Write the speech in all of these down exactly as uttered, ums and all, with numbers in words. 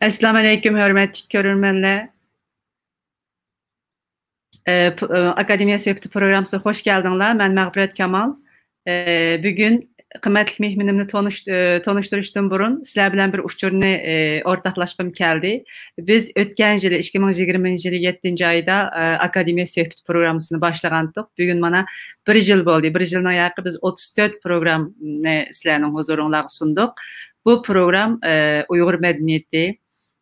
ئەسسالامۇ ئەلەيكۇم، ھۆرمەتلىك كۆرۈرمەنلەر. ئە، پ-، ئە، ئاكادېمىيە سۆھبىتى پروگراممىسىغا خوش كەلدىڭلار. مەن مەغپىرەت كامال. ئە، بۈگۈن قىممەتلىك مېھمىنىمنى تونۇش-، ئە، تونۇشتۇرۇشتىن بۇرۇن سىلەر بىلەن بىر ئۇچۇرنى، ئە، ئورتاقلاشقۇم كەلدى. بىز ئۆتكەن يىلى، ئىككى مىڭ يىگىرمىنچى يىلى يەتتىنچى ئايدا، ئە، ئاكادېمىيە سۆھبىتى پروگراممىسىنى باشلىغانتۇق. بۈگۈن مانا بىر يىل بولدى. بىر يىلنىڭ ياقى بىز ئوتتۇز تۆت پروگراممىنى سىلەرنىڭ ھۇزۇرۇڭلارغا سۇندۇق. بۇ پروگرام، ئە، ئۇيغۇر مەدەنىيىتى،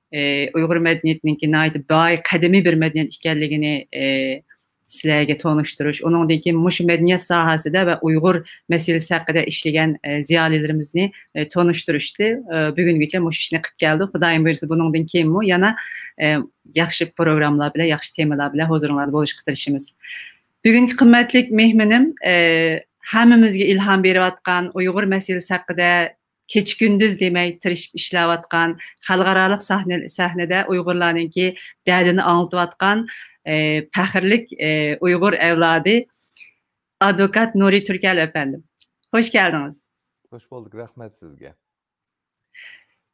ئى، ئۇيغۇر مەدەنىيىتىنىڭكى ناھايىتى باي، قەدىمىي بىر مەدەنىيەت ئىكەنلىكىنى، ئى، سىلەرگە تونۇشتۇرۇش، ئۇنىڭدىن كېيىن مۇشۇ مەدەنىيەت ساھەسىدە ۋە ئۇيغۇر مەسىلىسى ھەققىدە ئىشلىگەن، ئى، زىيالىيلىرىمىزنى، ئى، تونۇشتۇرۇشتى. ئى، بۈگۈنگىچە مۇشۇ ئىشنى قىلىپ كەلدۇق. خۇدايىم بۇيرۇسا، بۇنىڭدىن كېيىنمۇ يەنە، ئى، ياخشى پروگراممىلار بىلەن، ياخشى تېمىلار بىلەن ھۇزۇرۇڭلاردا بولۇشقا تىرىشىمىز. بۈگۈنكى قىممەتلىك مېھمىنىم، ئى، ھەممىمىزگە ئىلھام بېرىۋاتقان، ئۇيغۇر مەسىلىسى ھەققىدە كېچە-كۈندۈز دېمەي تىرىشىپ ئىشلەۋاتقان، خەلقئارالىق ساھنە-، سەھنىدە ئۇيغۇرلارنىڭكى دەردىنى ئاڭلىتىۋاتقان، ئى، پەخىرلىك، ئى، ئۇيغۇر ئەۋلادى، ئادۋوكات نۇرى تۈركەل ئەپەندىم. خوش كەلدىڭىز. خوش بولدۇق، رەھمەت سىزگە.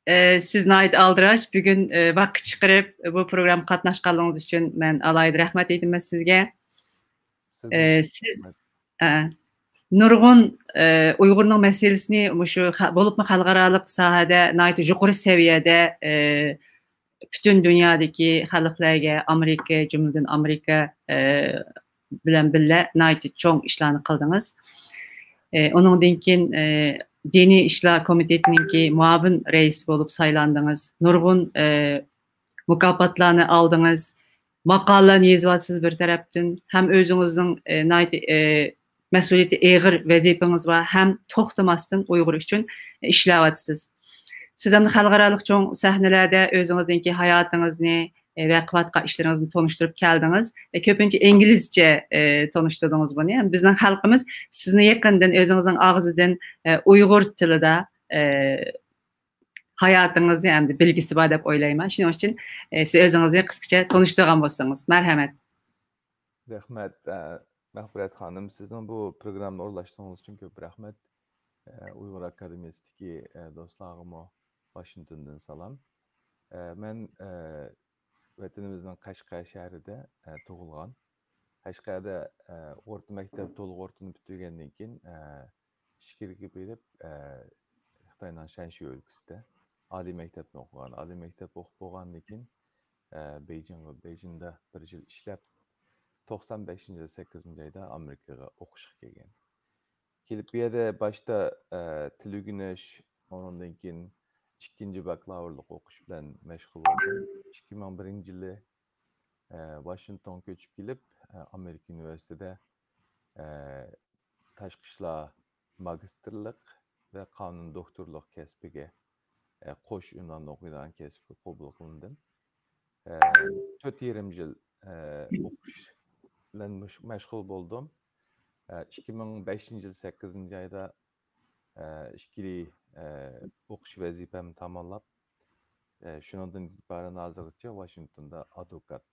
ئى، سىز ناھايىتى ئالدىراش، بۈگۈن، ئى، ۋاقىت چىقىرىپ بۇ پروگراممىغا قاتناشقانلىقىڭىز ئۈچۈن مەن ئالاھىدە رەھمەت ئېيتىمەن سىزگە. سىزگە ئى، سىز، رەھمەت. ئە، نۇرغۇن، ئى، ئۇيغۇرنىڭ مەسىلىسىنى مۇشۇ خە-، بولۇپمۇ خەلقئارالىق ساھەدە ناھايىتى يۇقىرى سەۋىيەدە، ئى، پۈتۈن دۇنيادىكى خەلقلەرگە، ئامېرىكا، جۈملىدىن ئامېرىكا، ئى، بىلەن بىللە ناھايىتى چوڭ ئىشلارنى قىلدىڭىز. ئى، ئۇنىڭدىن كېيىن، ئى، دىنىي ئىشلار كومىتېتىنىڭكى مۇئاۋىن رەئىسى بولۇپ سايلاندىڭىز. نۇرغۇن، ئى، مۇكاپاتلارنى ئالدىڭىز. ماقالىلەرنى يېزىۋاتىسىز بىر تەرەپتىن. ھەم ئۆزىڭىزنىڭ، ئى، ناھايىتى، ئى، مەسئۇلىيىتى ئېغىر ۋەزىپىڭىز بار، ھەم توختىماستىن ئۇيغۇر ئۈچۈن ئىشلەۋاتىسىز. سىز ئەمدى خەلقئارالىق چوڭ سەھنىلەردە ئۆزىڭىزنىڭكى ھاياتىڭىزنى، ئى، ۋە قىلىۋاتقان ئىشلىرىڭىزنى تونۇشتۇرۇپ كەلدىڭىز. ئى، كۆپىنچە ئىنگلىزچە، ئى، تونۇشتۇردىڭىز بۇنى. بىزنىڭ خەلقىمىز سىزنى يېقىندىن ئۆزىڭىزنىڭ ئاغزىدىن، ئى، ئۇيغۇر تىلىدا، ئى، ھاياتىڭىزنى ئەمدى بىلگۈسى بار دەپ ئويلايمەن. شۇنىڭ ئۈچۈن، ئى، سىز ئۆزىڭىزنى قىسقىچە تونۇشتۇرغان بولسىڭىز. مەرھەمەت. رەھمەت، ئە، مەغپىرەت خانىم، سىزنىڭ بۇ پروگراممىنى ئورۇنلاشتۇرغىنىڭىز ئۈچۈن كۆپ رەھمەت. ئە، ئۇيغۇر ئاكادېمىيەسىدىكى، ئە، دوستلارغىمۇ ۋاشىنگتوندىن سالام. ئە، مەن، ئە، ۋەتىنىمىزنىڭ قەشقەر شەھىرىدە، ئە، تۇغۇلغان. قەشقەردە، ئە، ئورتا مەكتەپ، تولۇق ئورتىنى پۈتتۈرگەندىن كېيىن، ئە، ئىچكىرىگە بېرىپ، ئە، خىتاينىڭ شەنشى ئۆلكىسىدە ئالىي مەكتەپنى ئوقۇغان. ئالىي مەكتەپ ئوقۇپ بولغاندىن كېيىن، ئە، بېيجىڭغا، بېيجىڭدا بىر يىل ئىشلەپ، توقسان بەشىنچى يىل سەككىزىنچى ئايدا ئامېرىكىغا ئوقۇشقا كەلگەن. كېلىپ بۇ يەردە باشتا، ئە، تىل ئۆگىنىش، ئۇنىڭدىن كېيىن ئىككىنچى باكلاۋۇرلۇق ئوقۇش بىلەن مەشغۇل بولدۇم. ئىككى مىڭ بىرىنچى يىلى، ئە، ۋاشىنگتونغا كۆچۈپ كېلىپ، ئە، ئامېرىكا ئۇنىۋېرسىتېتىدا، ئە، تاشقى ئىشلار ماگىستىرلىق ۋە قانۇن دوكتورلۇق كەسپىگە، ئە، قوش ئۇنۋاندا ئوقۇيدىغان كەسىپكە قوبۇل قىلىندىم. ئە، تۆت يېرىم يىل، ئە، ئوقۇش بىلەن مەش-، مەشغۇل بولدۇم. ئە، ئىككى مىڭ بەشىنچى يىل سەككىزىنچى ئايدا، ئە، ئىككىلى، ئە، ئوقۇش ۋەزىپەمنى تاماملاپ، ئە، شۇنىڭدىن ئېتىبارەن ھازىرغىچە ۋاشىنگتوندا ئادۋوكات،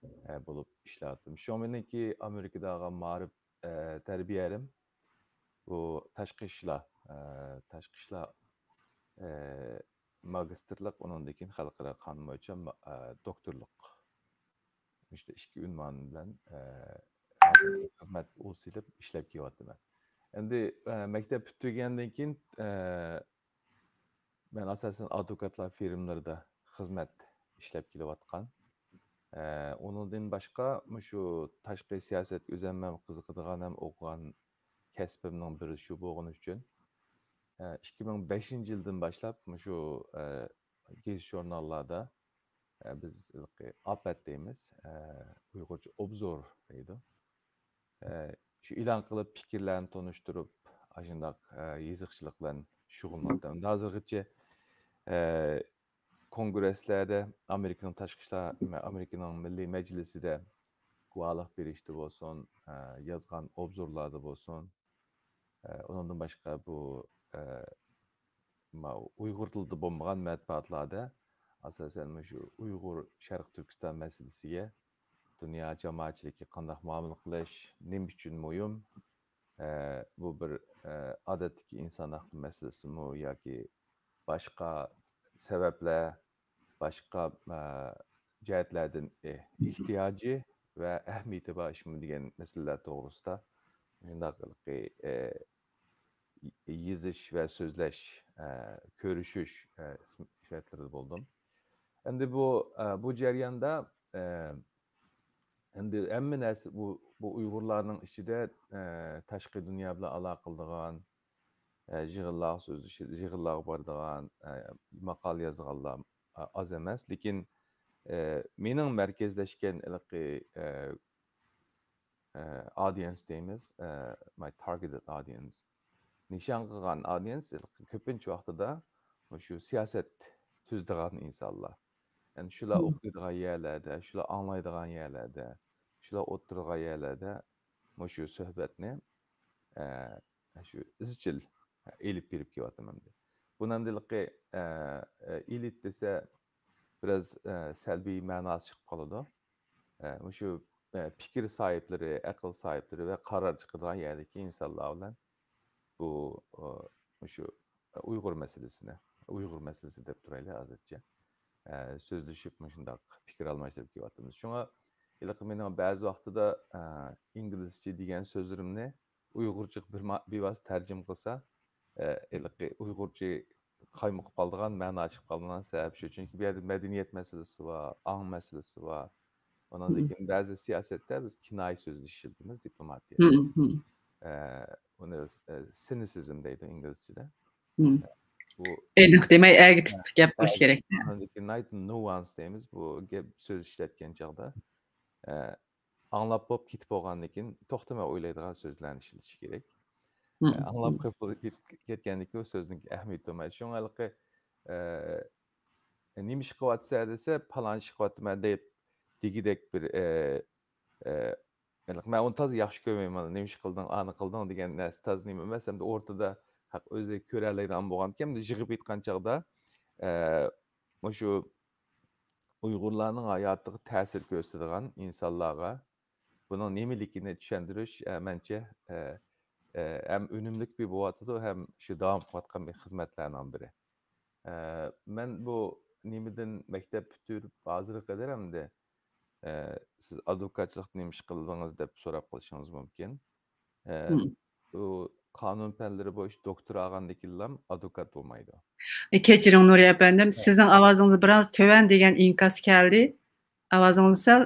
ئە، بولۇپ ئىشلەۋاتىدىم. شۇڭا مېنىڭكى ئامېرىكىدا ئالغان مائارىپ، ئە، تەربىيەلىرىم بۇ تاشقى ئىشلار، ئە، تاشقى ئىشلار، ئە، ماگىستىرلىق، ئۇنىڭدىن كېيىن خەلقئارا قانۇن بويىچە ما-، ئە، دوكتورلۇق. مۇشۇ ئىككى ئۇنۋان بىلەن، ئە، ھازىر خىزمەتكە ئۇل سېلىپ ئىشلەپ كېلىۋاتىمەن. ئەمدى، ئە، مەكتەپ پۈتتۈرگەندىن كېيىن، ئە، مەن ئاساسەن ئادۋوكاتلار فىرمىلىرىدا خىزمەت ئىشلەپ كېلىۋاتقان. ئە، ئۇنىڭدىن باشقا مۇشۇ تاشقى سىياسەتكە ئۆزۈم ھەم قىزىقىدىغان ھەم ئوقۇغان كەسپىمنىڭ بىرى شۇ بولغىنى ئۈچۈن، ئە، ئىككى مىڭ بەشىنچى يىلدىن باشلاپ مۇشۇ، ئە، گېزىت ژۇرناللاردا، ئە، بىز ھېلىقى ئاپەت دەيمىز، ئە، ئۇيغۇرچە ئوبزور دەيدۇ. ئە، شۇ ئېلان قىلىپ، پىكىرلەرنى تونۇشتۇرۇپ، ئاشۇنداق، ئە، يېزىقچىلىق بىلەن شۇغۇللىنىۋاتىمەن. ھازىرغىچە، ئە، كونگرېسلەردە، ئامېرىكىنىڭ تاشقى ئىشلار، ئامېرىكىنىڭ مىللىي مەجلىسىدە گۇۋاھلىق بېرىشتە بولسۇن، ئە، يازغان ئوبزورلاردا بولسۇن، ئە، ئۇنىڭدىن باشقا بۇ، ئە، ما-، ئۇيغۇر تىلىدا بولمىغان مەتبۇئاتلاردا، ئاساسەن، مۇشۇ ئۇيغۇر شەرقىي تۈركىستان مەسىلىسىگە دۇنيا جامائەتچىلىكى قانداق مۇئامىلە قىلىش، نېمە ئۈچۈن مۇھىم، ئە، بۇ بىر، ئە، ئادەتتىكى ئىنسان ھەقلىرى مەسىلىسىمۇ ياكى باشقا سەۋەبلەر، باشقا، ئە، جەھەتلەردىن، ئە، ئېھتىياجى ۋە ئەھمىيىتى بار ئىشمۇ دېگەن مەسىلىلەر توغرىسىدا مۇشۇنداق، ئە، يېزىش ۋە سۆزلەش، ئە، كۆرۈشۈش، ئە، ئىسم-، شەرتلىرىدە بولدۇم. ئەمدى بۇ، ئە، بۇ جەرياندا، ئە، ئەمدى ھەممە نەرسە بۇ، بۇ ئۇيغۇرلارنىڭ ئىچىدە، ئە، تاشقى دۇنيا بىلەن ئالاقە قىلىدىغان، ئە، يىغىنلارغا سۆزلىشىدۇ، يىغىنلارغا بارىدىغان، ئە، ماقالە يازغانلار، ئە، ئاز ئەمەس. لېكىن، ئە، مېنىڭ مەركەزلەشكەن ھېلىقى، ئە، ئە، ئادىيېنس دەيمىز، ئە، my targeted audience. نىشان قىلغان ئادىيېنس كۆپىنچە ۋاقتىدا مۇشۇ سىياسەت تۈزىدىغان ئىنسانلار. يەنى شۇلار ئوقۇيدىغان يەرلەردە، شۇلار ئاڭلايدىغان يەرلەردە، شۇلار ئولتۇرىدىغان يەرلەردە مۇشۇ سۆھبەتنى، ئە، شۇ ئىزچىل ئېلىپ بېرىپ كېلىۋاتىمەن. بۇنىڭدىلىقى، ئە، ئە، ئېلىت دېسە، بىراز، ئە، سەلبىي مەناسى چىقىپ قالىدۇ. ئە، مۇشۇ، ئە، پىكىر ساھىبلىرى، ئەقىل ساھىبلىرى ۋە قارار چىقىدىغان يەردىكى ئىنسانلار بىلەن بۇ، ئۇ، مۇشۇ ئۇيغۇر مەسىلىسىنى، ئۇيغۇر مەسىلىسى دەپ تۇرايلى ئازادچە، ئە، سۆزلىشىپ، مۇشۇنداق پىكىر ئالماشتۇرۇپ كېلىۋاتىمىز. شۇڭا ھېلىقى مېنىڭ بەزى ۋاقتىدا، ئە، ئىنگلىزچە دېگەن سۆزلىرىمنى ئۇيغۇرچىغا بىر ما-، بىۋاسىتە تەرجىمە قىلسا، ئە، ھېلىقى ئۇيغۇرچە قايمۇقۇپ قالىدىغان، مەنا چىقىپ قالىدىغان سەۋەب شۇ. چۈنكى بۇ يەردە مەدەنىيەت مەسىلىسى بار، ئاڭ مەسىلىسى بار. ئۇنىڭدىن كېيىن بەزى سىياسەتتە بىز كىنايە سۆزنى ئىشلىتىمىز، دىپلوماتىيەدە. ئە، ئۇنى، ئە، سىنىسىزم دەيدۇ ئىنگلىزچىدە. ئە، بۇ ئېنىق دېمەي، ئەگىتىپ گەپ قىلىش كېرەك. ئۇنىڭدىن كېيىن نايت نۇئانس دەيمىز، بۇ گەپ سۆز ئىشلەتكەن چاغدا. ئە، ئاڭلاپ بولۇپ كېتىپ بولغاندىن كېيىن توختىماي ئويلايدىغان سۆزلەرنى ئىشلىتىش كېرەك. ئە، ئاڭلاپ قېلىپ كېت-، كەتكەندىن كېيىن ئۇ سۆزنىڭ ئەھمىيىتى بولمايدۇ. شۇڭا ھېلىقى، ئە، نېمە ئىش قىلىۋاتىسەن دېسە، پالان ئىش قىلىۋاتىمەن دەپ دېگۈدەك بىر، ئە، ئە، ھېلىقى مەن ئۇنى تازا ياخشى كۆرمەيمەن. نېمە ئىش قىلدىڭ، ئانى قىلدىڭ دېگەن نەرسە تازا نېمە ئەمەس. ئەمدى ئورتىدا ھەق ئۆزى كۆرەلەيدىغان بولغانكەن، ئەمدى يىغىپ ئېيتقان چاغدا، ئە، مۇشۇ ئۇيغۇرلارنىڭ ھاياتىغا تەسىر كۆرسىتىدىغان ئىنسانلارغا بۇنىڭ نېمىلىكىنى چۈشەندۈرۈش، ئە، مەنچە، ئە، ئە، ھەم ئۈنۈملۈك بىر بولۇۋاتىدۇ، ھەم شۇ داۋام قىلىۋاتقان بىر خىزمەتلەرنىڭ بىرى. ئە، مەن بۇ نېمىدىن مەكتەپ پۈتتۈرۈپ ھازىرغا قەدەر ئەمدى، ئە، سىز ئادۋوكاتچىلىقتا نېمە ئىش قىلدىڭىز دەپ سوراپ قېلىشىڭىز مۇمكىن. ئە، ئۇ قانۇن پەنلىرى بويىچە دوكتور ئالغاندىن كېيىنلا ئادۋوكات بولمايدۇ. ئە، كەچۈرۈڭ نۇرى ئەپەندىم، سىزنىڭ ئاۋازىڭىز بىراز تۆۋەن دېگەن ئىنكاس كەلدى. ئاۋازىڭىزنى سەل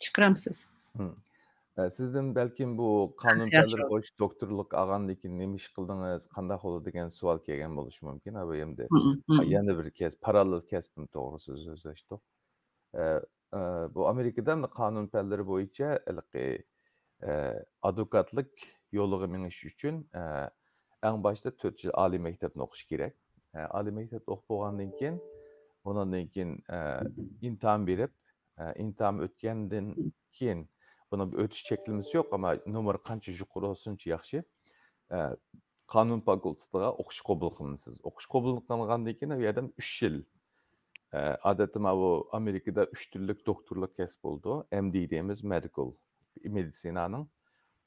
چىقىرامسىز؟ ئە، سىزدىن بەلكىم بۇ قانۇن پەنلىرى بويىچە دوكتورلۇق ئالغاندىن كېيىن نېمە ئىش قىلدىڭىز، قانداق بولدى دېگەن سوئال كەلگەن بولۇشى مۇمكىن. ئەمدى يەنە بىر كەسىپ، پاراللېل كەسپىم توغرىسىدا سۆزلەشتۇق. ئە، ئە، بۇ ئامېرىكىدا ئەمدى قانۇن پەنلىرى بويىچە ھېلىقى، ئە، ئادۋوكاتلىق يولىغا مېڭىش ئۈچۈن، ئە، ئەڭ باشتا تۆت يىل ئالىي مەكتەپنى ئوقۇش كېرەك. ئە، ئالىي مەكتەپتە ئوقۇپ بولغاندىن كېيىن، ئۇنىڭدىن كېيىن، ئە، ئىمتىھان بېرىپ، ئە، ئىمتىھان ئۆتكەندىن كېيىن، بۇنىڭ بىر ئۆتۈش چەكلىمىسى يوق، ئەمما نومۇر قانچە يۇقىرى بولسا، شۇنچە ياخشى. ئە، قانۇن فاكۇلتېتىغا ئوقۇش قوبۇل قىلىنىسىز. ئوقۇش قوبۇل قىلىنغاندىن كېيىن، ئۇ يەردىن ئۈچ يىل، ئە، ئادەتتە ماۋۇ ئامېرىكىدا ئۈچ تۈرلۈك دوكتورلۇق كەسىپ بولىدۇ. ئەم دى دەيمىز، مېدىكال، مېدىتسىنانىڭ،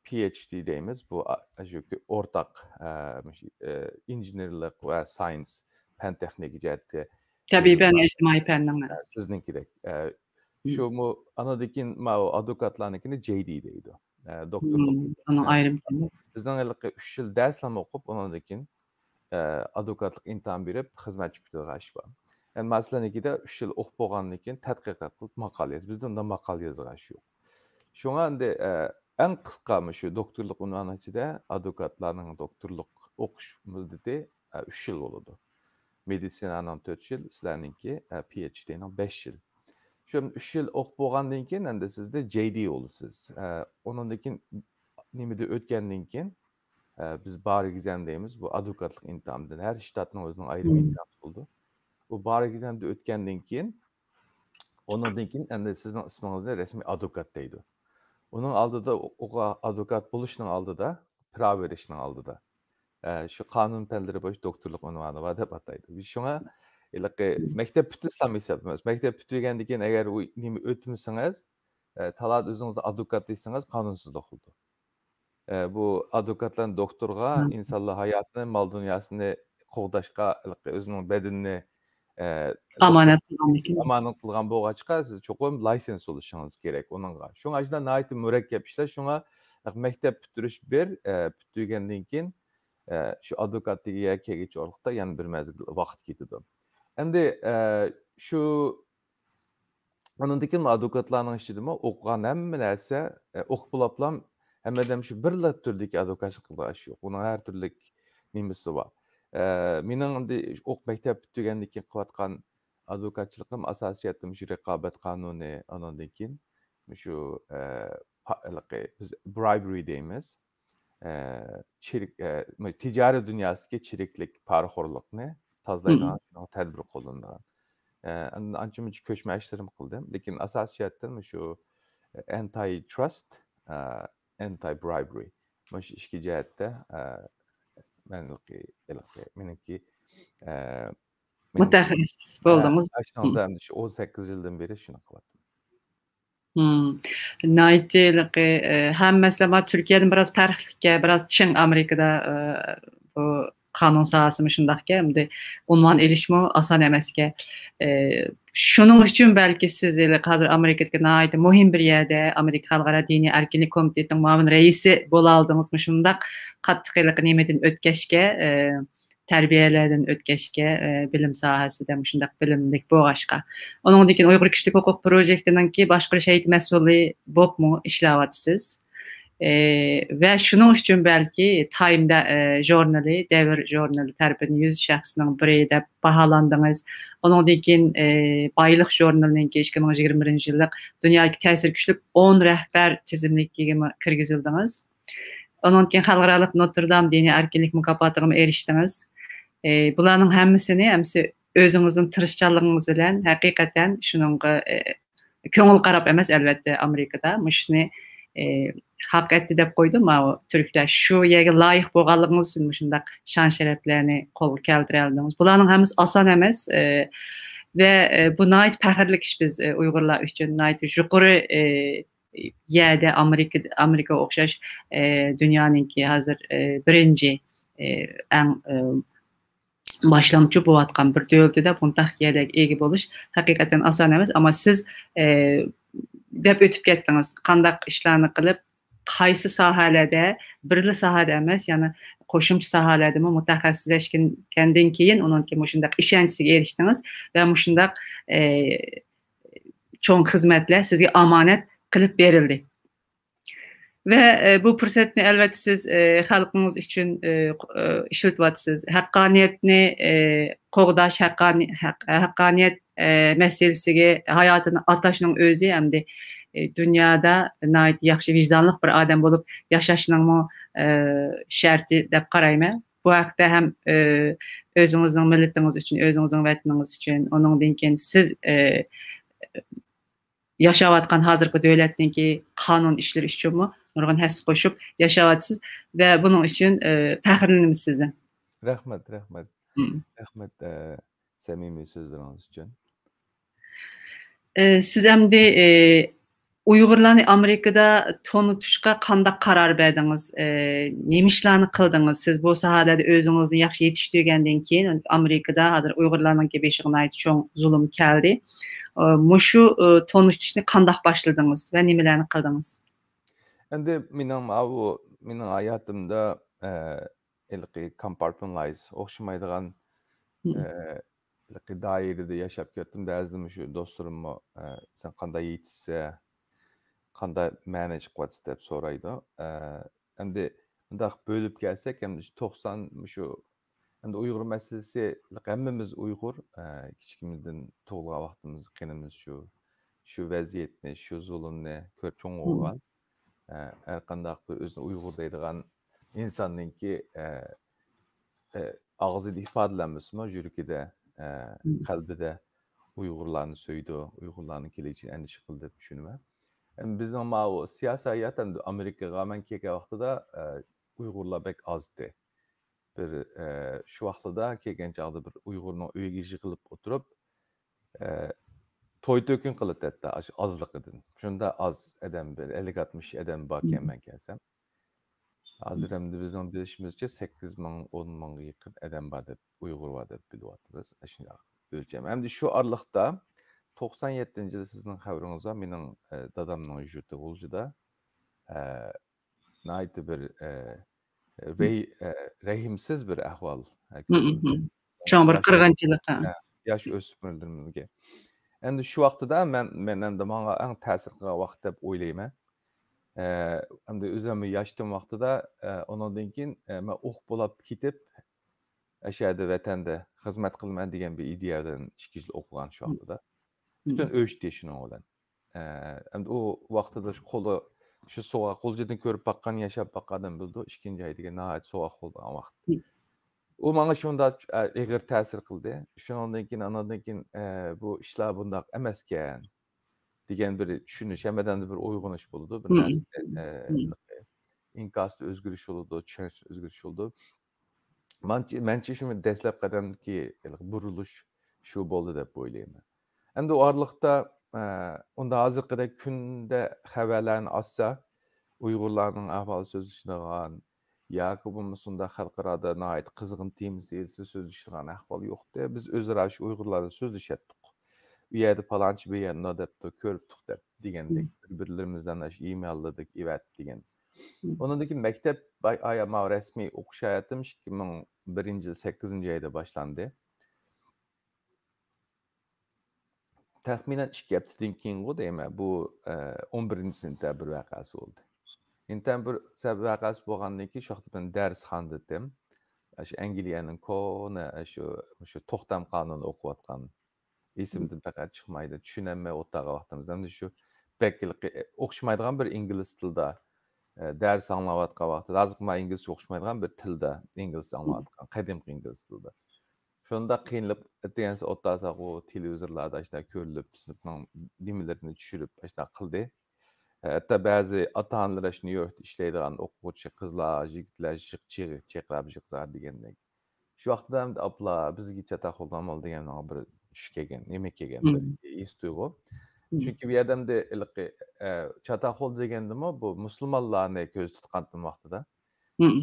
پى ئېچ دى دەيمىز، بۇ، ئا، شۇ ئورتاق، ئە، مۇشۇ، ئە، ئىنژېنېرلىق ۋە ساينس، پەن تېخنىكا جەھەتتە تەبىئىي پەن، ئىجتىمائىي پەننىڭ. ئە، سىزنىڭكىدەك. ئە، شۇمۇ، ئانىڭدىن كېيىن ماۋۇ ئادۋوكاتلارنىڭكىنى جەي دى دەيدۇ. ئە، دوكتورلۇق. ئۇنىڭ ئە، ئايرىم. بىزنىڭ ھېلىقى ئۈچ يىل دەرسلەرنى ئوقۇپ، ئۇنىڭدىن كېيىن، ئە، ئادۋوكاتلىق ئىمتىھان بېرىپ خىزمەتچى كۈتىدىغان ئىش بار. يەنى مەسىلەن، ئىككىدە ئۈچ يىل ئوقۇپ بولغاندىن كېيىن تەتقىقات قىلىپ ماقالە ياز. بىزدە ئۇنداق ماقالە يازىدىغان ئىش يوق. شۇڭا ئەمدى، ئە، ئەڭ قىسقا مۇشۇ دوكتورلۇق ئۇنۋانى ئىچىدە ئادۋوكاتلارنىڭ دوكتورلۇق ئوقۇش مۇددىتى، ئە، ئۈچ يىل بولىدۇ. مېدىتسىنانىڭ تۆت يىل، سىلەرنىڭكى، ئە، پى ئېچ دىنىڭ بەش يىل. شۇ ئۈچ يىل ئوقۇپ بولغاندىن كېيىن ئەمدى سىزدە جەي دى بولىسىز. ئە، ئۇنىڭدىن كېيىن نېمىدە ئۆتكەندىن كېيىن، ئە، بىز بار ئېگزام دەيمىز، بۇ ئادۋوكاتلىق ئىمتىھانىدىن. ھەر شتاتنىڭ ئۆزىنىڭ ئايرىم ئىمتىھانى بولىدۇ. بۇ بار ئېگزامدا ئۆتكەندىن كېيىن، ئۇنىڭدىن كېيىن ئەمدى سىزنىڭ ئىسمىڭىزنى رەسمىي ئادۋوكات دەيدۇ. ئۇنىڭ ئالدىدا، ئۇ-، ئۇغا ئادۋوكات بولۇشنىڭ ئالدىدا، پراۋا بېرىشنىڭ ئالدىدا، ئە، شۇ قانۇن پەنلىرى بويىچە دوكتورلۇق ئۇنۋانى بار دەپ ئاتايدۇ. بىز شۇڭا ھېلىقى مەكتەپ پۈتتى ئىسلام ھېسابلىمايمىز. مەكتەپ پۈتتۈرگەندىن كېيىن ئەگەر ئۇ نېمە ئۆتمىسىڭىز، ئە، تالادا ئۆزىڭىزنى ئادۋوكات دېسىڭىز، قانۇنسىزلىق قىلىدۇ. ئە، بۇ ئادۋوكاتلارنى دوكتورغا ئىنسانلار ھاياتىنى، مال دۇنياسىنى قوغداشقا، ھېلىقى ئۆزىنىڭ بەدىنىنى، ئامانەت قىلغاندىكىن. ئامانەت قىلغان بولغاچقا، سىز چوقۇم لايسېنس بولۇشىڭىز كېرەك ئۇنىڭغا. شۇڭا ئاشۇنداق ناھايىتى مۇرەككەپ ئىشلار. شۇڭا مەكتەپ پۈتتۈرۈش بىر، ئە، پۈتتۈرگەندىن كېيىن، ئە، شۇ ئادۋوكاتىگە كەلگۈچە ئارىلىقتا يەنە بىر مەزگىل ۋاقىت كېتىدۇ. ئەمدى، ئە، شۇ ئۇنىڭدىن كېيىن ئادۋوكاتلارنىڭ ئىچىدىمۇ ئوقۇغان ھەممە نەرسە، ئە، ئوقۇپ بولۇپلام ھەممە ئادەم شۇ بىرلا تۈردىكى ئادۋوكاتلىق قىلىدىغان ئىش يوق. ئۇنىڭ ھەر تۈرلۈك نېمىسى بار. ئە، مېنىڭ ئەمدى ئوق مەكتەپ پۈتتۈرگەندىن كېيىن قىلىۋاتقان ئادۋوكاتچىلىقىم ئاساسىي جەھەتتىن شۇ رىقابەت قانۇنى، ئانىڭدىن كېيىن شۇ، ئە، پا-، ھېلىقى بىز bribery دەيمىز. ئە، چىرىك، ئە، تىجارەت دۇنياسىدىكى چىرىكلىك، پارىخورلۇقنى تازىلايدىغان شۇنداق تەدبىر قوللىنىدىغان. ئە، ئان-، ئانچە مۇنچە كۆچمە ئىشلىرىمنى قىلدىم. لېكىن ئاساسىي جەھەتتىن شۇ، ئە، ئەنتاي تراست، ئە، ئەنتاي برايبرى. مۇشۇ ئىككى جەھەتتە، ئە، مەن ھېلىقى، ھېلىقى، مېنىڭكى، ئە، مېنىڭكى مۇتەخەسسىس بولدىڭىز. ئە، ئاشۇنىڭدا ئەمدى شۇ ئون سەككىز يىلدىن بېرى شۇنى قىلىۋاتىمەن. مم. ناھايىتى ھېلىقى، ئە، ھەممە مەسىلە تۈركىيەدىن بىراز پەرقلىككەن، بىراز چىڭ ئامېرىكىدا، ئە، بۇ قانۇن ساھەسىمۇ شۇنداقكەن، ئەمدى ئۇنۋان ئېلىشمۇ ئاسان ئەمەسكەن. ئە، شۇنىڭ ئۈچۈن بەلكى سىز ھېلىقى ھازىر ئامېرىكىدىكى ناھايىتى مۇھىم بىر يەردە ئامېرىكا خەلقئارا دىنىي ئەركىنلىك كومىتېتىنىڭ مۇئاۋىن رەئىسى بولالدىڭىز. مۇشۇنداق قاتتىق ھېلىقى نېمىدىن ئۆتكەچكە، ئە، تەربىيەلەردىن ئۆتكەچكە، ئە، بىلىم ساھەسىدە مۇشۇنداق بىلىملىك بولغاچقا. ئۇنىڭدىن كېيىن ئۇيغۇر كىشىلىك ھوقۇق پروژېكتىنىڭكى باشقۇرۇش ھەيئىتى مەسئۇلى بولۇپمۇ ئىشلەۋاتىسىز. ئە، ۋە شۇنىڭ ئۈچۈن بەلكى تايمدا، ئە، ژۇرنىلى، دەۋر ژۇرنىلى تەرىپىدىن يۈز شەخسنىڭ بىرى دەپ باھالاندىڭىز. ئۇنىڭدىن كېيىن، ئە، بايلىق ژۇرنىلىنىڭكى ئىككى مىڭ يىگىرمە بىرىنچى يىللىق دۇنيادىكى تەسىرى كۈچلۈك ئون رەھبەر تىزىملىكىگىمۇ كىرگۈزۈلدىڭىز. ئۇنىڭدىن كېيىن خەلقئارالىق نوتر دام دىنىي ئەركىنلىك مۇكاپاتىغىمۇ ئېرىشتىڭىز. ئى، بۇلارنىڭ ھەممىسىنى، ھەممىسى ئۆزىڭىزنىڭ تىرىشچانلىقىڭىز بىلەن ھەقىقەتەن شۇنىڭغا، ئى، كۆڭۈل قاراپ ئەمەس، ئەلۋەتتە، ئامېرىكىدا مۇشۇنى، ئى، ھەق ئەتتى دەپ قويدۇ ماۋۇ تۈركلەر. شۇ يەرگە لايىق بولغانلىقىڭىز ئۈچۈن مۇشۇنداق شان شەرەپلەرنى قولغا كەلتۈرەلدىڭىز. بۇلارنىڭ ھەممىسى ئاسان ئەمەس، ئى، ۋە، ئى، بۇ ناھايىتى پەخىرلىك ئىش بىز، ئى، ئۇيغۇرلار ئۈچۈن. ناھايىتى يۇقىرى، ئى، يەردە ئامېرىكا، ئامېرىكىغا ئوخشاش، ئى، دۇنيانىڭكى ھازىر، ئى، بىرىنچى، ئى، ئەڭ، ئى، باشلامچى بولۇۋاتقان بىر دۆلىتىدە بۇنداق يەرلەرگە ئىگە بولۇش ھەقىقەتەن ئاسان ئەمەس. ئەمما سىز، ئى، دەپ ئۆتۈپ كەتتىڭىز، قانداق ئىشلارنى قىلىپ، قايسى ساھەلەردە، بىرلا ساھەدە ئەمەس، يەنە قوشۇمچە ساھەلەردىمۇ مۇتەخەسسىسلەشكەندىن كېيىن، ئۇنىڭ كېيىن مۇشۇنداق ئىشەنچىگە ئېرىشتىڭىز ۋە مۇشۇنداق، ئى، چوڭ خىزمەتلەر سىزگە ئامانەت قىلىپ بېرىلدى. ۋە، ئى، بۇ پۇرسەتنى، ئەلۋەتتە، سىز، ئى، خەلقىڭىز ئۈچۈن، ئى، ئى، ئىشلىتىۋاتىسىز. ھەققانىيەتنى، ئى، قوغداش، ھەققانىي-، ھەق-، ھەققانىيەت، ئى، مەسىلىسىگە ھاياتىنى ئاتاشنىڭ ئۆزى ئەمدى، ئى، دۇنيادا ناھايىتى ياخشى ۋىجدانلىق بىر ئادەم بولۇپ ياشاشنىڭمۇ، ئى، شەرتى دەپ قارايمەن. بۇ ھەقتە ھەم، ئى، ئۆزىڭىزنىڭ مىللىتىڭىز ئۈچۈن، ئۆزىڭىزنىڭ ۋەتىنىڭىز ئۈچۈن، ئۇنىڭدىن كېيىن سىز، ئى، ياشاۋاتقان ھازىرقى دۆلەتنىڭكى قانۇن ئىشلىرى ئۈچۈنمۇ نۇرغۇن ھەسسە قوشۇپ ياشاۋاتىسىز ۋە بۇنىڭ ئۈچۈن، ئى، پەخىرلىنىمىز سىزدىن. رەھمەت، رەھمەت. مم. رەھمەت، ئى، سەمىمىي سۆزلىرىڭىز ئۈچۈن. ئى، سىز ئەمدى، ئى، ئۇيغۇرلارنى ئامېرىكىدا تونۇتۇشقا قانداق قارار بەردىڭىز؟ ئى، نېمە ئىشلارنى قىلدىڭىز؟ سىز بۇ ساھەلەردە ئۆزىڭىزنى ياخشى يېتىشتۈرگەندىن كېيىن، ئامېرىكىدا ھازىر ئۇيغۇرلارنىڭكى بېشىغا ناھايىتى چوڭ زۇلۇم كەلدى. ئى، مۇشۇ، ئى، تونۇتۇشنى قانداق باشلىدىڭىز ۋە نېمىلەرنى قىلدىڭىز؟ ئەمدى مېنىڭ ماۋۇ، مېنىڭ ھاياتىمدا، ئى، ھېلىقى كومپارتمېنتلايز ئوخشىمايدىغان، مم. ئى، ھېلىقى دائىرىدە ياشاپ كەتتىم. بەزىدە مۇشۇ دوستلىرىممۇ، ئى، سەن قانداق يېتىشسە، قانداق مەنېج قىلىۋاتىسەن دەپ سورايدۇ. ئى، ئەمدى مۇنداق بۆلۈپ كەلسەك، ئەمدى شۇ توقسان، مۇشۇ، ئەمدى ئۇيغۇر مەسىلىسى، ھەممىمىز ئۇيغۇر، ئى، كىچىكىمىزدىن تۇغۇلغان ۋاقتىمىز، قېنىمىز شۇ، شۇ ۋەزىيەتنى، شۇ زۇلۇمنى كۆرۈپ چوڭ مم. بولغان. ئە، ھەر قانداق بىر ئۆزىنى ئۇيغۇر دەيدىغان ئىنساننىڭكى، ئە، ئە، ئاغزىدا ئىپادىلەنمىسىمۇ، يۈرىكىدە، ئە، مم. قەلبىدە ئۇيغۇرلارنى سۆيىدۇ، ئۇيغۇرلارنىڭ كېلىشىنى ئەندىشە قىلىدۇ دەپ چۈشىنىمەن. ئەمدى بىزنىڭ ماۋۇ سىياسىي ھايات، ئەمدى ئامېرىكىغا مەن كەلگەن ۋاقتىدا، ئە، ئۇيغۇرلار بەك ئازدى. بىر، ئە، شۇ ۋاقتىدا كەلگەن چاغدا بىر ئۇيغۇرنىڭ ئۆيىگە يىغىلىپ ئولتۇرۇپ، ئە، توي تۆكۈن قىلاتتى ھەتتا ئاشۇ ئازلىقىدىن. شۇنداق ئاز ئادەم، بىر ئەللىك ئاتمىش ئادەم باركەن مم. مەن كەلسەم. ھازىر ئەمدى بىزنىڭ بىلىشىمىزچە سەككىز مىڭ، ئون مىڭغا يېقىن ئادەم بار دەپ، ئۇيغۇر بار دەپ بىلىۋاتىمىز. ئاشۇنداق ئۆلچەم. ئەمدى شۇ ئارىلىقتا توقسان يەتتىنچى يىلى سىزنىڭ خەۋىرىڭىزدە مېنىڭ، ئە، دادامنىڭ يۇرتى غۇلجىدا، ئە، ناھايىتى بىر، ئە، رەي-، ئە، رەھىمسىز بىر ئەھۋال، ئە، مم، كۆرۈلدى. مم. چوڭ بىر ياش، قىرغىنچىلىق، ھە. ھە، ياش ئۆسمۈرلىرىمىزگە. ئەمدى شۇ ۋاقتىدا مەن، مەن ئەمدى ماڭا ئەڭ تەسىر قىلغان ۋاقىت دەپ ئويلايمەن. ئە، ئەمدى ئۆزۈم ياشتىم ۋاقتىدا، ئە، ئۇنىڭدىن كېيىن، ئە، مەن ئوقۇپ بولاپ كېتىپ، ئەشەدە ۋەتەندە خىزمەت قىلىمەن دېگەن بىر ئىدىيە بىلەن ئىككى يىل ئوقۇغان شۇ ۋاقتىدا. پۈتۈن ئۆچتى شۇنىڭ بىلەن. ئە، ئەمدى ئۇ ۋاقتىدا شۇ قولى، شۇ سوغۇق غۇلجىدىن كۆرۈپ باققان، ياشاپ باققان ئادەم بىلىدۇ، ئىككىنچى ئاي دېگەن ناھايىتى سوغۇق بولغان ۋاقىت. ئۇ ماڭا شۇنداق، ئە، ئېغىر تەسىر قىلدى. شۇنىڭدىن كېيىن، ئانىڭدىن كېيىن، ئە، بۇ ئىشلار بۇنداق ئەمەسكەن دېگەن بىر چۈشىنىش، ھەممە ئادەمدە بىر ئويغىنىش بولىدۇ، بىر نەرسە، ئە، ئىنكاستا ئۆزگىرىش بولىدۇ، چۈشەنچىدە ئۆزگىرىش بولىدۇ. مەنچە، مەنچە شۇ دەسلەپ قەدەمدىكى بۇرۇلۇش شۇ بولدى دەپ ئويلايمەن. ئەمدى ئۇ ئارىلىقتا، ئە، ئۇندا ھازىرقىدەك كۈندە خەۋەرلەرنى ئاچسا، ئۇيغۇرلارنىڭ ئەھۋالى سۆزلىشىدىغان ياكى بولمىسا ئۇنداق خەلقئارادا ناھايىتى قىزغىن تېمىسى سۆزلىشىدىغان ئەھۋال يوقتى. بىز ئۆزئارا شۇ ئۇيغۇرلاردا سۆزلىشەتتۇق. ئۇ يەردە پالانچى بىر يەردە مۇنداق دەپتۇ، كۆرۈپتۇق دەپ دېگەندەك، بىر-بىرلىرىمىزدىن ئاشۇ ئىمېيللىدۇق، ئېۋەتتۇق دېگەن. ئۇنىڭدىن كېيىن مەكتەپ، باي-، ئايا-، ماۋۇ رەسمىي ئوقۇش ھاياتىم ئىككى مىڭ بىرىنچى يىل سەككىزىنچى ئايدا باشلاندى. تەخمىنەن ئىككى ھەپتىدىن كېيىنغۇ دەيمەن، بۇ، ئە، ئون بىرىنچى سېنتەبىر ۋەقەسى بولدى. سېنتەبىر سە-، ۋەقەسى بولغاندىن كېيىن، شۇ ۋاقىتتا مەن دەرسخانىدا ئىدىم. ئاشۇ ئەنگلىيەنىڭ كونا، ئاشۇ، شۇ توختام قانۇنى ئوقۇۋاتقان. ئېسىمدىن پەقەت چىقمايدۇ. چۈشىنەلمەي ئولتۇرغان ۋاقتىمىزدا. ئەمدى شۇ بەك ھېلىقى، ئوخشىمايدىغان بىر ئىنگلىز تىلدا، ئە، دەرس ئاڭلاۋاتقان ۋاقتىدا، ھازىرقى مانا ئىنگلىزچە ئوخشىمايدىغان بىر تىلدا ئىنگلىزچە ئاڭلاۋاتقان، قەدىمكى ئىنگلىز تىلىدا. شۇنداق قىينىلىپ، ئەتىگەنسى ئولتۇرساق، ئۇ تېلېۋىزورلاردا ئاشۇنداق كۆرۈلۈپ، سىنىپنىڭ نېمىلىرىنى چۈشۈرۈپ، ئاشۇنداق قىلدى. ھەتتا بەزى ئاتا-ئانىلار، ئاشۇ نيۇ يوركتا ئىشلەيدىغان ئوقۇغۇچى قىزلار، يىگىتلەر جىق چىغ-، چىرقىراپ، جىق زار دېگەندەك. شۇ ۋاقىتتا ئەمدى ئاپلا بىزگە چاتاق قولدان بولدى دېگەن ماڭا بىر چۈش كەلگەن، نېمە كەلگەن بىر ھېس تۇيغۇ. چۈنكى بۇ يەردە ئەمدى ھېلىقى، ئە، چاتاق قول دېگەندىمۇ بۇ مۇسۇلمانلارنى كۆزدە تۇتقانتىم ۋاقتىدا.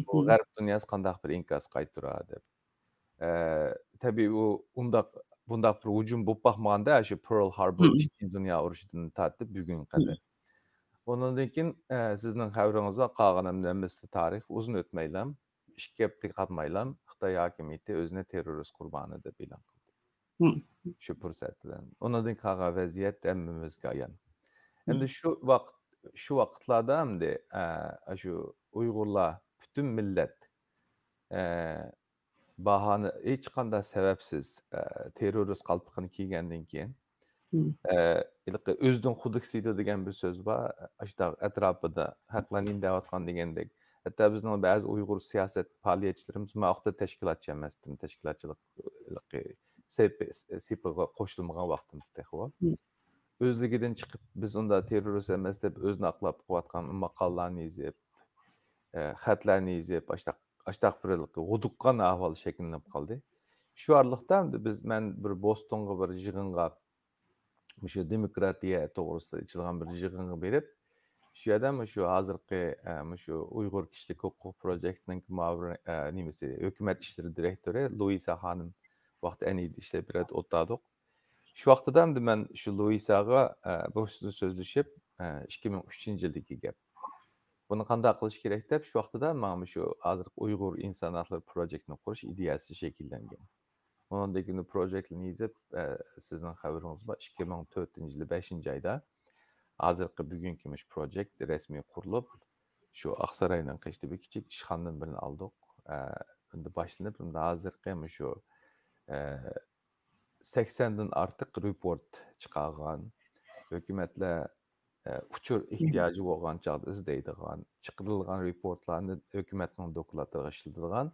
بۇ غەرب دۇنياسى قانداق بىر ئىنكاس قايتۇرار دەپ. ئە، تەبىئىي، ئۇ ئۇنداق، بۇنداق بىر ھۇجۇم بولۇپ باقمىغاندا، شۇ پېرل ھاربور ئىككىنچى دۇنيا ئۇرۇشىدىن تارتىپ بۈگۈنگە قەدەر. ئۇنىڭدىن كېيىن، ئە، سىزنىڭ خەۋىرىڭىز بار، قالغان ھەممىسى تارىخ. ئۇزۇن ئۆتمەيلا، ئىككى ھەپتىگە قالمايلا خىتاي ھاكىمىيىتى ئۆزىنى تېررورىست قۇربانى دەپ ئېلان قىلدى. شۇ پۇرسەت بىلەن. ئۇنىڭدىن كېيىن قالغان ۋەزىيەت ھەممىمىزگە ئايان. ئەمدى شۇ ۋاقىت، شۇ ۋاقىتلاردا ئەمدى، ئە، شۇ ئۇيغۇرلار پۈتۈن مىللەت، ئە، باھانە، ھېچقانداق سەۋەبسىز، ئە، تېررورىست قالپىقىنى كىيگەندىن كېيىن، ئە، ھېلىقى ئۆزىدىن خۇدىكسىدە دېگەن بىر سۆز بار. ئاشۇنداق ئەتراپىدا خەقلەر نېمە دەۋاتقان دېگەندەك. ھەتتا بىزنىڭ بەزى ئۇيغۇر سىياسەت پائالىيەتچىلىرىمىز، مەن ئۇ ۋاقىتتا تەشكىلاتچى ئەمەستىم، تەشكىلاتچىلىق ھېلىقى سېپى-، سېپىغا قوشۇلمىغان ۋاقتىم تېخى ئۇ. ئۆزلۈكىدىن چىقىپ، بىز ئۇنداق تېررورىست ئەمەس دەپ ئۆزىنى ئاقلاپ قويۇۋاتقان ماقالىلارنى يېزىپ، ئە، خەتلەرنى يېزىپ، ئاشتاق، ئاشتاق بىر ھېلىقى غۇدۇققان ئەھۋال شەكىللىنىپ قالدى. شۇ ئارىلىقتا ئەمدى بىز، مەن بىر بوستونغا بىر يىغىنغا، مۇشۇ دېموكراتىيە توغرىسىدا ئېچىلغان بىر يىغىنغا بېرىپ، شۇ يەردە مۇشۇ ھازىرقى، ئە، مۇشۇ ئۇيغۇر كىشىلىك ھوقۇق پروجېكتىنىڭ مۇئاۋىن، ئە، نېمىسى، ھۆكۈمەت ئىشلىرى دىرېكتورى لۇئىسا خانىم، ۋاقتى ئەنىيدە ئىشلەپ بېرەتتى، ئولتۇردۇق. شۇ ۋاقتىدا ئەمدى مەن شۇ لۇئىساغا، ئە، بۇ سۆزلىشىپ، ئە، ئىككى مىڭ ئۈچىنچى يىلدىكى گەپ. بۇنى قانداق قىلىش كېرەك دەپ، شۇ ۋاقتىدا ماڭا مۇشۇ ھازىرقى ئۇيغۇر ئىنسان ھەقلىرى پروجېكتىنى قۇرۇش ئىدىيەسى شەكىللەنگەن. ئۇنىڭدىن كېيىن پروجېكتنى يېزىپ، ئە، سىزنىڭ خەۋىرىڭىز بار، ئىككى مىڭ تۆتىنچى يىلى بەشىنچى ئايدا ھازىرقى بۈگۈنكى مۇشۇ پروجېكت رەسمىي قۇرۇلۇپ، شۇ ئاقساراينىڭ قېشىدا بىر كىچىك ئىشخانىدىن بىرنى ئالدۇق. ئە، ئەمدى باشلىنىپ، ئەمدى ھازىرقى مۇشۇ، ئە، سەكسەندىن ئارتۇق رېپورت چىقارغان، ھۆكۈمەتلەر، ئە، ئۇچۇر ئېھتىياجى بولغان چاغدا ئىزدەيدىغان، چىقىرىلغان رېپورتلارنى ھۆكۈمەتنىڭ دوكلاتلىرىغا ئىشلىتىدىغان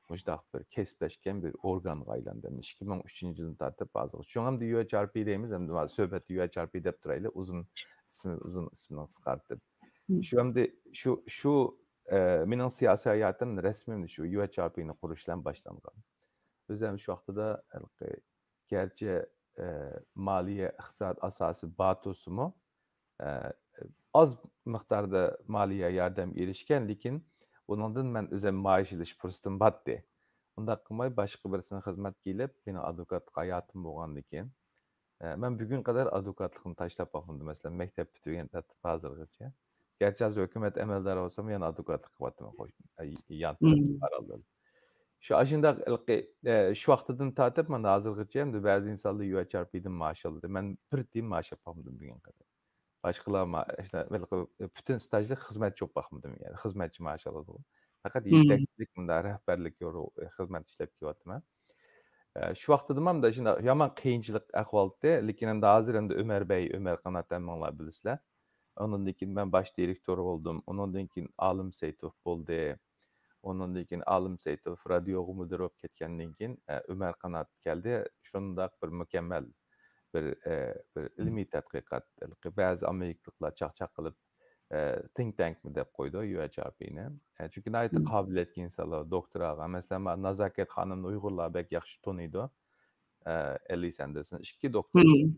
مۇشۇنداق بىر كەسىپلەشكەن بىر ئورگانغا ئايلاندى. ئىككى مىڭ ئۈچىنچى يىلدىن تارتىپ ھازىرغىچە. شۇڭا ئەمدى يۇ ئەيچ ئار پى دەيمىز، ئەمدى مانا سۆھبەتتە يۇ ئەيچ ئار پى دەپ تۇرايلى، ئۇزۇن ئىسمى، ئۇزۇن ئىسمىنى قىسقارتىپ. شۇ ئەمدى شۇ، شۇ، ئە، مېنىڭ سىياسىي ھاياتىم رەسمىي شۇ يۇ ئەيچ ئار پىنى قۇرۇش بىلەن باشلانغان. ئۆزۈم شۇ ۋاقتىدا ھېلىقى گەرچە، ئە، مالىيە، ئىقتىساد ئاساسى بار تۇرسىمۇ، ئە، ئاز مىقداردا مالىيە ياردەمگە ئېرىشكەن، لېكىن ئۇنىڭدىن مەن ئۆزۈم مائاش ئېلىش پۇرسىتىم بارتتى. ئۇنداق قىلماي، باشقا بىرسىنىڭ خىزمەتكە كېلىپ، مېنىڭ ئادۋوكاتلىق ھاياتىم بولغاندىكىن، ئە، مەن بۈگۈنگە قەدەر ئادۋوكاتلىقنى تاشلاپ باقمىدىم. مەسىلەن، مەكتەپ پۈتتۈرگەن تارتىپ ھازىرغىچە. گەرچە ھازىر ھۆكۈمەت ئەمەلدارى بولسام، يەنە ئادۋوكاتلىق قىلىۋاتىمەن، خوش، ئە، يان تەرەپتە پاراللېل. شۇ ئاشۇنداق ھېلىقى، ئە، شۇ ۋاقتىدىن تارتىپ، مانا ھازىرغىچە ئەمدى بەزى ئىنسانلار يۇ ئېچ ئار پىدىن مائاش ئالىدۇ. مەن بىر تىيىن مائاش ئاپ باقمىدىم بۈگۈنگە قەدەر. باشقىلار ما-، ئىشلار، ھېلىقى پۈتۈن ستاژلىق خىزمەتچى بولۇپ باقمىدىم، يەنى خىزمەتچى مائاش ئالىدىغۇ. پەقەت يېتەكچىلىك، مۇنداق رەھبەرلىك يورۇ-، خىزمەت ئىشلەپ كېلىۋاتىمەن. ئە، شۇ ۋاقتىدىمۇ ئەمدى شۇنداق يامان قىيىنچىلىق ئەھۋالىتى، لېكىن ئەمدى ھازىر ئەمدى ئۆمەر بەي، ئۆمەر قانات ھەممىڭلار بىلىسىلەر. ئۇنىڭدىن كېيىن مەن باش دىرېكتور بولدۇم. ئۇنىڭدىن كېيىن ئالىم سەيتوف بولدى. ئۇنىڭدىن كېيىن ئالىم سەيتوف رادىيوغا مۇدىر بولۇپ كەتكەندىن كېيىن، ئە، ئۆمەر قانات كەلدى. شۇنداق بىر مۇكەممەل بىر، ئە، بىر ئىلمىي تەتقىقات، بەزى ئامېرىكىلىقلار چاقچاق قىلىپ، ئە، تىنك تانكمۇ دەپ قويىدۇ يۇ ئېچ ئار پىنى. ئە، چۈنكى ناھايىتى قابىلىيەتلىك ئىنسانلار، دوكتوراغا، مەسىلەن، ما-، نازاكەت خانىمنى ئۇيغۇرلار بەك ياخشى تونۇيدۇ. ئە، ئەللى سەندېرسون، ئىككى دوكتورسى.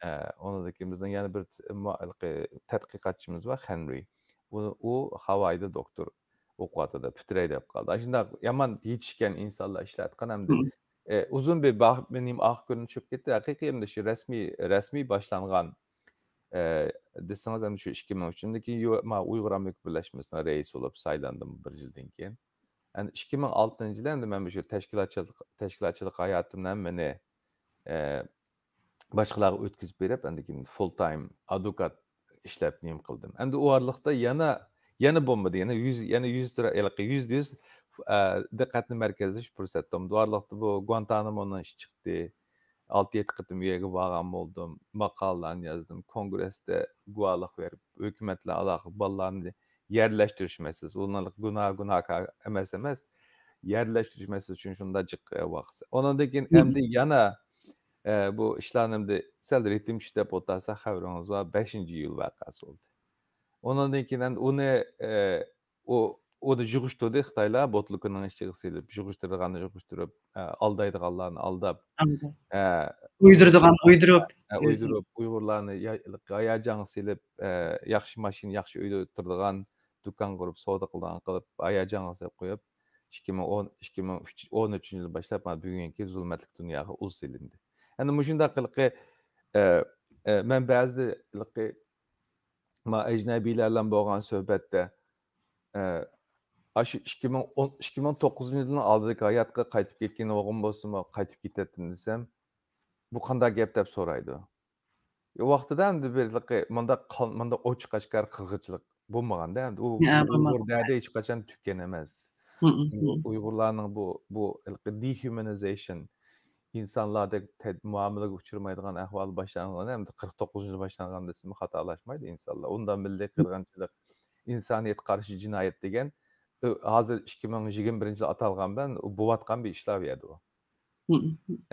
ئە، ئۇنىڭدىن كېيىن بىزنىڭ يەنە بىر ت-، ما-، ھېلىقى تەتقىقاتچىمىز بار، خېنرى. ئۇ، ئۇ خاۋايدا دوكتور ئوقۇۋاتىدۇ، پۈتتۈرەي دەپ قالدى. ئاشۇنداق يامان يېتىشكەن ئىنسانلار ئىشلەۋاتقان ھەمدە، ئە، ئۇزۇن بىر باغ-، نېمە ئاق كۆرۈنۈپ چۈشۈپ كەتتى. ھەقىقىي ئەمدى شۇ رەسمىي، رەسمىي باشلانغان، ئە، دېسىڭىز ئەمدى شۇ ئىككى مىڭ ئۈچىنچى يىل ما-، ئۇيغۇر ئامېرىكا بىرلەشمىسىنىڭ رەئىسى بولۇپ سايلاندىم بىر يىلدىن كېيىن. ئەمدى ئىككى مىڭ ئالتىنچى يىلى ئەمدى مەن شۇ تەشكىلاتچىلىق، تەشكىلاتچىلىق ھاياتىمنى مېنى، ئە، باشقىلارغا ئۆتكۈزۈپ بېرىپ، ئاندىن كېيىن فۇل تايم ئادۋوكات ئىشلەپ نېمە قىلدىم. ئەمدى ئۇ ئارىلىقتا يەنە، يەنە بولمىدى. يەنە يۈز، يەنە يۈز تۇرا-، ھېلىقى يۈزدە يۈز، ئە، دىققەتنى مەركەزلىشىش پۇرسەت بولمىدى. ئۇ ئارىلىقتا بۇ گۇانتانامونىڭ ئىشى چىقتى. ئالتە يەتتە قېتىم ئۇ يەرگە بارغان بولدۇم. ماقالىلەرنى يازدىم. كونگرېستا گۇۋاھلىق بېرىپ، ھۆكۈمەت بىلەن ئالاقە، بالىلارنى يەرلەشتۈرۈش مەسىلىسى. ئۇلارنى گۇناھ، گۇناھكار ئەمەس، ئەمەس. يەرلەشتۈرۈش مەسىلىسى ئۈچۈن شۇنداق جىق، ئە، ۋاقىت. ئۇنىڭدىن كېيىن ئەمدى يەنە، ئە، بۇ ئىشلارنى ئەمدى سەل رىتىم چۈشتى دەپ ئولتۇرسا، خەۋىرىڭىز بار، بەشىنچى ئىيۇل ۋەقەسى بولدى. ئۇنىڭدىن كېيىن ئەمدى ئۇنى، ئە، ئۇ، ئۇنى يىغىشتۇردى خىتايلار، بوتۇلكىنىڭ ئىچىگە سېلىپ، يىغىشتۇرىدىغاننى يىغىشتۇرۇپ، ئە، ئالدايدىغانلارنى ئالداپ، ئالداپ. ئە، ئۇيدۇرىدىغان ئۇيدۇرۇپ، ئە، ئۆزىنى. ئۇيدۇرۇپ، ئۇيغۇرلارنى يا-، ھاياجانغا سېلىپ، ئە، ياخشى ماشىنا، ياخشى ئۆيدە ئولتۇرىدىغان، دۇكان قۇرۇپ، سودا قىلىدىغان قىلىپ، ھاياجانغا سېلىپ قويۇپ، ئىككى مىڭ ئون، ئىككى مىڭ ئۈچ، ئون ئۈچىنچى يىلى باشلاپ، مانا بۈگۈنكى زۇلمەتلىك دۇنياغا ئۇل سېلىندى. ئەنە مۇشۇنداق قىلىقى، ئە، ئە، مەن بەزىدە قىلىقى ما ئەجنەبىيلەر بىلەن بولغان سۆھبەتتە، ئە، ئاشۇ ئىككى مىڭ ئون، ئىككى مىڭ توققۇزىنچى يىلنىڭ ئالدىدىكى ھاياتقا قايتىپ كەتكىنى بولغان بولسىمۇ، قايتىپ كېتەتتىم دېسەم، بۇ قانداق گەپ دەپ سورايدۇ. ئۇ ۋاقتىدا ئەمدى بىرلىقى مۇنداق قان-، مۇنداق ئوچۇق ئاشكارا قىرغىنچىلىق بولمىغاندا، ئەمدى ئۇ يا، ئۇيغۇر بولمىغان. دەردى ھېچقاچان تۈگىگەن ئەمەس. مم، مم. ئۇيغۇرلارنىڭ بۇ، بۇ ھېلىقى دېھيۇمانىزېيشن، ئىنسانلاردەك تەد-، مۇئامىلىگە ئۇچرىمايدىغان ئەھۋال باشلانغان، ئەمدى قىرىق توققۇزىنچى يىلى باشلانغان دېسىمۇ خاتالاشمايدۇ ئىنسانلار. ئۇنداق مىللىي قىرغىنچىلىق، ئىنسانىيەتكە قارشى جىنايەت دېگەن، ئۆ-، ھازىر ئىككى مىڭ يىگىرمە بىرىنچى يىل ئاتالغان بىلەن بولۇۋاتقان بىر ئىشلار بۇ يەردە ئۇ. مم.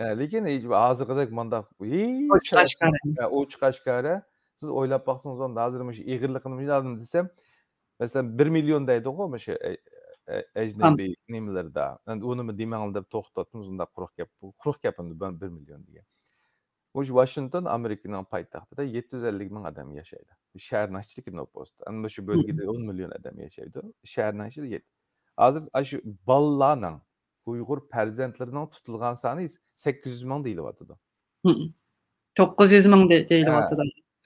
ئە، لېكىن ھېچ ھازىرقىدەك مۇنداق ھېچ ئوچۇق ئاشكارا. ئە، ئوچۇق ئاشكارا. سىز ئويلاپ باقسىڭىز، ئۇندا ھازىر مۇشۇ ئېغىرلىقىنى مۇشۇنداق دېسەم، مەسىلەن، بىر مىليون دەيدىغۇ مۇشۇ، ئە، ئە، ئەجنەبىي نېمىلىرىدا. ئەمدى ئۇنىمۇ دېمەڭلار دەپ توختاتتىم، ئۇنداق قۇرۇق گەپ. قۇرۇق گەپ ئەمدى بىر، بىر مىليون دېگەن. مۇشۇ ۋاشىنگتون ئامېرىكىنىڭ پايتەختىدا يەتتە يۈز ئەللىك مىڭ ئادەم ياشايدۇ. شەھەرنىڭ ئىچىدىكى نوپۇس. ئەمدى مۇشۇ بۆلگىدە ئون مىليون ئادەم ياشايدۇ. شەھەرنىڭ ئىچىدە يەت-، ھازىر ئاشۇ بالىلارنىڭ، ئۇيغۇر پەرزەنتلىرىنىڭ تۇتۇلغان سانى سەككىز يۈز مىڭ دېيىلىۋاتىدۇ. توققۇز يۈز مىڭ دە-، دەيدۇ ھە.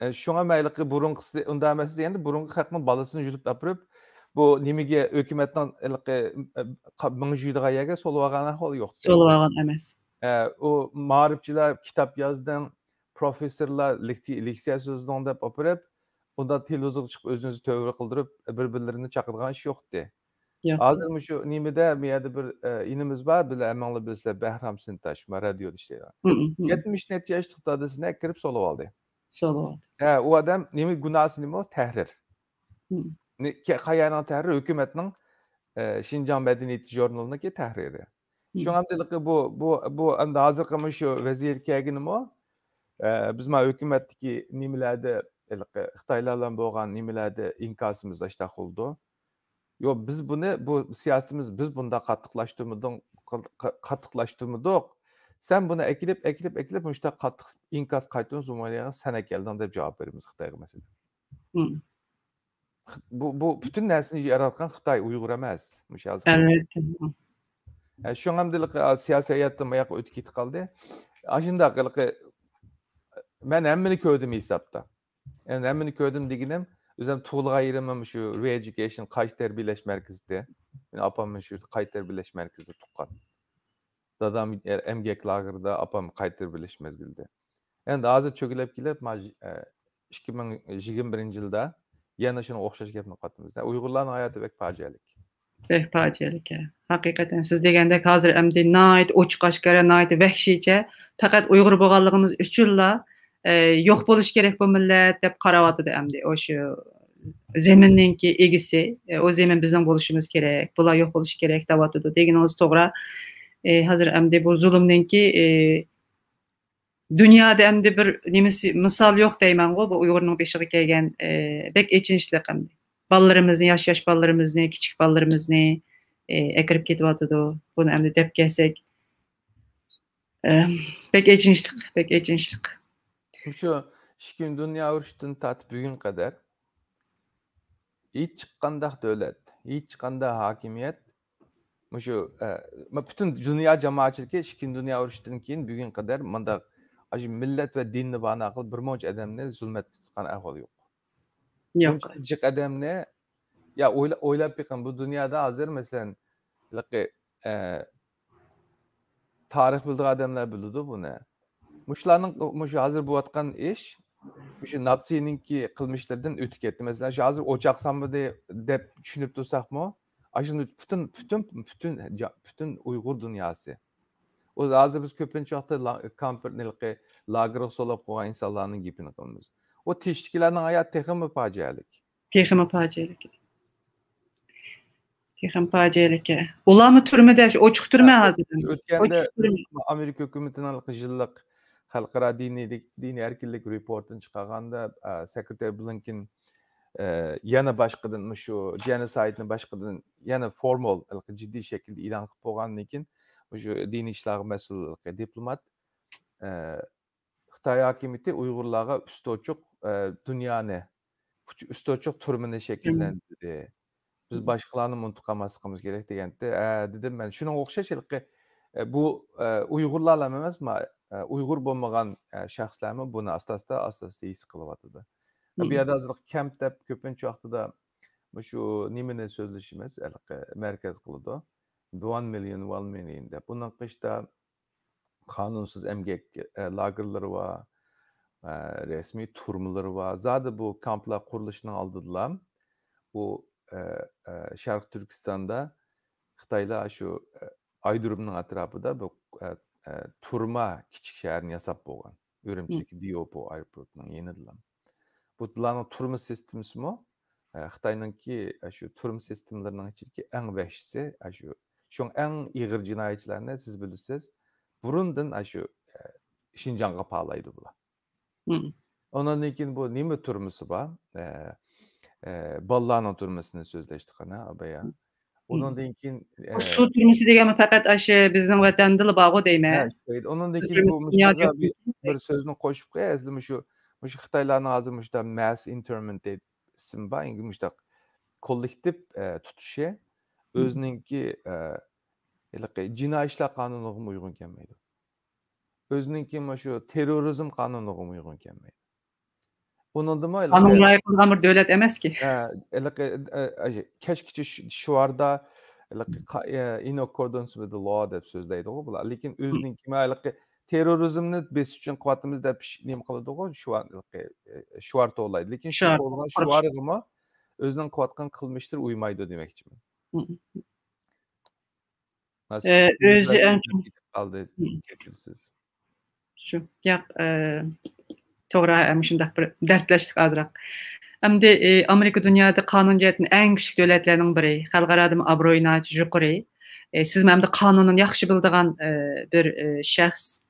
ئە، شۇڭا مەن ھېلىقى بۇرۇنقىسى ئۇنداق ئەمەس دېگەندە، بۇرۇنقى خەقنىڭ بالىسىنى يۈدۈپ ئاپىرىپ، بۇ نېمىگە ھۆكۈمەتنىڭ ھېلىقى، ئە، قا-، مېڭە جۇيىدىغان يەرگە سولىۋالغان ئەھۋال يوق. سولىۋالغان ئەمەس. ئە، ئۇ مائارىپچىلار كىتاب يازدىڭ، پروفېسسورلار لېكتى-، لېكسىيە سۆزلىدىڭ دەپ ئاپىرىپ، ئۇنداق تېلېۋىزورغا چىقىپ ئۆزىنى تۆۋرە قىلدۇرۇپ، بىر-بىرلىرىنى چاقىدىغان ئىش يوقتى. ياق. ھازىر مۇشۇ نېمىدە، بۇ يەردە بىر، ئە، ئىنىمىز بار، بىلە ھەممىڭلار بىلىسىلەر، بەھرام سىنتاش، ما رادىيودا ئىشلەيدىغان. مم، مم. يەتمىش نەچچە ياشلىق دادىسىنى ئەكىرىپ سولىۋالدى. سولىۋالدى. ھە، ئۇ ئادەم نېمە گۇناھسى نېمە ئۇ؟ تەھرىر. مم. نې-، كە-، قايانىڭ تەھرىرى؟ ھۆكۈمەتنىڭ، ئە، شىنجاڭ مەدەنىيىتى ژۇرنىلىنىڭكى تەھرىرى. مم. شۇڭا ئەمدى بۇ، بۇ، بۇ ئەمدى ھازىرقى مۇشۇ ۋەزىيەتكە كەلگىنىمۇ، ئە، بىز ما ھۆكۈمەتتىكى نېمىلەردە، ھېلىقى خىتايلار بىلەن بولغان نېمىلەردە ئىنكاسىمىزدا ئاشۇنداق بولىدۇ. يوق، بىز بۇنى، بۇ سىياسىتىمىز، بىز بۇنداق قاتتىقلاشتۇرمىدۇق، قا-، قا-، قاتتىقلاشتۇرمىدۇق. سەن بۇنى ئەكېلىپ، ئەكېلىپ، ئەكېلىپ، مۇشۇنداق قاتتىق ئىنكاس قايتۇرۇپ زۇمۇلياغا سەن ئەكەلدىڭ دەپ جاۋاب بېرىمىز خىتايغا، مەسىلەن. مم. بۇ، بۇ پۈتۈن نەرسىنى ياراتقان خىتاي، ئۇيغۇر ئەمەس. مۇشۇ ھازىر ئەلۋەتتە. ئە، شۇڭا ئەمدى ھېلىقى، ئا، سىياسىي ھاياتتىن ماياققا ئۆتۈپ كېتىپ قالدى. ئاشۇنداق ھېلىقى، مەن ھەممىنى كۆردۈم ھېسابتا. ئەمدى ھەممىنى كۆردۈم دېگىنىم، ئۆزۈم تۇغۇلغان يېرىم مۇشۇ re-education، قايتا تەربىيەلەش مەركىزىدە. مېنىڭ ئاپام مۇشۇ قايتا تەربىيەلەش مەركىزىدە تۇغقان. دادام ئەمگەك لاگېرىدا، ئاپام قايتا تەربىيەلەش مەزگىلىدە. ئەمدى ھازىر چۆگىلەپ كېلىپ، ما-، ئە، ئىككى مىڭ يىگىرمە بىرىنچى يىلدا يەنە شۇنىڭغا ئوخشاش گەپنى قىلىۋاتىمىز. ئۇيغۇرلارنىڭ ھاياتى بەك پاجىئەلىك. بەك پاجىئەلىك، ھە. ھەقىقەتەن سىز دېگەندەك ھازىر ئەمدى ناھايىتى ئوچۇق ئاشكارا، ناھايىتى ۋەھشىيچە، پەقەت ئۇيغۇر بولغانلىقىمىز ئۈچۈنلا، ئە، يوق بولۇشى كېرەك بۇ مىللەت دەپ قاراۋاتىدۇ ئەمدى. ئۇ شۇ زېمىننىڭكى ئىگىسى، ئە، ئۇ زېمىن بىزنىڭ بولۇشىمىز كېرەك، بۇلار يوق بولۇشى كېرەك دەۋاتىدۇ. دېگىنىڭىز توغرا. ئە، ھازىر ئەمدى بۇ زۇلۇمنىڭكى، ئە، دۇنيادا ئەمدى بىر نېمىسى، مىسال يوق دەيمەنغۇ، بۇ ئۇيغۇرنىڭ بېشىغا كەلگەن، ئە، بەك ئېچىنىشلىق ئەمدى. بالىلىرىمىزنى، ياش-ياش بالىلىرىمىزنى، كىچىك بالىلىرىمىزنى، ئە، ئەكىرىپ كېتىۋاتىدۇ. بۇنى ئەمدى دەپ كەلسەك، ئە، بەك ئېچىنىشلىق، بەك ئېچىنىشلىق. شۇ ئىككىنچى دۇنيا ئۇرۇشىدىن تارتىپ بۈگۈنگە قەدەر ھېچقانداق دۆلەت، ھېچقانداق ھاكىمىيەت مۇشۇ، ئە، مە-، پۈتۈن دۇنيا جامائەتچىلىكى ئىككىنچى دۇنيا ئۇرۇشىدىن كېيىن بۈگۈنگە قەدەر مۇنداق ئاشۇ مىللەت ۋە دىننى باھانە قىلىپ بىر مۇنچە ئادەمنى زۇلمەتكە تۇتقان ئەھۋال يوق. يوق. بۇنچە جىق ئادەمنى، يا ئويلا-، ئويلاپ بېقىڭ، بۇ دۇنيادا ھازىر مەسىلەن، ھېلىقى، ئە، تارىخ بىلىدىغان ئادەملەر بىلىدۇ بۇنى. مۇشۇلارنىڭ، مۇشۇ ھازىر بولۇۋاتقان ئىش، مۇشۇ ناتسىنىڭكى قىلمىشلىرىدىن ئۆتۈپ كەتتى. مەسىلەن، شۇ ھازىر ئوچاق سانمىدى دەپ چۈشىنىپ تۇرساقمۇ، ئاشۇ پۈتۈن، پۈتۈن، پۈتۈن جا-، پۈتۈن ئۇيغۇر دۇنياسى. ئۇ ھازىر بىز كۆپىنچە ۋاقىتتا لا-، كامپىرنى ھېلىقى لاگېرغا سولاپ قويغان ئىنسانلارنىڭ گېپىنى قىلىمىز. ئۇ تېشتىكىلەرنىڭ ھاياتى تېخىمۇ پاجىئەلىك. تېخىمۇ پاجىئەلىك. تېخىمۇ پاجىئەلىك. ئۇلارمۇ تۈرمىدە، شۇ ئوچۇق تۈرمە ھە، ھازىر. ئۆتكەندە ئوچۇق تۈرمە. ئامېرىكا ھۆكۈمىتىنىڭ يىللىق خەلقئارا دىنىي، دىنىي ئەركىنلىك رېپورتىنى چىقارغاندا، ئە، سېكرېتارى بلىنكېن، ئە، يەنە باشقىدىن مۇشۇ جېنوسايدنى باشقىدىن يەنە فورمال، جىددىي شەكىلدە ئېلان قىلىپ بولغاندىن كېيىن، مۇشۇ دىنىي ئىشلارغا مەسئۇل دىپلومات، ئە، خىتاي ھاكىمىيىتى ئۇيغۇرلارغا ئۈستى ئوچۇق، ئە، دۇنيانى، ئۈستى ئوچۇق تۈرمىنى شەكىللەندۈردى. بىز باشقىلارنى ئۇنتۇپ قالماسلىقىمىز كېرەك دېگەنتى. ھە، دېدىم مەن. شۇنىڭغا ئوخشاش ھېلىقى، ئە، بۇ، ئە، ئۇيغۇرلارلا ئەمەس، ما-، ئە، ئۇيغۇر بولمىغان، ئە، شەخسلەرمۇ بۇنى ئاستا-ئاستا، ئاستا-ئاستا ھېس قىلىۋاتىدۇ. بۇ يەردە ھازىر كەمپ دەپ كۆپىنچە ۋاقتىدا مۇشۇ نېمىنى سۆزلىشىمىز، ھېلىقى مەركەز قىلىدۇ. One million, one million دەپ. ئۇنىڭ قىشتا قانۇنسىز ئەمگەك، ئە، لاگېرلىرى بار، ئە، رەسمىي تۈرمىلىرى بار. زادى بۇ كامپلار قۇرۇلۇشىنىڭ ئالدىدىلا بۇ، ئە، ئە، شەرقىي تۈركىستاندا خىتايلار شۇ، ئە، ئايرودرومنىڭ ئەتراپىدا بۇ، ئە، ئە، تۈرمە كىچىك شەھەرنى ياساپ بولغان. ئۈرۈمچىدىكى دىئوپو ئايروپورتىنىڭ يېنىدىلا. بۇلارنىڭ تۈرمە سىستېمىسىمۇ، ئە، خىتاينىڭكى، ئە، شۇ تۈرمە سىستېمىلىرىنىڭ ئىچىدىكى ئەڭ ۋەھشىيسى، ئە، شۇ، شۇڭا ئەڭ ئېغىر جىنايەتچىلەرنى سىز بىلىسىز، بۇرۇندىن، ئە، شۇ، ئە، شىنجاڭغا پالايدۇ بۇلار. ئۇنىڭدىن كېيىن بۇ نېمە تۈرمىسى بار؟ ئە، ئە، بالىلارنىڭ تۈرمىسىنى سۆزلەشتۇق ئەنە، بايا. ئۇنىڭدىن كېيىن، ئە، سۇ تۈرمىسى دېگەنمۇ پەقەت ئاشۇ بىزنىڭ ۋەتەندىلا بارغۇ دەيمەن. ھە، شۇ، ئۇنىڭدىن كېيىن بۇ مۇشۇ بىر سۆزنى قوشۇپ قوياي، ئەسلى مۇشۇ، مۇشۇ خىتايلارنىڭ ھازىر مۇشۇنداق مەس ئىنتېرنمېنت دەپ ئىسمى بار، ئەنگە مۇشۇنداق كوللېكتىپ، ئە، تۇتۇشى ئۆزىنىڭكى، ئە، ھېلىقى جىنايى ئىشلار قانۇنىغىمۇ ئۇيغۇن كەلمەيدۇ. ئۆزىنىڭكى مۇشۇ تېررورىزم قانۇنىغىمۇ ئۇيغۇن كەلمەيدۇ. ئۇنىڭدىمۇ ھېلىقى قانۇن رىئايە قىلىدىغان بىر دۆلەت ئەمەسكى. ھە، ھېلىقى، ئە، ئە، كەچكىچە شۇ-، شوئاردا ھېلىقى قا-، ئە، in accordance with the law دەپ سۆزلەيدىغۇ بۇلار. لېكىن ئۆزىنىڭكى مانا ھېلىقى تېررورىزمنى بېسىش ئۈچۈن قىلىۋاتىمىز دەپ ش-، نېمە قىلىدىغۇ؟ شوئار، ھېلىقى، ئە، شوئار توۋلايدۇ. لېكىن شۇ شوئار، توۋلىغان قۇرۇق. شوئارىغىمۇ ئۆزىنىڭ قىلىۋاتقان قىلمىشلىرى ئۇيمايدۇ دېمەكچىمەن. ئۆزى ئەڭ چوڭ. قالدى، كەچۈرسىز. شۇ، ياق، ئە، توغرا، ئە، مۇشۇنداق بىر دەردلەشتۇق ئازراق. ئەمدى، ئە، ئامېرىكا دۇنيادا قانۇن جەھەتتىن ئەڭ كۈچلۈك دۆلەتلەرنىڭ بىرى، خەلقئارادىمۇ ئابرۇيى ناھايىتى يۇقىرى. ئە، سىزمۇ ئەمدى قانۇننى ياخشى بىلىدىغان، ئە، بىر، ئە، شەخس.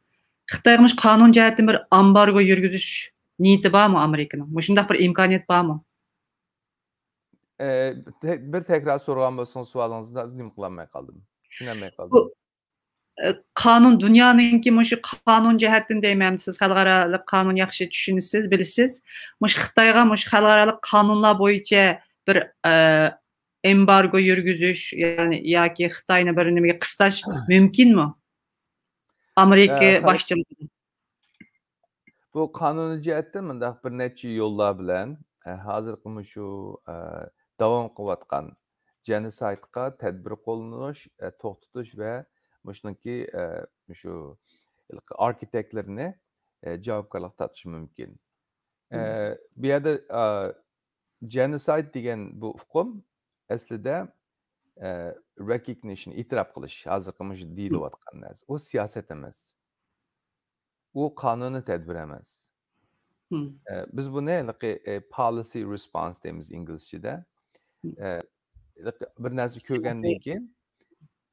خىتايغا مۇشۇ قانۇن جەھەتتىن بىر ئامبارگو يۈرگۈزۈش نىيىتى بارمۇ ئامېرىكىنىڭ؟ مۇشۇنداق بىر ئىمكانىيەت بارمۇ؟ ئە، تە-، بىر تەكرار سورىغان بولسىڭىز سوئالىڭىزنى، نېمە قىلالماي قالدىم. چۈشىنەلمەي قالدىم. بۇ، ئە، قانۇن، دۇنيانىڭكى مۇشۇ قانۇن جەھەتتىن دەيمەن، سىز خەلقئارالىق قانۇن ياخشى چۈشىنىسىز، بىلىسىز. مۇشۇ خىتايغا مۇشۇ خەلقئارالىق قانۇنلار بويىچە بىر، ئە، ئېمبارگو يۈرگۈزۈش، يەنى ياكى خىتاينى بىر نېمىگە قىستاش مۇمكىنمۇ؟ ئامېرىكا باشچىلىقىدا. بۇ قانۇنىي جەھەتتىن مۇنداق بىر نەچچە يوللار بىلەن، ئە، ھازىرقى مۇشۇ، ئە، داۋام قىلىۋاتقان جېنوسايدقا تەدبىر قوللىنىش، ئە، توختىتىش ۋە مۇشۇنىڭكى، ئە، مۇشۇ ئاركىتەكلىرىنى، ئە، جاۋابكارلىققا تارتىش مۇمكىن. ئە، بۇ يەردە، ئە، جېنوسايد دېگەن بۇ ئۇقۇم ئەسلىدە، ئە، رېكوگنىشن، ئېتىراپ قىلىش، ھازىرقى مۇشۇ دېيىلىۋاتقان نەرسە. ئۇ سىياسەت ئەمەس. ئۇ قانۇنىي تەدبىر ئەمەس. ئە، بىز بۇنى ھېلىقى، ئە، پالىسى رېسپونس دەيمىز ئىنگلىزچىدە. ئە، ھېلىقى بىر نەرسە كۆرگەندىن كېيىن،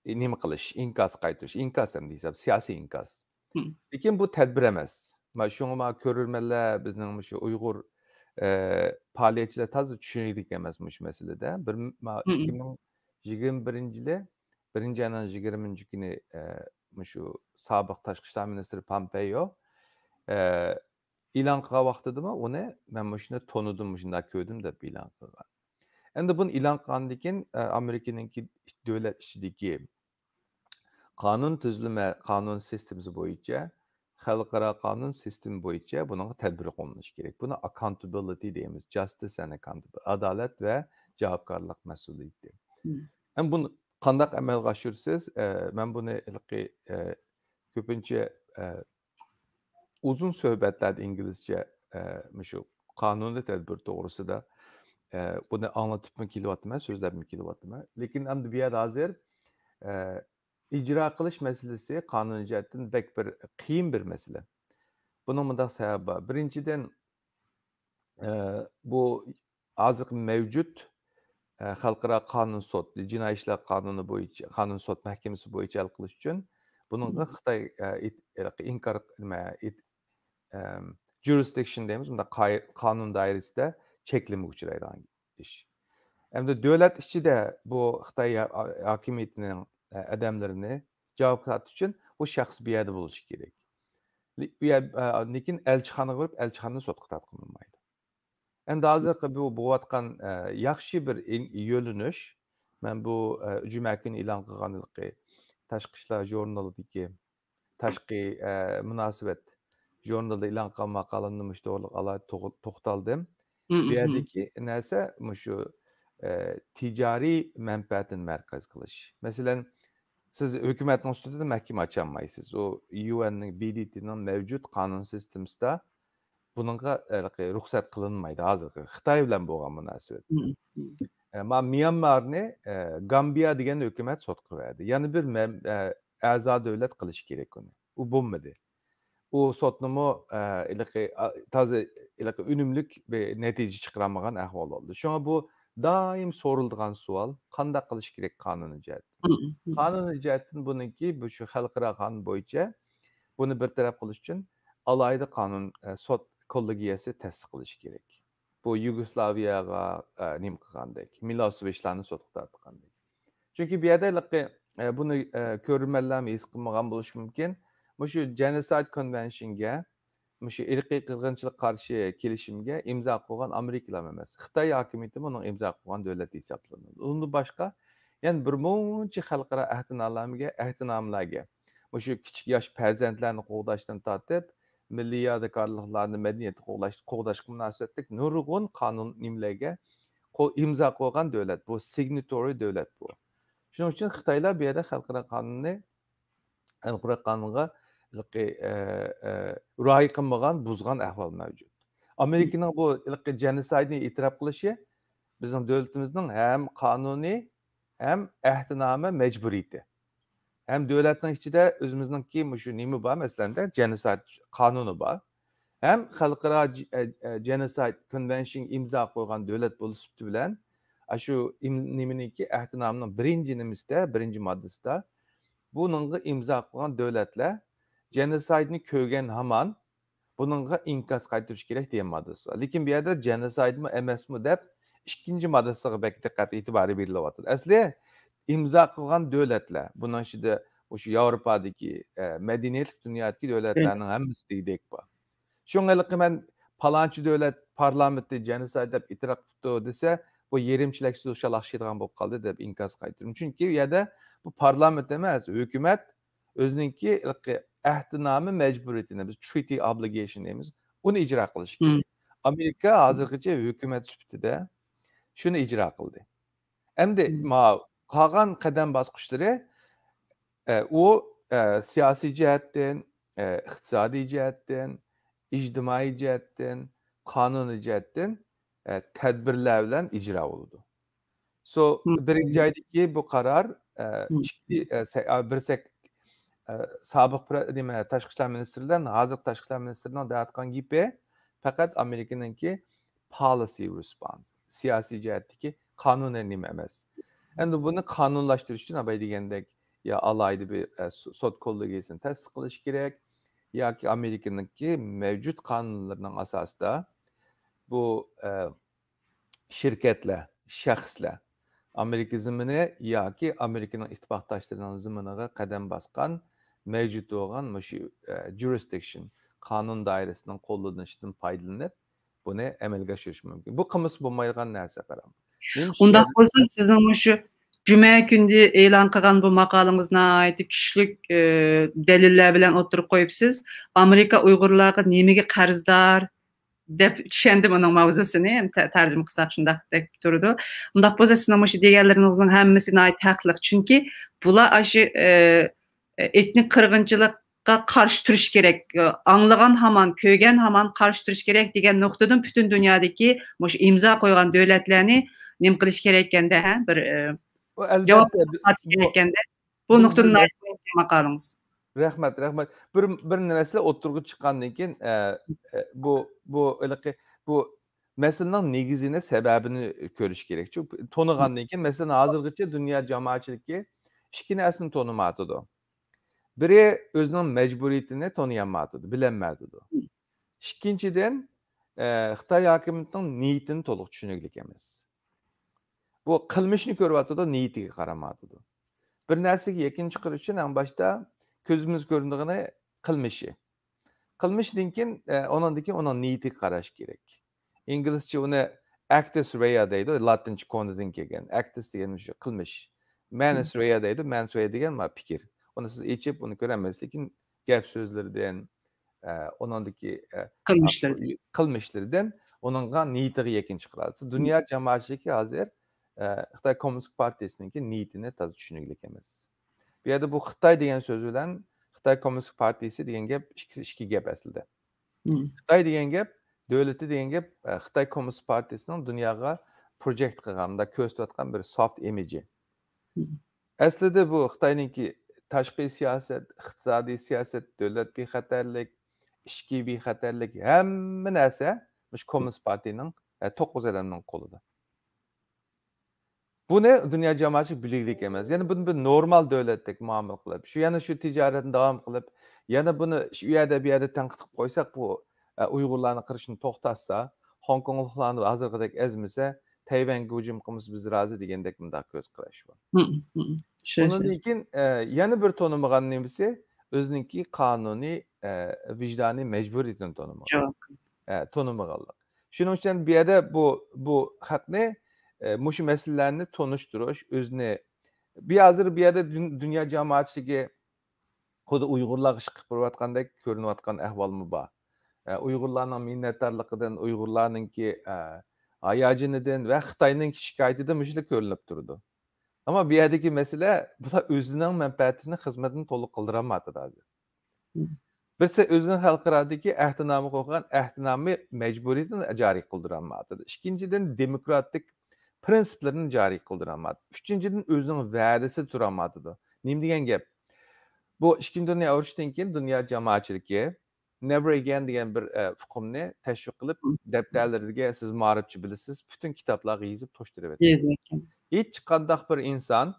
ئى، نېمە قىلىش، ئىنكاس قايتۇرۇش، ئىنكاس ئەمدى ھېساب، سىياسىي ئىنكاس. لېكىن بۇ تەدبىر ئەمەس. ما-، شۇڭا ما كۆرۈرمەنلەر، بىزنىڭ مۇشۇ ئۇيغۇر، ئە، پائالىيەتچىلەر تازا چۈشىنىكلىك ئەمەس مۇشۇ مەسىلىدە. بىر م-، ما-، ئىككى مىڭ يىگىرمە بىرىنچى يىلى بىرىنچى ئاينىڭ يىگىرمىنچى كۈنى، ئە، مۇشۇ سابىق تاشقى ئىشلار مىنىستىرى پامپېيو، ئە، ئېلان قىلغان ۋاقتىدىمۇ ئۇنى مەن مۇشۇنى تونۇدۇم، مۇشۇنداق كۆردۈم دەپ ئېلان قىلغان. ئەمدى بۇنى ئېلان قىلغاندىن كېيىن، ئە، ئامېرىكىنىڭكى دۆلەت ئىچىدىكى قانۇن تۈزۈلمە، قانۇن سىستېمىسى بويىچە، خەلقئارا قانۇن سىستېما بويىچە بۇنىڭغا تەدبىر قوللىنىش كېرەك. بۇنى ئاكاونتابىلىتى دەيمىز، جاستىس ئەند ئاكاونتابىلىتى، ئادالەت ۋە جاۋابكارلىق مەسئۇلىيىتى. ھەم بۇنى قانداق ئەمەلگە ئاشۇرىسىز؟ ئە، مەن بۇنى ھېلىقى، ئە، كۆپىنچە، ئە، ئۇزۇن سۆھبەتلەردە ئىنگلىزچە، ئە، مۇشۇ قانۇنىي تەدبىر توغرىسىدا، ئە، بۇنى ئاڭلىتىپمۇ كېلىۋاتىمەن، سۆزلەپمۇ كېلىۋاتىمەن. لېكىن ئەمدى بۇ يەردە ھازىر، ئە، ئىجرا قىلىش مەسىلىسى قانۇنىي جەھەتتىن بەك بىر قىيىن بىر مەسىلە. بۇنىڭ مۇنداق سەۋەبى بار. بىرىنچىدىن، ئە، بۇ ھازىرقى مەۋجۇت، ئە، خەلقئارا قانۇن سوت، جىنايى ئىشلار قانۇنى بويىچە، قانۇن سوت مەھكىمىسى بويىچە ھەل قىلىش ئۈچۈن بۇنىڭغا خىتاي، ئە، ئىت-، ئىنكار، نېمە، ئىت-، ئەم، جۇرىسدىكشن دەيمىز، مۇنداق قاي-، قانۇن دائىرىسىدە چەكلىمىگە ئۇچرايدىغان ئىش. ئەمدى دۆلەت ئىچىدە بۇ خىتاي ھا-، ھاكىمىيىتىنىڭ، ئە، ئادەملىرىنى جاۋابكار تارتىش ئۈچۈن بۇ شەخس بۇ يەردە بولۇشى كېرەك. لې-، ئۇ يەر-، ئە، لېكىن ئەلچىخانىغا بېرىپ، ئەلچىخانىدىن سوتقا تارتقىلى بولمايدۇ. ئەمدى ھازىرقى بۇ بولۇۋاتقان، ئە، ياخشى بىر ئىن-، يۆنىلىش. مەن بۇ، ئە، جۈمە كۈنى ئېلان قىلغان ھېلىقى تاشقى ئىشلار ژۇرنىلىدىكى تاشقى، ئە، مۇناسىۋەت ژۇرنىلىدا ئېلان قىلغان ماقالەمدە مۇشۇ توغرىلىق ئالاھىدە توغ-، توختالدىم. بۇ يەردىكى نەرسە مۇشۇ، ئە، تىجارىي مەنپەئەتنى مەركەز قىلىش. مەسىلەن، سىز ھۆكۈمەتنىڭ ئۈستىدە مەھكىمە ئاچالمايسىز. ئۇ يۇ ئېننىڭ، بى دى تىنىڭ مەۋجۇت قانۇن سىستېمىسىدا بۇنىڭغا، ھېلىقى، رۇخسەت قىلىنمايدۇ ھازىرقى خىتاي بىلەن بولغان مۇناسىۋەت. ئە، ما-، ميانمارنى، ئە، گامبىيا دېگەن ھۆكۈمەت سوتقا بەردى. يەنە بىر مەم-، ئە، ئەزا دۆلەت قىلىش كېرەك ئۇنى. ئۇ بولمىدى. ئۇ سوتنىمۇ، ئە، ھېلىقى، ئا، تازا ھېلىقى ئۈنۈملۈك بىر نەتىجە چىقىرالمىغان ئەھۋال بولدى. شۇڭا بۇ دائىم سورىلىدىغان سوئال، قانداق قىلىش كېرەك قانۇنىي جەھەتتىن؟ قانۇنىي جەھەتتىن بۇنىڭكى، بۇ شۇ خەلقئارا قانۇن بويىچە بۇنى بىر تەرەپ قىلىش ئۈچۈن ئالاھىدە قانۇن، ئە، سوت كوللېگىيەسى تەسىس قىلىش كېرەك. بۇ يۇگوسلاۋىيەگە، ئە، نېمە قىلغاندەك، مىلوسېۋىچلارنى سوتقا تارتقاندەك. چۈنكى بۇ يەردە ھېلىقى، ئە، بۇنى، ئە، كۆرۈرمەنلەرمۇ ھېس قىلمىغان بولۇشى مۇمكىن. مۇشۇ جېنوسايد كونۋېنشنگە، مۇشۇ ئىرقىي قىرغىنچىلىققا قارشى كېلىشىمگە ئىمزا قويغان ئامېرىكىلار ئەمەس، خىتاي ھاكىمىيىتىمۇ ئۇنىڭ ئىمزا قويغان دۆلەت ھېسابلىنىدۇ. ئۇندىن باشقا يەنە بىر مۇنچە خەلقئارا ئەھدىنامىلەرگە، ئەھدىنامىلەرگە، مۇشۇ كىچىك ياش پەرزەنتلەرنى قوغداشتىن تارتىپ، مىللىي يادىكارلىقلارنى، مەدەنىيەتنى قوغداش، قوغداشقا مۇناسىۋەتلىك نۇرغۇن قانۇن نېمىلەرگە قول، ئىمزا قويغان دۆلەت، بۇ سىگناتورى دۆلەت بۇ. شۇنىڭ ئۈچۈن خىتايلار بۇ يەردە خەلقئارا قانۇننى، خەلقئارا قانۇنغا ھېلىقى، ئە، ئە، رىئايە قىلمىغان، بۇزغان ئەھۋال مەۋجۇت. ئامېرىكىنىڭ بۇ ھېلىقى جېنوسايدنى ئېتىراپ قىلىشى بىزنىڭ دۆلىتىمىزنىڭ ھەم قانۇنىي، ھەم ئەھدىنامە مەجبۇرىيىتى. ھەم دۆلەتنىڭ ئىچىدە ئۆزىمىزنىڭكى مۇشۇ نېمە بار، مەسىلەن، جېنوسايد قانۇنى بار. ھەم خەلقئارا ج-، ئە، ئە، جېنوسايد كونۋېنشنغا ئىمزا قويغان دۆلەت بولۇش سۈپىتى بىلەن، ئاشۇ ئىم-، نېمىنىڭكى، ئەھدىنامىنىڭ بىرىنچى نېمىسىدە، بىرىنچى ماددىسىدا، بۇنىڭغا ئىمزا قويغان دۆلەتلەر جېنوسايدنى كۆرگەن ھامان بۇنىڭغا ئىنكاس قايتۇرۇش كېرەك دېگەن ماددىسى بار. لېكىن بۇ يەردە جېنوسايدمۇ ئەمەسمۇ دەپ ئىككىنچى ماددىسىغا بەك دىققەت ئېتىبارى بېرىلىۋاتىدۇ. ئەسلى ئىمزا قىلغان دۆلەتلەر، بۇنىڭ ئىچىدە مۇشۇ ياۋروپادىكى، ئە، مەدەنىيەتلىك دۇنيادىكى دۆلەتلەرنىڭ ھەممىسى دېگۈدەك بار. شۇڭا ھېلىقى مەن پالانچى دۆلەت پارلامېنتى جېنوسايد دەپ ئېتىراپ قىپتۇ دېسە، بۇ يېرىم چېلەك سۇ شالاقشىيدىغان بولۇپ قالدى دەپ ئىنكاس قايتۇردۇم. چۈنكى ئۇ يەردە بۇ پارلامېنت ئەمەس، ھۆكۈمەت ئۆزىنىڭكى ھېلىقى ئەھدىنامە مەجبۇرىيىتىنى، بىز treaty obligation دەيمىز، ئۇنى ئىجرا قىلىشى كېرەك. ئامېرىكا ھازىرغىچە ھۆكۈمەت سۈپىتىدە شۇنى ئىجرا قىلدى. ئەمدى ما قالغان قەدەم باسقۇچلىرى، ئە، ئۇ، ئە، سىياسىي جەھەتتىن، ئە، ئىقتىسادىي جەھەتتىن، ئىجتىمائىي جەھەتتىن، قانۇنىي جەھەتتىن، ئە، تەدبىرلەر بىلەن ئىجرا بولىدۇ. سو، بىرىنچى جايدىكى بۇ قارار، ئە، ئىككى، ئە، سە-، ئە، بىر سەك-، ئە، سابىق پرە-، نېمە، تاشقى ئىشلار مىنىستىرى بىلەن ھازىرقى تاشقى ئىشلار مىنىستىرىنىڭ دەۋاتقان گېپى پەقەت ئامېرىكىنىڭكى policy response، سىياسىي جەھەتتىكى قانۇنىي نېمە ئەمەس. ئەمدى بۇنى قانۇنلاشتۇرۇش ئۈچۈن، ئاباي دېگەندەك، يا ئالاھىدە بىر، ئە، سو-، سوت كوللېگىيىسىنى تەسىس قىلىش كېرەك، ياكى ئامېرىكىنىڭكى مەۋجۇت قانۇنلىرىنىڭ ئاساسىدا بۇ، ئە، شىركەتلەر، شەخسلەر ئامېرىكا زېمىنى ياكى ئامېرىكىنىڭ ئىتتىپاقداشلىرىنىڭ زېمىنىغا قەدەم باسقان، مەۋجۇت بولغان مۇشۇ، ئە، jurisdiction، قانۇن دائىرىسىنىڭ قوللىنىشىدىن پايدىلىنىپ، بۇنى ئەمەلگە ئاشۇرۇش مۇمكىن. بۇ قىلمىسا بولمايدىغان نەرسە، قاراڭ. نېمىشقا؟ ئۇنداق بولسا، سىزنىڭ مۇشۇ جۈمە كۈنى ئېلان قىلغان بۇ ماقالىڭىز ناھايىتى كۈچلۈك، ئە، دەلىللەر بىلەن ئوتتۇرىغا قويۇپسىز. ئامېرىكا ئۇيغۇرلارغا نېمىگە قەرزدار؟ دەپ چۈشەندىم ئۇنىڭ ماۋزۇسىنى، تە-، تەرجىمە قىلساق شۇنداقتەك تۇرىدۇ. ئۇنداق بولسا سىزنىڭ مۇشۇ دېگەنلىرىڭىزنىڭ ھەممىسى ناھايىتى ھەقلىق. چۈنكى بۇلار ئاشۇ، ئە، ئېتنىك قىرغىنچىلىققا قارشى تۇرۇش كېرەك. ئاڭلىغان ھامان، كۆرگەن ھامان قارشى تۇرۇش كېرەك دېگەن نۇقتىدىن پۈتۈن دۇنيادىكى مۇشۇ ئىمزا قويغان دۆلەتلەرنى نېمە قىلىش كېرەك ئىكەندە، ھە؟ بىر، ئە، ئۇ ئەلۋەتتە، جاۋاب بۇ، قىلىش كېرەك ئىكەندە. بۇ بۇ نۇقتىدىن بىر ناھايىتى مۇھىم ماقالىڭىز. رەھمەت، رەھمەت. بىر، بىر نەرسىلەر ئوتتۇرىغا چىققاندىن كېيىن، ئە، ئە، بۇ، بۇ ھېلىقى، بۇ مەسىلىنىڭ نېگىزىنى، سەۋەبىنى كۆرۈش كېرەك. چۈنكى تونۇغاندىن كېيىن، مەسىلەن، ھازىرغىچە دۇنيا جامائەتچىلىكى ئىككى نەرسىنى تونۇمايۋاتىدۇ. بىرى ئۆزىنىڭ مەجبۇرىيىتىنى تونۇيالمايۋاتىدۇ، بىلەلمەيۋاتىدۇ. ئىككىنچىدىن، ئە، خىتاي ھاكىمىيىتىنىڭ نىيىتىنى تولۇق چۈشىنىگلىك ئەمەس. بۇ قىلمىشنى كۆرۈۋاتىدۇ، نىيىتىگە قارىمايۋاتىدۇ. بىر نەرسىگە يەكۈن چىقىرىش ئۈچۈن ئەڭ باشتا كۆزىمىزگە كۆرۈنىدىغىنى قىلمىشى. قىلمىشىدىن كېيىن، ئە، ئۇنىڭدىن كېيىن ئۇنىڭ نىيىتىگە قاراش كېرەك. ئىنگلىزچە ئۇنى actus reus دەيدۇ، لاتىنچە كونىدىن كەلگەن. Actus دېگەن مۇشۇ قىلمىش. Manus rea دەيدۇ، manus rea دېگەن ما پىكىر. ئۇنى سىز ئېچىپ، ئۇنى كۆرەلمەيسىز، لېكىن گەپ سۆزلىرىدىن، ئە، ئۇنىڭدىكى، ئە، قىلمىشلىرىدىن. قىلمىشلىرىدىن ئۇنىڭغا نىيىتىگە يەكۈن چىقىرىدۇ. دۇنيا جامائەتچىلىكى ھازىر، ئە، خىتاي كوممۇنىست پارتىيىسىنىڭكى نىيىتىنى تازا چۈشىنىگلىك ئەمەس. بۇ يەردە بۇ خىتاي دېگەن سۆز بىلەن خىتاي كوممۇنىست پارتىيىسى دېگەن گەپ ئىككىسى ئىككى گەپ ئەسلىدە. خىتاي دېگەن گەپ، دۆلىتى دېگەن گەپ، ئە، خىتاي كوممۇنىست پارتىيىسىنىڭ دۇنياغا پروجېكت قىلغان، مۇنداق كۆرسىتىۋاتقان بىر سوفت ئىمىجى. ئەسلىدە بۇ خىتاينىڭكى تاشقى سىياسەت، ئىقتىسادىي سىياسەت، دۆلەت بىخەتەرلىك، ئىچكى بىخەتەرلىك، ھەممە نەرسە مۇشۇ كوممۇنىست پارتىيىنىڭ، ئە، توققۇز ئادەمنىڭ قولىدا. بۇنى دۇنيا جامائەتچىلىكى بىلگۈلۈك ئەمەس. يەنى بۇنى بىر نورمال دۆلەتتەك مۇئامىلە قىلىپ، شۇ، يەنە شۇ تىجارەتنى داۋام قىلىپ، يەنە بۇنى شۇ، ئۇ يەردە، بۇ يەردە تەنقىد قىلىپ قويساق، بۇ، ئە، ئۇيغۇرلارنى قىرىشنى توختاتسا، خوڭكوڭلۇقلارنى ھازىرقىدەك ئەزمىسە، تەيۋەنگە ھۇجۇم قىلمىسا، بىز رازى دېگەندەك مۇنداق كۆز قاراش بار. ئۇنىڭدىن كېيىن، ئە، يەنە بىر تونۇمىغان نېمىسى، ئۆزىنىڭكى قانۇنىي، ئە، ۋىجدانىي مەجبۇرىيىتىنى تونۇمىغان. ئە، تونۇمىغانلىق. شۇنىڭ ئۈچۈن بۇ يەردە بۇ، بۇ خەقنى، ئە، مۇشۇ مەسىلىلەرنى تونۇشتۇرۇش، ئۆزىنى، بۇ ھازىر بۇ يەردە دۇن-، دۇنيا جامائەتچىلىكى خۇددى ئۇيغۇرلارغا ئىش قىلىپ بېرىۋاتقاندەك كۆرۈنۈۋاتقان ئەھۋالمۇ بار. ئە، ئۇيغۇرلارنىڭ مىننەتدارلىقىدىن، ئۇيغۇرلارنىڭكى، ئە، ھاياجىنىدىن ۋە خىتاينىڭكى شىكايىتىدىن مۇشۇلار كۆرۈنۈپ تۇرىدۇ. ئەمما بۇ يەردىكى مەسىلە، بۇلار ئۆزىنىڭ مەنپەئەتىنى، خىزمىتىنى تولۇق قىلدۇرالمايۋاتىدۇ ھازىر. بىرسى ئۆزىنىڭ خەلقئارادىكى ئەھدىنامىغا قويغان ئەھدىنامە مەجبۇرىيىتىنى جارى قىلدۇرالمايۋاتىدۇ. ئىككىنچىدىن، دېموكراتىك پرىنسىپلىرىنى جارى قىلدۇرالمايۋاتىدۇ. ئۈچىنچىدىن، ئۆزىنىڭ ۋەدىسىدە تۇرالمايۋاتىدۇ. نېمە دېگەن گەپ؟ بۇ ئىككىنچى دۇنيا ئۇرۇشىدىن كېيىن دۇنيا جامائەتچىلىكى نېۋەر ئېگەين دېگەن بىر، ئە، ئۇقۇمنى تەشۋىق قىلىپ، دەپتەرلىرىگە، سىز مائارىپچى بىلىسىز، پۈتۈن كىتابلارغا يېزىپ توشتۇرۇۋەتكەن. ھېچقانداق بىر ئىنسان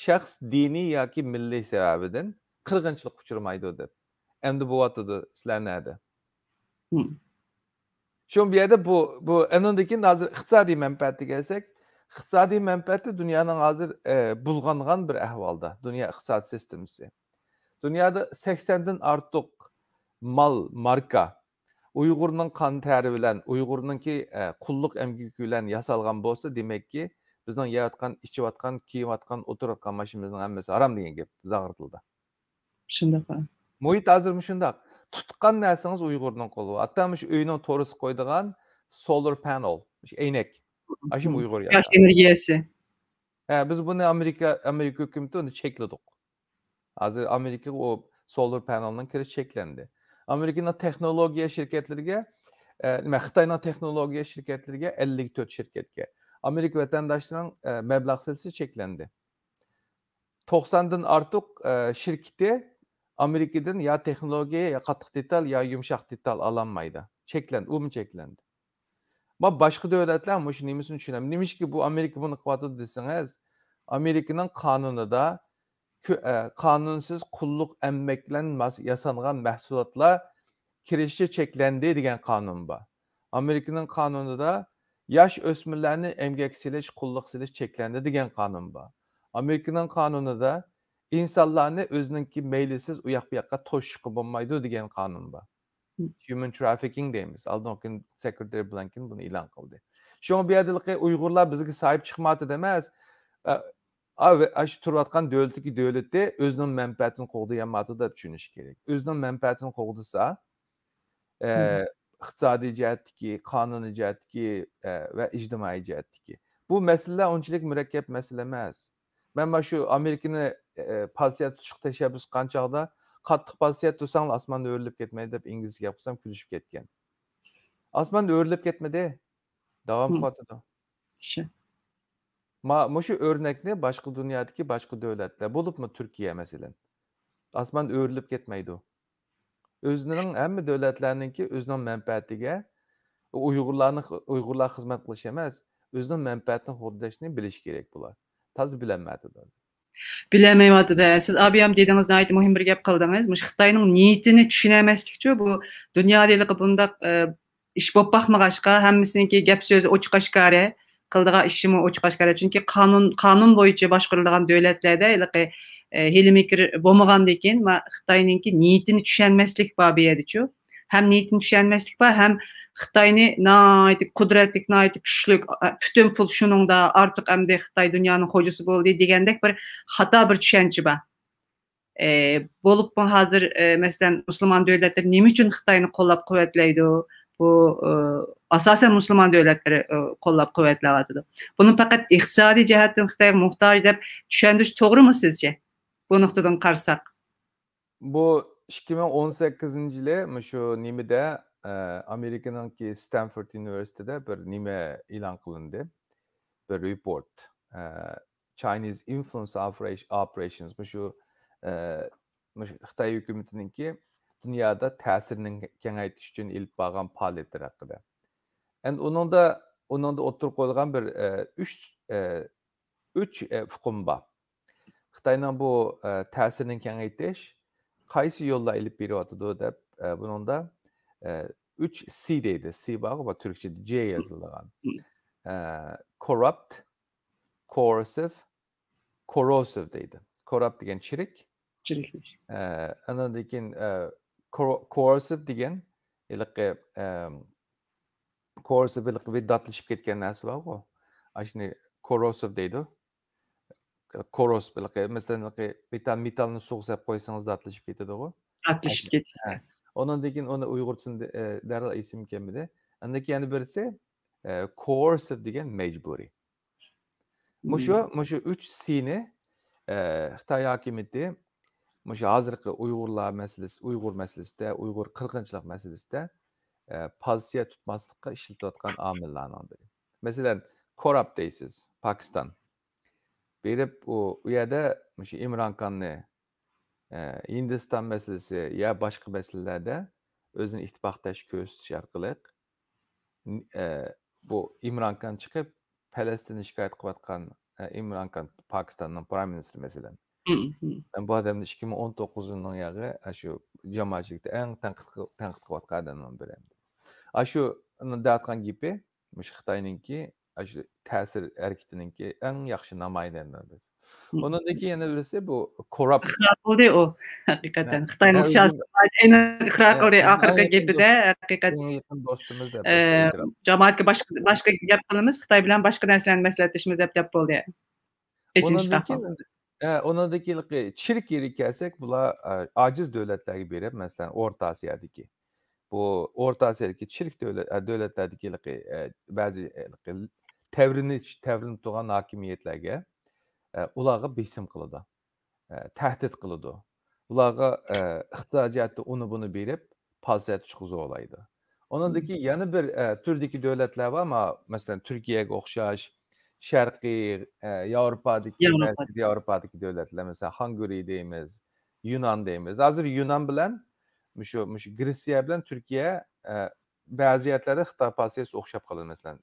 شەخس دىنىي ياكى مىللىي سەۋەبىدىن قىرغىنچىلىققا ئۇچرىمايدۇ دەپ. ئەمدى بولۇۋاتىدۇ، سىلەر نەدە؟ شۇ بۇ يەردە بۇ، بۇ، ئانىڭدىن كېيىن ھازىر ئىقتىسادىي مەنپەئەتكە كەلسەك، ئىقتىسادىي مەنپەئەتتە دۇنيانىڭ ھازىر، ئە، بۇلغانغان بىر ئەھۋالدا، دۇنيا ئىقتىساد سىستېمىسى. دۇنيادا سەكسەندىن ئارتۇق مال، ماركا، ئۇيغۇرنىڭ قان تەرى بىلەن، ئۇيغۇرنىڭكى، ئە، قۇللۇق ئەمگىكى بىلەن ياسالغان بولسا، دېمەككى، بىزنىڭ يەۋاتقان، ئىچىۋاتقان، كىيىۋاتقان، ئولتۇرۇۋاتقان ماشىنىمىزنىڭ ھەممىسى ھارام دېگەن گەپ زاغرا تىلدا. شۇنداق. مۇھىت ھازىر مۇشۇنداق. تۇتقان نەرسىڭىز ئۇيغۇرنىڭ قولى. ھەتتا مۇشۇ ئۆينىڭ تورۇسىغا قويىدىغان سولار پانېل، مۇشۇ ئەينەك. ئاشۇمۇ ئۇيغۇر ياسىغان. ئېنېرگىيەسى. ھە، بىز بۇنى ئامېرىكا، ئامېرىكا ھۆكۈمىتى ئۇنى چەكلىدۇق. ھازىر ئامېرىكىغا ئۇ سولار پانېلنىڭ كىرىشى چەكلەندى. ئامېرىكىنىڭ تېخنولوگىيە شىركەتلىرىگە، ئە، نېمە، خىتاينىڭ تېخنولوگىيە شىركەتلىرىگە ئەللىك تۆت شىركەتكە ئامېرىكا ۋەتەنداشلىرىنىڭ، ئە، مەبلەغ سېلىشى چەكلەندى. توقساندىن ئارتۇق، ئە، شىركىتى ئامېرىكىدىن يا تېخنولوگىيە، يا قاتتىق دېتال، يا يۇمشاق دېتال ئالالمايدۇ. چەكلەندى، ئۇمۇ چەكلەندى. ما باشقا دۆلەتلەر مۇشۇ نېمىسىنى چۈشىنەم. نېمىشقا بۇ ئامېرىكا بۇنى قىلىۋاتىدۇ دېسىڭىز، ئامېرىكىنىڭ قانۇنىدا كۆ-، ئە، قانۇنسىز قۇللۇق ئەمگەك بىلەن ماس-، ياسانغان مەھسۇلاتلار كىرىشى چەكلەندى دېگەن قانۇن بار. ئامېرىكىنىڭ قانۇنىدا ياش ئۆسمۈرلەرنى ئەمگەككە سېلىش، قۇللۇققا سېلىش چەكلەندى دېگەن قانۇن بار. ئامېرىكىنىڭ قانۇنىدا ئىنسانلارنى ئۆزىنىڭكى مەيلىسىز ئۇياق بۇياققا توشۇشقا بولمايدۇ دېگەن قانۇن بار. ھىم. Human trafficking دەيمىز. ئالدىنقى كۈن سېكرېتارى بلىنكېن بۇنى ئېلان قىلدى. شۇڭا بۇ يەردە ھېلىقى ئۇيغۇرلار بىزگە ساھىب چىقمايۋاتىدۇ ئەمەس. ئا، ئا، ۋە ئاشۇ تۇرۇۋاتقان دۆلىتىدىكى دۆلىتى ئۆزىنىڭ مەنپەئەتىنى قوغدىيالمايۋاتىدۇ دەپ چۈشىنىش كېرەك. ئۆزىنىڭ مەنپەئەتىنى قوغدىسا، ئە، ھىم. ئىقتىسادىي جەھەتتىكى، قانۇنىي جەھەتتىكى، ئە، ۋە ئىجتىمائىي جەھەتتىكى. بۇ مەسىلىلەر ئۇنچىلىك مۇرەككەپ مەسىلە ئەمەس. مەن مانا شۇ ئامېرىكىنى، ئە، پاسىيەت تۇتۇشقا تەشەببۇس قىلغان چاغدا، قاتتىق پاسىيەت تۇرساڭلار ئاسماندا ئۆرۈلۈپ كەتمەيدۇ دەپ ئىنگلىزچە گەپ قىلسام كۈلۈشۈپ كەتكەن. ئاسماندا ئۆرۈلۈپ كەتمىدى. داۋام مم. قىلىۋاتىدۇ. شۇ. ما-، مۇشۇ ئۆرنەكنى باشقا دۇنيادىكى باشقا دۆلەتلەر، بولۇپمۇ تۈركىيە مەسىلەن، ئاسمان ئۆرۈلۈپ كەتمەيدۇ. ئۆزىنىڭ ھەممە دۆلەتلەرنىڭكى ئۆزىنىڭ مەنپەئەتىگە ئۇيغۇرلارنى، ئۇيغۇرلارغا خىزمەت قىلىش ئەمەس، ئۆزىنىڭ مەنپەئەتىنى قوغداشنى بىلىش كېرەك بۇلار. تازا بىلەلمەيۋاتىدۇ. بىلەلمەيۋاتىدۇ. سىز ئابىيام دېدىڭىز، ناھايىتى مۇھىم بىر گەپ قىلدىڭىز. مۇشۇ خىتاينىڭ نىيىتىنى چۈشىنەلمەسلىكچۇ، بۇ دۇنيادا ھېلىقى بۇنداق، ئە، ئىش بولۇپ باقمىغاچقا، ھەممىسىنىڭكى گەپ سۆزى ئوچۇق ئاشكارا، قىلىدىغان ئىشىمۇ ئوچۇق ئاشكارا. چۈنكى قانۇن، قانۇن بويىچە باشقۇرۇلىدىغان دۆلەتلەردە ھېلىقى، ئە، ھىيلە-مىكىر بولمىغاندىكىن، ما-، خىتاينىڭكى نىيىتىنى چۈشەنمەسلىك بار بۇ يەردىچۇ. ھەم نىيىتىنى چۈشەنمەسلىك بار، ھەم خىتاينى ناھايىتى قۇدرەتلىك، ناھايىتى كۈچلۈك، ئە، پۈتۈن پۇل شۇنىڭدا، ئارتۇق ئەمدى خىتاي دۇنيانىڭ خوجىسى بولدى دېگەندەك بىر خاتا بىر چۈشەنچە بار. ئە، بولۇپمۇ ھازىر، ئە، مەسىلەن، مۇسۇلمان دۆلەتلىرى نېمە ئۈچۈن خىتاينى قوللاپ قۇۋۋەتلەيدۇ؟ بۇ، ئە، ئاساسەن مۇسۇلمان دۆلەتلىرى، ئە، قوللاپ قۇۋۋەتلەۋاتىدۇ. بۇنى پەقەت ئىقتىسادىي جەھەتتىن خىتايغا موھتاج دەپ چۈشەندۈرۈش توغرىمۇ سىزچە؟ بۇ نۇقتىدىن قارىساق. بۇ ئىككى مىڭ ئون سەككىزىنچى يىلى مۇشۇ نېمىدە، ئە، ئامېرىكىنىڭكى ستانفورد ئۇنىۋېرسىتېتىدا بىر نېمە ئېلان قىلىندى. بىر رېپورت. ئە، Chinese Influence Operation-، Operations. مۇشۇ، ئە، مۇشۇ خىتاي ھۆكۈمىتىنىڭكى دۇنيادا تەسىرىنى كېڭەيتىش ئۈچۈن ئېلىپ بارغان پائالىيەتلىرى ھەققىدە. ئەمدى ئۇنىڭدا، ئۇنىڭدا ئوتتۇرىغا قويۇلغان بىر، ئە، ئۈچ، ئە، ئۈچ، ئە، ئۇقۇم بار. خىتاينىڭ بۇ، ئە، تەسىرىنى كېڭەيتىش قايسى يوللار ئېلىپ بېرىۋاتىدۇ دەپ، ئە، بۇنىڭدا، ئە، ئۈچ سى دەيدۇ. سى بارغۇ، بۇ تۈركچىدە جې يېزىلىدىغان. ئە، corrupt، coercive، corrosive دەيدۇ. Corrupt دېگەن چىرىك. چىرىكلىك. ئە، ئاندىن كېيىن، ئە، co-، coercive دېگەن ھېلىقى، ئە، coercive ھېلىقى بىر داتلىشىپ كەتكەن نەرسە بارغۇ. ئاشۇنى corrosive دەيدۇ. Corrosive ھېلىقى، مەسىلەن، ھېلىقى مېتال، مېتالنى سۇغا سېلىپ قويسىڭىز داتلىشىپ كېتىدىغۇ. داتلىشىپ كېتىدۇ. ھە. ئۇنىڭدىن كېيىن ئۇنى ئۇيغۇرچىسىنى، ئە، دەرھال ئېسىمگە كەلمىدى. ئاندىن كېيىن يەنە بىرسى، ئە، coercive دېگەن مەجبۇرىي. مۇشۇ، مم. مۇشۇ ئۈچ سىنى، ئە، خىتاي ھاكىمىيىتى مۇشۇ ھازىرقى ئۇيغۇرلار مەسىلىسى، ئۇيغۇر مەسىلىسىدە، ئۇيغۇر قىرغىنچىلىق مەسىلىسىدە، ئە، پوزىتسىيە تۇتماسلىققا ئىشلىتىۋاتقان ئامىللارنىڭ بىرى. مەسىلەن، corrupt دەيسىز، پاكىستان. بېرىپ ئۇ، ئۇ يەردە مۇشۇ ئىمران خاننى، ئە، ھىندىستان مەسىلىسى يا باشقا مەسىلىلەردە ئۆزىنى ئىتتىپاقداش كۆرسىتىش ئارقىلىق، ئە، بۇ ئىمران خان چىقىپ، پەلەستىننى شىكايەت قىلىۋاتقان، ئە، ئىمران خان، پاكىستاننىڭ پرايم مىنىستىرى مەسىلەن. مم، مم. مەن بۇ ئادەمنى ئىككى مىڭ ئون توققۇزىنچى يىلنىڭ ياغى، ئە، شۇ جامائەتچىلىكتە ئەڭ تەنقىد قىل-، تەنقىد قىلىۋاتقان ئادەمنىڭ بىرى. ئاشۇ دەۋاتقان گېپى، مۇشۇ خىتاينىڭكى، ئاشۇ تەسىر ھەرىكىتىنىڭكى ئەڭ ياخشى نامايەندىلىرى بىز. ئۇنىڭدىن كېيىن يەنە بىرسى بۇ كوراپت. ئىقرار قىلدى ئۇ، ھەقىقەتەن. خىتاينىڭ سىياسىتى ئاينى ئىقرار قىلدى ئاخىرقى گېپىدە، ھەقىقەتەن. يېقىن دوستىمىز دەپ. جامائەتكە باشقا، باشقا گەپ قىلىمىز، خىتاي بىلەن باشقا نەرسىلەرنى مەسلىھەتلىشىمىز دەپ گەپ بولدى. ئېچىنىشلىق ئەھۋال. ئۇنىڭدىن كېيىن چىرىك يېرىگە كەلسەك، بۇلار ئاجىز دۆلەتلەرگە بېرىپ، مەسىلەن، ئورتا ئاسىيادىكى، بۇ ئورتا ئاسىيادىكى چىرىك دۆلەت، دۆلەتلەردىكى بەزى تەۋرىنىش، تەۋرىنىپ تۇرغان ھاكىمىيەتلەرگە، ئۇلارغا بېسىم قىلىدۇ، تەھدىت قىلىدۇ. ئۇلارغا ئىقتىسادىي جەھەتتە ئۇنى بۇنى بېرىپ، پاسىھەت چىققۇزۇۋالايدۇ. ئۇنىڭدىكى يەنە بىر تۈردىكى دۆلەتلەر بار، مەسىلەن، تۈركىيەگە ئوخشاش، شەرقىي ياۋروپادىكى، مەركىزىي ياۋروپادىكى دۆلەتلەر، مەسىلەن، خۇڭگۇرى دەيمىز، يۇنان دەيمىز. ھازىر يۇنان بىلەن مۇشۇ، مۇشۇ گرېتسىيە بىلەن تۈركىيە، بەزى جەھەتلەردە خىتاي پاسىيەسى ئوخشاپ قالىدۇ، مەسىلەن،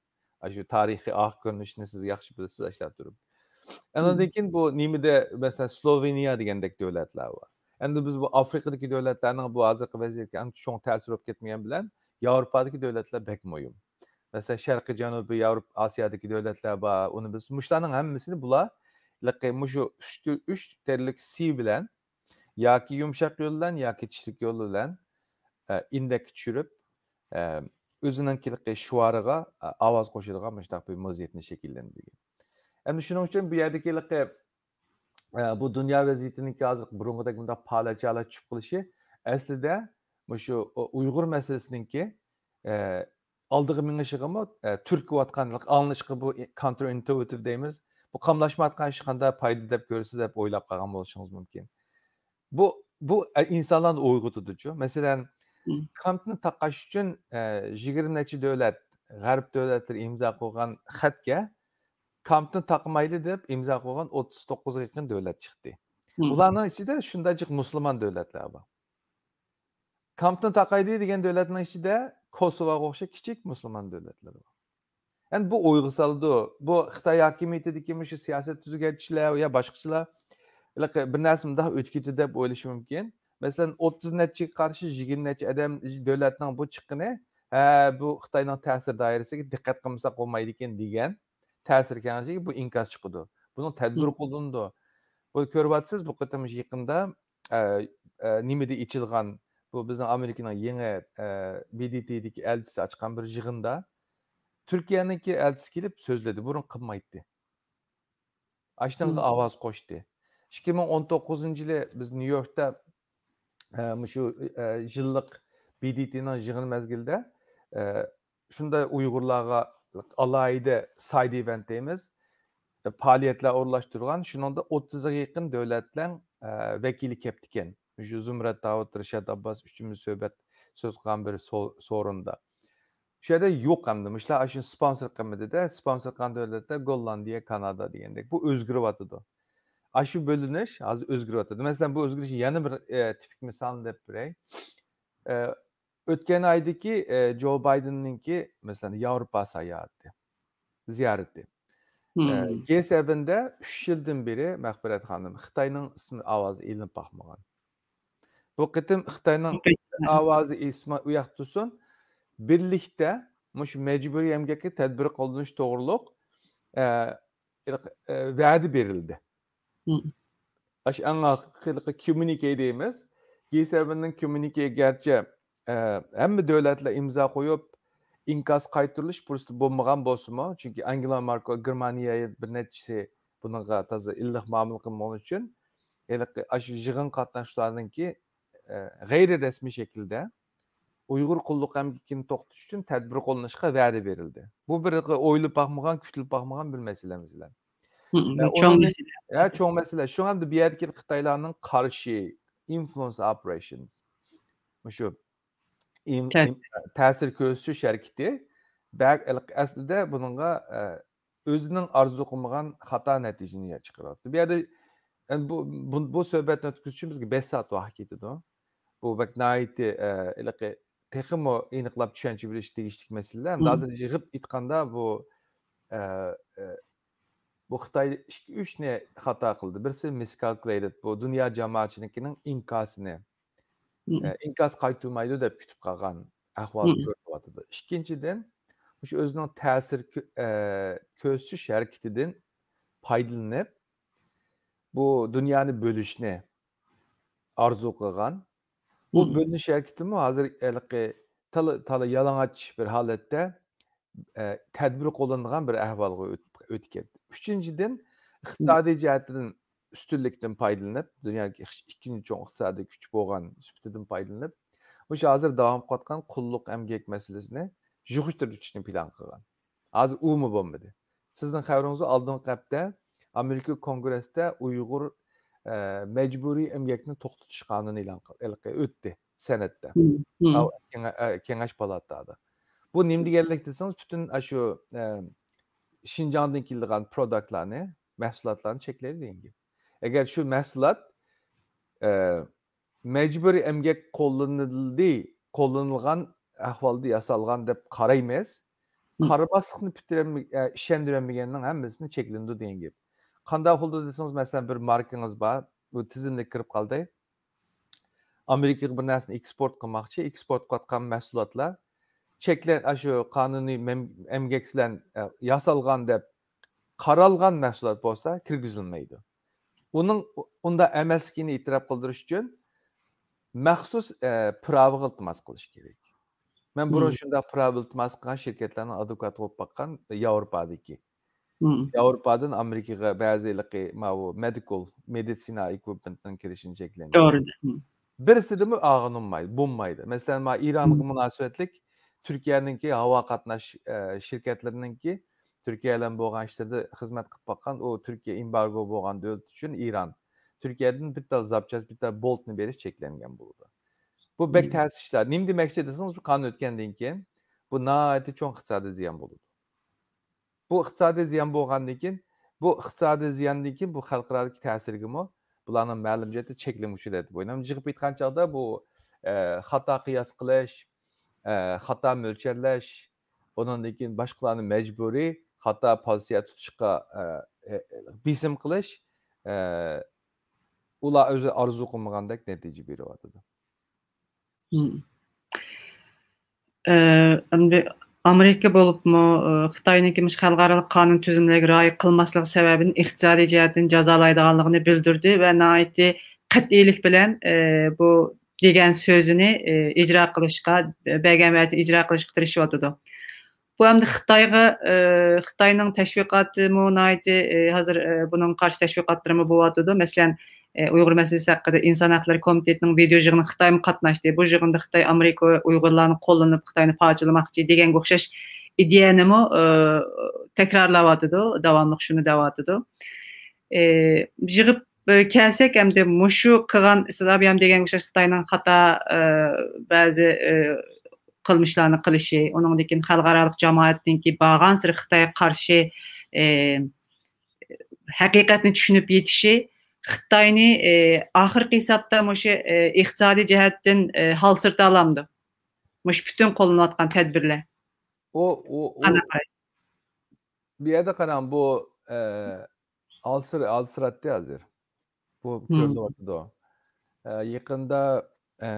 شۇ تارىخىي ئارقا كۆرۈنۈشنى سىز ياخشى بىلىسىز، ئاشۇنداق تۇرۇپ. ئاندىن كېيىن بۇ نېمىدە، مەسىلەن، سلوۋېنىيە دېگەندەك دۆلەتلەر بار. ئەمدى بىز بۇ ئافرىقىدىكى دۆلەتلەرنىڭ بۇ ھازىرقى ۋەزىيەتكە ئانچە چوڭ تەسىر بولۇپ كەتمىگەن بىلەن، ياۋروپادىكى دۆلەتلەر بەك مۇھىم. مەسىلەن، شەرقىي جەنۇبىي ياۋروپا، ئاسىيادىكى دۆلەتلەر بار. ئۇنى بىز، مۇشۇلارنىڭ ھەممىسىنى بۇلار، مۇشۇ ئۈچ، ئۈچ تەرلىك سى بىلەن ياكى يۇمشاق يول بىلەن، ياكى چىرىك يول بىلەن ئىندەككە چۈشۈرۈپ، ئۆزىنىڭكى شوئارىغا ئاۋاز قوشىدىغان مۇشۇنداق بىر ۋەزىيەتنى شەكىللەندۈرگەن. ئەمدى شۇنىڭ ئۈچۈن بۇ يەردىكى بۇ دۇنيا ۋەزىيىتىنىڭكى ھازىر بۇرۇنقىدەك بۇنداق پالەچ ھالەت چۈشۈپ قېلىشى ئەسلىدە مۇشۇ ئۇيغۇر مەسىلىسىنىڭكى ئالدىغا مېڭىشىغىمۇ تۈرتكە بولۇۋاتقان، ئاڭلىنىشقا بۇ كونترىنتۇئىتىپ دەيمىز، بۇ قاملاشمايۋاتقان ئىش قانداق پايدا دەپ كۆرىسىز دەپ ئويلاپ قالغان بولۇشىڭىز مۇمكىن. بۇ، بۇ ئىنسانلارنى ئويغىتىدۇچۇ. مەسىلەن، كامپنى تاقاش ئۈچۈن يىگىرمە نەچچە دۆلەت، غەرب دۆلەتلىرى ئىمزا قويغان خەتكە كامپنى تاقىمايلى دەپ ئىمزا قويغان ئوتتۇز توققۇزغا يېقىن دۆلەت چىقتى. ئۇلارنىڭ ئىچىدە شۇنداق جىق مۇسۇلمان دۆلەتلەر بار. كامپنى تاقايلى دېگەن دۆلەتنىڭ ئىچىدە كوسوۋوغا ئوخشاش كىچىك مۇسۇلمان دۆلەتلەر بار. يەنى بۇ ئويغا سالىدۇ. بۇ خىتاي ھاكىمىيىتىدىكى مۇشۇ سىياسەت تۈزگەنچىلەر يا باشقىچىلار ھېلىقى بىر نەرسە مۇنداق ئۆتۈپ كېتىدۇ دەپ ئويلىشى مۇمكىن. مەسىلەن، ئوتتۇز نەچچىگە قارشى يىگىرمە نەچچە ئادەم، دۆلەتنىڭ بۇ چىققىنى، ھە، بۇ خىتاينىڭ تەسىر دائىرىسىگە دىققەت قىلمىساق بولمايدىكەن دېگەن تەسىر كېڭىشىگە بۇ ئىنكاس چىقىدۇ. بۇنىڭ تەدبىر قوللىنىدۇ. بۇ كۆرۈۋاتىسىز، بۇ قېتىم يېقىندا، ئە، ئە، نېمىدە ئېچىلغان، بۇ بىزنىڭ ئامېرىكىنىڭ يېڭى، ئە، بى دى تىدىكى ئەلچىسى ئاچقان بىر يىغىندا تۈركىيەنىڭكى ئەلچىسى كېلىپ سۆزلىدى، بۇرۇن قىلمايتتى. ئاشۇنىڭغا ئاۋاز قوشتى. ئىككى مىڭ ئون توققۇزىنچى يىلى بىز نيۇ يوركتا، ئە، مۇشۇ، ئە، يىللىق بى دى تىنىڭ يىغىن مەزگىلىدە، ئە، شۇنداق ئۇيغۇرلارغا ئالاھىدە سايد ئىۋېنت دەيمىز، پائالىيەتلەر ئورۇنلاشتۇرغان. شۇنىڭدا ئوتتۇزغا يېقىن دۆلەتلەر، ئە، ۋەكىلى كەپتىكەن. مۇشۇ زۇمرەت داۋۇت، رىشات ئابباس ئۈچىمىز سۆھبەت سۆز قىلغان بىر سو-، سورۇندا. شۇ يەردە يوق ئەمدى. مۇشۇلار ئاشۇنى سپونسور قىلمىدى-دە، سپونسور قىلغان دۆلەتلەر گوللاندىيە، كانادا دېگەندەك. بۇ ئۆزگىرىۋاتىدۇ. ئاشۇ بۆلۈنۈش ھازىر ئۆزگىرىۋاتىدۇ. مەسىلەن، بۇ ئۆزگىرىشنىڭ يەنە بىر، ئە، تىپىك مىسالىنى دەپ بېرەي. ئە، ئۆتكەن ئايدىكى، ئە، جو بايدېننىڭكى، مەسىلەن، ياۋروپا ساياھىتى، زىيارىتى. ئە، مم. جى سەۋەندە ئۈچ يىلدىن بېرى، مەغپىرەت خانىم، خىتاينىڭ ئىسمى، ئاۋازى ئېلىنىپ باقمىغان. بۇ قېتىم خىتاينىڭ ئاۋازى ئېسما ئۇياق تۇرسۇن، بىرلىكتە مۇشۇ مەجبۇرىي ئەمگەككە تەدبىر قوللىنىش توغرۇلۇق، ئە، ئە، ۋەدە بېرىلدى. مم. ئاشۇ ئەڭ ئاخىرقى كوممۇنىكې دەيمىز. جى سەۋەننىڭ كوممۇنىكې گەرچە، ئە، ھەممە دۆلەتلەر ئىمزا قويۇپ، ئىنكاس قايتۇرۇلۇش پۇرسىتى بولمىغان بولسىمۇ، چۈنكى ئانگېلا ماركېل، گېرمانىيە بىر نەچچىسى بۇنىڭغا تازا ئىللىق مۇئامىلە قىلمىغىنى ئۈچۈن، ھېلىقى ئاشۇ يىغىن قاتناشچىلارنىڭكى، ئە، غەيرىي رەسمىي شەكىلدە ئۇيغۇر قۇللۇق ئەمگىكىنى توختىتىش ئۈچۈن تەدبىر قوللىنىشقا ۋەدە بېرىلدى. بۇ بىر ئويلىنىپ باقمىغان، كۈتۈلۈپ باقمىغان بىر مەسىلە، مەسىلەن. مم، ئە، چوڭ ئۇنىڭدىن-، مەسىلە. ھە، چوڭ مەسىلە. شۇڭا ئەمدى بۇ يەردىكى خىتايلارنىڭ قارشى influence operations، مۇشۇ ئىم-، تەسىر. ئىم-، تەسىر كۆرسىتىش ھەرىكىتى بەك-، ئەسلىدە بۇنىڭغا، ئە، ئۆزىنىڭ ئارزۇ قىلمىغان خاتا نەتىجىنى چىقىرىۋاتىدۇ. بۇ يەردە، ئەمدى بۇ، بۇ، بۇ سۆھبەتنى ئۆتكۈزۈش ئۈچۈن بىزگە بەش سائەت ۋاقىت كېتىدۇ. بۇ بەك ناھايىتى، ئە، ھېلىقى تېخىمۇ ئېنىقلاپ چۈشەنچە بېرىش تېگىشلىك مەسىلىلەر. ئەمدى مم. ھازىر يىغىپ ئېيتقاندا بۇ، ئە، ئە، بۇ خىتاي ئىككى، ئۈچنى خاتا قىلدى. بىرسى miscalculated، بۇ دۇنيا جامائەتچىلىكىنىڭ ئىنكاسىنى، مم. ئە، ئىنكاس قايتۇرمايدۇ دەپ كۈتۈپ قالغان ئەھۋال مم. كۆرۈلۈۋاتىدۇ. ئىككىنچىدىن، مۇشۇ ئۆزىنىڭ تەسىر كۆ-، ئە، كۆرسىتىش ھەرىكىتىدىن پايدىلىنىپ، بۇ دۇنيانى بۆلۈشنى ئارزۇ قىلغان. بۇ مم. بۆلۈنۈش ھەرىكىتىمۇ ھازىر ھېلىقى تالا، تالا يالىڭاچ بىر ھالەتتە، ئە، تەدبىر قوللىنىدىغان بىر ئەھۋالغا ئۆت-، ئۆتۈپ كەتتى. ئۈچىنچىدىن، ئىقتىسادىي جەھەتتىن ئۈستۈنلۈكتىن پايدىلىنىپ، دۇنيادىكى ئىككى-، ئىككىنچى چوڭ ئىقتىسادىي كۈچ بولغان سۈپىتىدىن پايدىلىنىپ، مۇشۇ ھازىر داۋام قىلىۋاتقان قۇللۇق ئەمگەك مەسىلىسىنى يىغىشتۇرۇش ئۈچۈن پىلان قىلغان. ھازىر ئۇمۇ بولمىدى. سىزنىڭ خەۋىرىڭىزدە ئالدىنقى ھەپتە ئامېرىكا كونگرېسسىدا ئۇيغۇر، ئە، مەجبۇرىي ئەمگەكنى توختىتىش قانۇنى ئېلان قىل-، ھېلىقى ئۆتتى سېناتتا. مم، مم. ئاۋ-، كېڭە-، ئە، كېڭەش پالاتادا. بۇ نېمە دېگەنلىك دېسىڭىز، پۈتۈن ئاشۇ، ئە، شىنجاڭدىن كېلىدىغان پروداكتلارنى، مەھسۇلاتلارنى چەكلەيدۇ دېگەن گەپ. ئەگەر شۇ مەھسۇلات، ئە، مەجبۇرىي ئەمگەك قوللىنىلدى، قوللىنىلغان ئەھۋالدا ياسالغان دەپ قارايمىز. مم. قارىماسلىقنى پۈتتۈرەلمە-، ئە، ئىشەندۈرەلمىگەننىڭ ھەممىسىنى چەكلىنىدۇ دېگەن گەپ. قانداق بولىدۇ دېسىڭىز، مەسىلەن، بىر ماركىڭىز بار، بۇ تىزىملىككە كىرىپ قالدى. ئامېرىكىغا بىر نەرسىنى ئېكسپورت قىلماقچى، ئېكسپورت قىلىۋاتقان مەھسۇلاتلار چەكلەن-، ئاشۇ قانۇنىي مەم-، ئەمگەك بىلەن، ئە، ياسالغان دەپ قارالغان مەھسۇلات بولسا كىرگۈزۈلمەيدۇ. ئۇنىڭ ئۇ-، ئۇنداق ئەمەسلىكىنى ئېتىراپ قىلدۇرۇش ئۈچۈن مەخسۇس، ئە، پىراۋىغا ئىلتىماس قىلىش كېرەك. مەن بۇرۇن مم. شۇنداق پىراۋا ئىلتىماس قىلغان شىركەتلەرنىڭ ئادۋوكاتى بولۇپ باققان ياۋروپادىكى. مم. ياۋروپادىن ئامېرىكىغا بەزى ھېلىقى ماۋۇ مېدىكال، مېدىتسىنا ئېكۋىپمېنتنىڭ كىرىشىنى چەكلەنگەن. توغرا. مم. بىرسىدىمۇ ئاغىنىلمايدۇ، بولمايدۇ. مەسىلەن، ما ئىرانغا مم. مۇناسىۋەتلىك تۈركىيەنىڭكى ھاۋا قاتناش، ئە، شىركەتلىرىنىڭكى تۈركىيە بىلەن بولغان ئىشلىرىدا خىزمەت قىلىپ باققان، ئۇ تۈركىيە ئېمبارگو بولغان دۆلەت ئۈچۈن ئىران تۈركىيەدىن بىر تال زاپچاس، بىر تال بولتنى بېرىش چەكلەنگەن بولىدۇ. بۇ بەك مم. تەس ئىشلار. نېمە دېمەكچى دېسىڭىز، بۇ قانۇن ئۆتكەندىن كېيىن بۇ ناھايىتى چوڭ ئىقتىسادىي زىيان بولىدۇ. بۇ ئىقتىسادىي زىيان بولغاندىن كېيىن، بۇ ئىقتىسادىي زىياندىن كېيىن بۇ خەلقئارادىكى تەسىرىگىمۇ بۇلارنىڭ مەلۇم جەھەتتە چەكلىمە كۈچى دەپ ئويلايمەن. جىقىپ ئېيتقان چاغدا بۇ، ئە، خاتا قىياس قىلىش، ئە، خاتا مۆلچەرلەش، ئۇنىڭدىن كېيىن باشقىلارنى مەجبۇرىي خاتا پوزىتسىيە تۇتۇشقا، ئە، ئە، بېسىم قىلىش، ئە، ئۇلار ئۆزى ئارزۇ قىلمىغاندەك نەتىجە بېرىۋاتىدۇ. مم. ئە، ئەمدى ئامېرىكا بولۇپمۇ، ئە، خىتاينىڭكى مۇشۇ خەلقئارالىق قانۇن تۈزۈملىرىگە رىئايە قىلماسلىقى سەۋەبىدىن ئىقتىسادىي جەھەتتىن جازالايدىغانلىقىنى بىلدۈردى ۋە ناھايىتى قەتئىيلىك بىلەن، ئە، بۇ دېگەن سۆزىنى، ئە، ئىجرا قىلىشقا، بەرگەن ۋەدىسىنى ئىجرا قىلىشقا تىرىشىۋاتىدۇ. بۇ ئەمدى خىتايغا، ئە، خىتاينىڭ تەشۋىقاتىمۇ ناھايىتى، ئە، ھازىر، ئە، بۇنىڭغا قارشى تەشۋىقاتلىرىمۇ بولۇۋاتىدۇ. مەسىلەن، ئە، ئۇيغۇر مەسىلىسى ھەققىدە ئىنسان ھەقلىرى كومىتېتىنىڭ ۋىدېئو يىغىنىغا خىتايمۇ قاتناشتى. بۇ يىغىندا خىتاي ئامېرىكا ۋە ئۇيغۇرلارنى قوللىنىپ، خىتاينى پارچىلىماقچى دېگەنگە ئوخشاش ئىدىيەنىمۇ، ئە، تەكرارلاۋاتىدۇ، داۋاملىق شۇنى دەۋاتىدۇ. ئە، يىغىپ، ئە، كەلسەك، ئەمدى مۇشۇ قىلغان، سىز ئابىيام دېگەنگە ئوخشاش خىتاينىڭ خاتا، ئە، بەزى، ئە، قىلمىشلارنى قىلىشى، ئۇنىڭدىن كېيىن خەلقئارالىق جامائەتنىڭكى بارغانسېرى خىتايغا قارشى، ئە، ھەقىقەتنى چۈشىنىپ يېتىشى خىتاينى، ئى، ئاخىرقى ھېسابتا مۇشۇ، ئى، ئىقتىسادىي جەھەتتىن، ئى، ھالسىرىتالامدۇ؟ مۇشۇ پۈتۈن قوللىنىۋاتقان تەدبىرلەر. ئۇ، ئۇ، ئۇ، قانداق قارايسىز؟ بۇ يەردە قاراڭ، بۇ، ئى، ھالسىر-، ھالسىراتتى ھازىر. بۇ مم. كۆرۈنۈۋاتىدۇ. ئى، يېقىندا، ئى،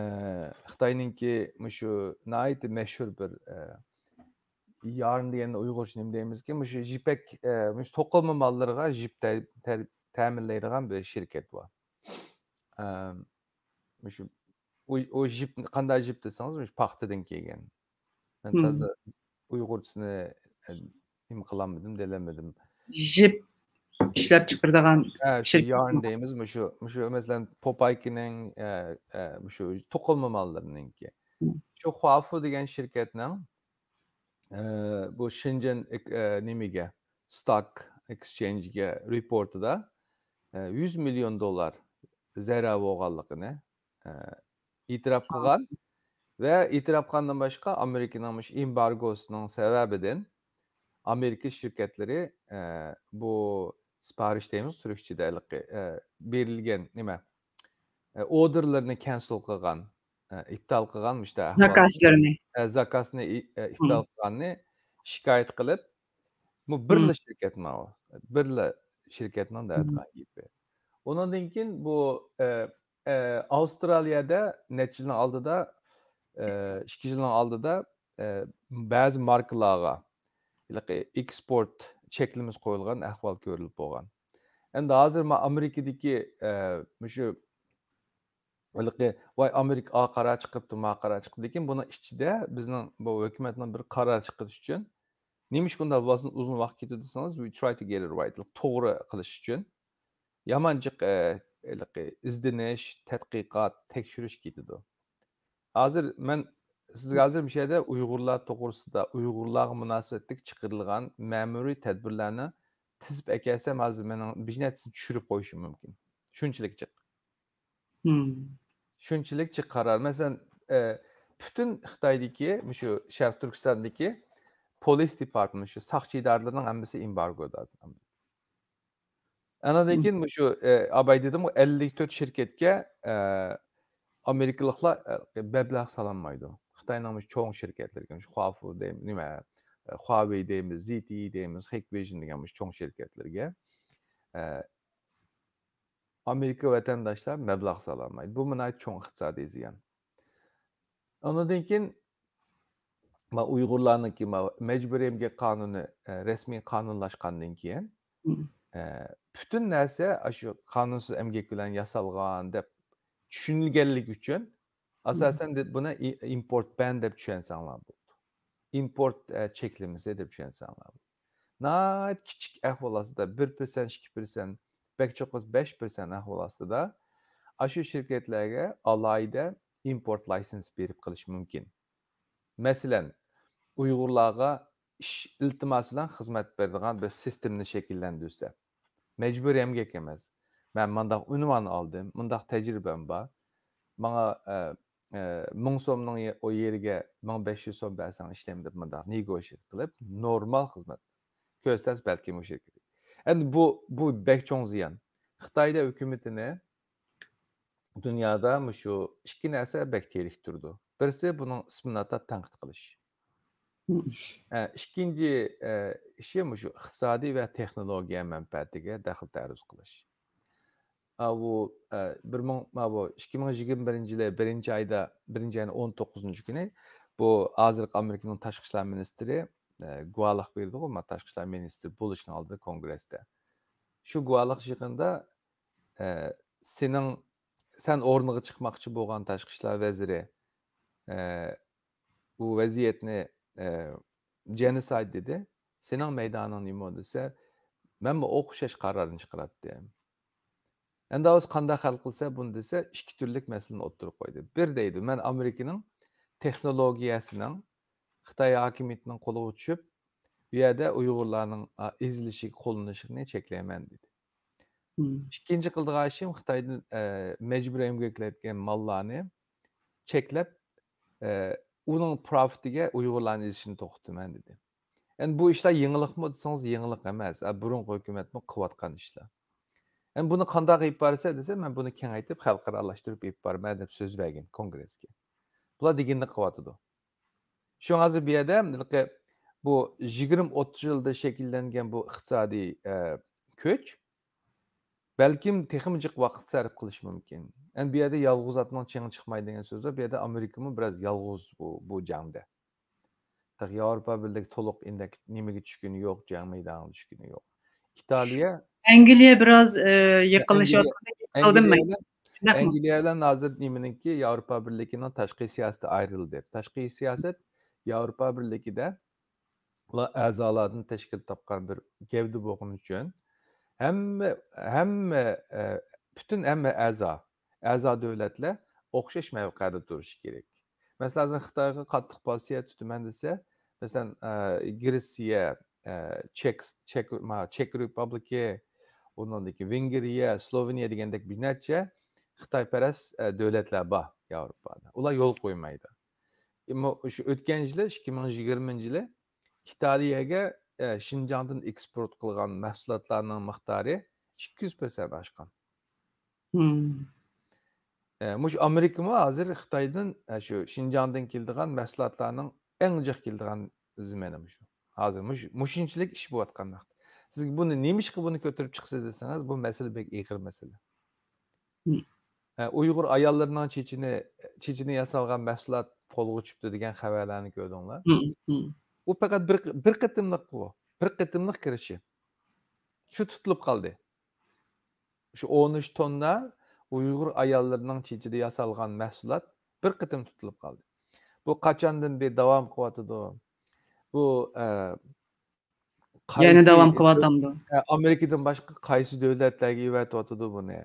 خىتاينىڭكى مۇشۇ ناھايىتى مەشھۇر بىر، ئى، يارن دېگەندە ئۇيغۇرچە نېمە دەيمىزكىن؟ مۇشۇ يىپەك، ئە، مۇشۇ توقۇلما ماللىرىغا يىپ تە-، تە-، تەمىنلەيدىغان بىر شىركەت بار. ئە، مۇشۇ، ئۇ، ئۇ يىپ، قانداق يىپ دېسىڭىز، مۇشۇ پاختىدىن كەلگەن. مەن مم. تازا ئۇيغۇرچىسىنى، ئە، نېمە قىلالمىدىم، دېيەلمىدىم. يىپ ئىشلەپ چىقىرىدىغان ھە، شۇ شىركەت. يارن دەيمىز، مۇشۇ، مۇشۇ مەسىلەن، پوپايكىنىڭ، ئە، ئە، مۇشۇ توقۇلما ماللىرىنىڭكى. مم. شۇ خۇافۇ دېگەن شىركەتنىڭ ئە، بۇ شېنجېن ئېك-، ئە، نېمىگە، ستاك ئېكسچېنجىگە رېپورتىدا، ئە، يۈز مىليون دوللار زەرەر بولغانلىقىنى، ئە، ئېتىراپ قىلغان ۋە ئېتىراپ قىلغاندىن باشقا، ئامېرىكىنىڭ مۇشۇ ئېمبارگوسىنىڭ سەۋەبىدىن ئامېرىكا شىركەتلىرى، ئە، بۇ سىپارىش دەيمىز تۈركچىدە ھېلىقى، ئە، بېرىلگەن نېمە، ئە، ئوردېرلىرىنى كەنسېل قىلغان، ئە، ئىپتال قىلغان مۇشۇنداق ئەھۋال. زاكازلىرىنى. ئە، زاكازنى ئى-، ئە، ئىپتال مم. قىلغاننى شىكايەت قىلىپ، بۇ بىرلا مم. شىركەت ماۋۇ. بىرلا شىركەتنىڭ مم. دەۋاتقان گېپى. ئۇنىڭدىن كېيىن بۇ، ئە، ئە، ئاۋسترالىيەدە نەچچە يىلنىڭ ئالدىدا، ئە، ئىككى يىلنىڭ ئالدىدا، ئە، بەزى ماركىلارغا، ھېلىقى ئېكسپورت چەكلىمىسى قويۇلغان ئەھۋال كۆرۈلۈپ بولغان. ئەمدى ھازىر ما ئامېرىكىدىكى، ئە، مۇشۇ ھېلىقى، ۋاي، ئامېرىكا ئا قارار چىقىرىپتۇ، ما قارار چىقىرىپتۇ، لېكىن بۇنىڭ ئىچىدە بىزنىڭ بۇ ھۆكۈمەتنىڭ بىر قارار چىقىرىش ئۈچۈن نېمىشقا ئۇنداق ئۇزۇن، ئۇزۇن ۋاقىت كېتىدۇ دېسىڭىز، we try to get it right، توغرا قىلىش ئۈچۈن يامان جىق، ئە، ھېلىقى ئىزدىنىش، تەتقىقات، تەكشۈرۈش كېتىدۇ. ھازىر مەن سىزگە ھازىر مۇشۇ يەردە ئۇيغۇرلار توغرىسىدا، ئۇيغۇرلارغا مۇناسىۋەتلىك چىقىرىلغان مەمۇرىي تەدبىرلەرنى تىزىپ ئەكەلسەم، ھازىر مېنىڭ بىر نەچچىسىنى چۈشۈرۈپ قويۇشۇم مۇمكىن. شۇنچىلىك جىق. Hmm. شۇنچىلىك جىق قارار. مەسىلەن، ئە، پۈتۈن خىتايدىكى، مۇشۇ شەرقىي تۈركىستاندىكى پولىس دېپارتمېنت، شۇ ساقچى ئىدارىلىرىنىڭ ھەممىسى ئېمبارگودا ھازىر. ئانىڭدىن Hmm. كېيىن مۇشۇ، ئە، ئاباي دېدىمغۇ، ئەللىك تۆت شىركەتكە، ئە، ئامېرىكىلىقلار، ئە، مەبلەغ سالالمايدۇ. خىتاينىڭ مۇشۇ چوڭ شىركەتلىرىگە، مۇشۇ خۇافۇ دەيمىز، نېمە، ئە، خۇاۋېي دەيمىز، زى تى ئى دەيمىز، خېكۋىژن دېگەن مۇشۇ چوڭ شىركەتلەرگە، ئە، ئامېرىكا ۋەتەنداشلار مەبلەغ سالالمايدۇ. بۇ ناھايىتى چوڭ ئىقتىسادىي زىيان. ئاندىن كېيىن ما ئۇيغۇرلارنىڭكى ما مەجبۇرىي ئەمگەك قانۇنى، ئە، رەسمىي قانۇنلاشقاندىن كېيىن، Hmm. ئە، پۈتۈن نەرسە ئاشۇ قانۇنسىز ئەمگەك بىلەن ياسالغان دەپ چۈشىنىلگەنلىكى ئۈچۈن، ئاساسەن، دە-، بۇنى ئى-، ئىمپورت بەن دەپ چۈشەنسەڭلار بولىدۇ. ئىمپورت، ئە، چەكلىمىسى دەپ چۈشەنسەڭلار بولىدۇ. ناھايىتى كىچىك ئەھۋال ئاستىدا، بىر پىرسەنت، ئىككى پىرسەنت، بەك چوقۇم بەش پىرسەنت ئەھۋال ئاستىدا ئاشۇ شىركەتلەرگە ئالاھىدە ئىمپورت لايسېنس بېرىپ قېلىش مۇمكىن. مەسىلەن، ئۇيغۇرلارغا ئىش ئىلتىماسى بىلەن خىزمەت بېرىدىغان بىر سىستېمىنى شەكىللەندۈرسە، مەجبۇرىي ئەمگەك ئەمەس. مەن مانداق ئۇنۋان ئالدىم، مۇنداق تەجرىبەم بار. ماڭا، ئە، ئە، مىڭ سومنىڭ يە-، ئۇ يېرىگە مىڭ بەش يۈز سوم بەرسەڭ ئىشلەيمەن دەپ مۇنداق نېگوشىيېت قىلىپ، نورمال خىزمەت كۆرسەتسە بەلكىم ئۇ شىركەت. ئەمدى بۇ، بۇ بەك چوڭ زىيان. خىتايدا ھۆكۈمىتىنى دۇنيادا مۇشۇ ئىككى نەرسە بەك تېرىكتۈرىدۇ. بىرسى بۇنىڭ ئىسمىنى ئاتاپ تەنقىد قىلىش. Hmm. ئە، ئىككىنچى، ئە، ئىشى مۇشۇ ئىقتىسادىي ۋە تېخنولوگىيە مەنپەئەتىگە دەخلى تەرۇز قىلىش. ئا، بۇ، ئە، بىر مىڭ، ما بۇ ئىككى مىڭ يىگىرمە بىرىنچى يىلى بىرىنچى ئايدا، بىرىنچى ئاينىڭ ئون توققۇزىنچى كۈنى بۇ ھازىرقى ئامېرىكىنىڭ تاشقى ئىشلار مىنىستىرى، ئە، گۇۋاھلىق بېرىدىغۇ، ما تاشقى ئىشلار مىنىستىرى بولۇشنىڭ ئالدىدا كونگرېستا. شۇ گۇۋاھلىق يىغىنىدا، ئە، سېنىڭ، سەن ئورنىغا چىقماقچى بولغان تاشقى ئىشلار ۋەزىرى، ئە، بۇ ۋەزىيەتنى، ئە، جېنوسايد دېدى. سېنىڭ مەيدانىڭ نېمە دېسە، مەنمۇ ئوخشاش قارارنى چىقىراتتىم. ئەمدى ھازىر قانداق ھەل قىلسا بۇنى دېسە، ئىككى تۈرلۈك مەسىلىنى ئوتتۇرىغا قويدى. بىر دەيدۇ، مەن ئامېرىكىنىڭ تېخنولوگىيەسىنىڭ خىتاي ھاكىمىيىتىنىڭ قولىغا چۈشۈپ، بۇ يەردە ئۇيغۇرلارنىڭ، ئا، ئېزىلىشىگە، قوللىنىشىنى چەكلەيمەن دېدى. Hmm. ئىككىنچى قىلىدىغان ئىشىم خىتايدىن، ئە، مەجبۇرىي ئەمگەكلەتكەن ماللارنى چەكلەپ، ئە، ئۇنىڭ پروفىتىگە ئۇيغۇرلارنى ئېزىشنى توختىتىمەن دېدى. ئەمدى بۇ ئىشلار يېڭىلىقمۇ دېسىڭىز، يېڭىلىق ئەمەس. ئە، بۇرۇنقى ھۆكۈمەتمۇ قىلىۋاتقان ئىشلار. ئەمدى بۇنى قانداق ئېلىپ بارىسەن دېسە، مەن بۇنى كېڭەيتىپ، خەلقئارالاشتۇرۇپ ئېلىپ بارىمەن دەپ سۆز بەرگەن كونگرېسكە. بۇلار دېگىنىنى قىلىۋاتىدۇ. شۇڭا ھازىر بۇ يەردە ھېلىقى بۇ يىگىرمە ئوتتۇز يىلدا شەكىللەنگەن بۇ ئىقتىسادىي، ئە، كۈچ بەلكىم تېخىمۇ جىق ۋاقىت سەرپ قىلىشى مۇمكىن. ئەمدى بۇ يەردە يالغۇز ئاتنىڭ چېڭى چىقمايدۇ دېگەن سۆز بار. بۇ يەردە ئامېرىكىمۇ بىراز يالغۇز بۇ، بۇ جەڭدە. تېخى ياۋروپا بىرلىكى تولۇق ئىندەك نېمىگە چۈشكىنى يوق، جەڭ مەيدانىغا چۈشكىنى يوق. ئىتالىيە، ئەنگلىيە بىراز، ئە، يېقىنلىشىۋاتقاندەك ھېس قىلدىم مەن. ئەنگلىيە بىلەن ھازىر نېمىنىڭكى، ياۋروپا بىرلىكىنىڭ تاشقى سىياسىتى ئايرىلدى. تاشقى سىياسەت ياۋروپا بىرلىكىدە ئۇلار ئەزالاردىن تەشكىل تاپقان بىر گەۋدە بولغىنى ئۈچۈن ھەممە، ھەممە، ئە، پۈتۈن ھەممە ئەزا، ئەزا دۆلەتلەر ئوخشاش مەۋقەدە تۇرۇشى كېرەك. مەسىلەن، ھازىر خىتايغا قاتتىق پاسىيە تۇتىمەن دېسە، مەسىلەن، ئە، گرېتسىيە، ئە، چېك، چېك، ما، چېك رېپۇبلىكى، ئۇنىڭدىن كېيىن ۋېنگرىيە، سلوۋېنىيە دېگەندەك بىر نەچچە خىتايپەرەس، ئە، دۆلەتلەر بار ياۋروپادا. ئۇلار يول قويمايدۇ. ئەمما شۇ ئۆتكەن يىلى، ئىككى مىڭ يىگىرمىنچى يىلى ئىتالىيەگە، ئە، شىنجاڭدىن ئېكسپورت قىلغان مەھسۇلاتلارنىڭ مىقدارى ئىككى يۈز پىرسەنت ئاشقان. Hmm. ئە، مۇشۇ ئامېرىكىمۇ ھازىر خىتايدىن، ئە، شۇ شىنجاڭدىن كېلىدىغان مەھسۇلاتلارنىڭ ئەڭ جىق كېلىدىغان زېمىنى مۇشۇ. ھازىر مۇشۇ، مۇشۇنچىلىك ئىش بولۇۋاتقان ۋاقىت. سىز بۇنى نېمىشقا بۇنى كۆتۈرۈپ چىقىسىز دېسىڭىز، بۇ مەسىلە بەك ئېغىر مەسىلە. Hmm. ئە، ئۇيغۇر ئاياللىرىنىڭ چېچىنى، چېچىنى ياسالغان مەھسۇلات قولغا چۈشۈپتۇ دېگەن خەۋەرلەرنى كۆردۈڭلار. Hmm. Hmm. ئۇ پەقەت بىر، بىر قېتىملىق ئۇ. بىر قېتىملىق كىرىشى. شۇ تۇتۇلۇپ قالدى. شۇ ئون ئۈچ توننا ئۇيغۇر ئاياللىرىنىڭ چېچىدا ياسالغان مەھسۇلات بىر قېتىم تۇتۇلۇپ قالدى. بۇ قاچاندىن بېرى داۋام قىلىۋاتىدۇ؟ بۇ، ئە، يەنە قايسى داۋام قىلىۋاتامدۇ؟ ئە، ئامېرىكىدىن باشقا قايسى دۆلەتلەرگە ئېۋەتىۋاتىدۇ بۇنى؟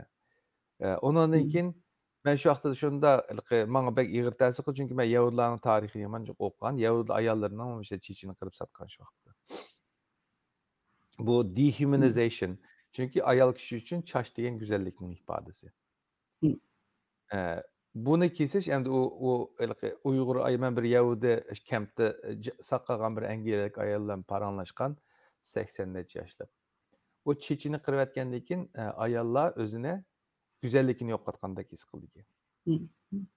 ئە، ئۇنىڭدىن مم. كېيىن مەن شۇ ۋاقىتتا شۇنداق، ھېلىقى، ماڭا بەك ئېغىر تەسىر قىلدى، چۈنكى مەن يەھۇدىيلارنىڭ تارىخىنى يامان جىق ئوقۇغان، يەھۇدىي ئاياللىرىنىڭ مۇشۇ چېچىنى قىرىپ ساتقان شۇ ۋاقىتتا. بۇ مم. دېھيۇمانىزېيشن. چۈنكى ئايال كىشى ئۈچۈن چاچ دېگەن گۈزەللىكنىڭ ئىپادىسى. مم. ئە، بۇنى كېسىش ئەمدى ئۇ، ئۇ ھېلىقى ئۇيغۇر ئاي-، مەن بىر يەھۇدىي كەمپتە، ج-، ساقالغان بىر ئەنگلىيەلىك ئايال بىلەن پاراڭلاشقان، سەكسەن نەچچە ياشلىق. ئۇ چېچىنى قىرىۋەتكەندىن كېيىن، ئە، ئاياللار ئۆزىنى گۈزەللىكىنى يوقاتقاندەك ھېس قىلىدىكەن. مم.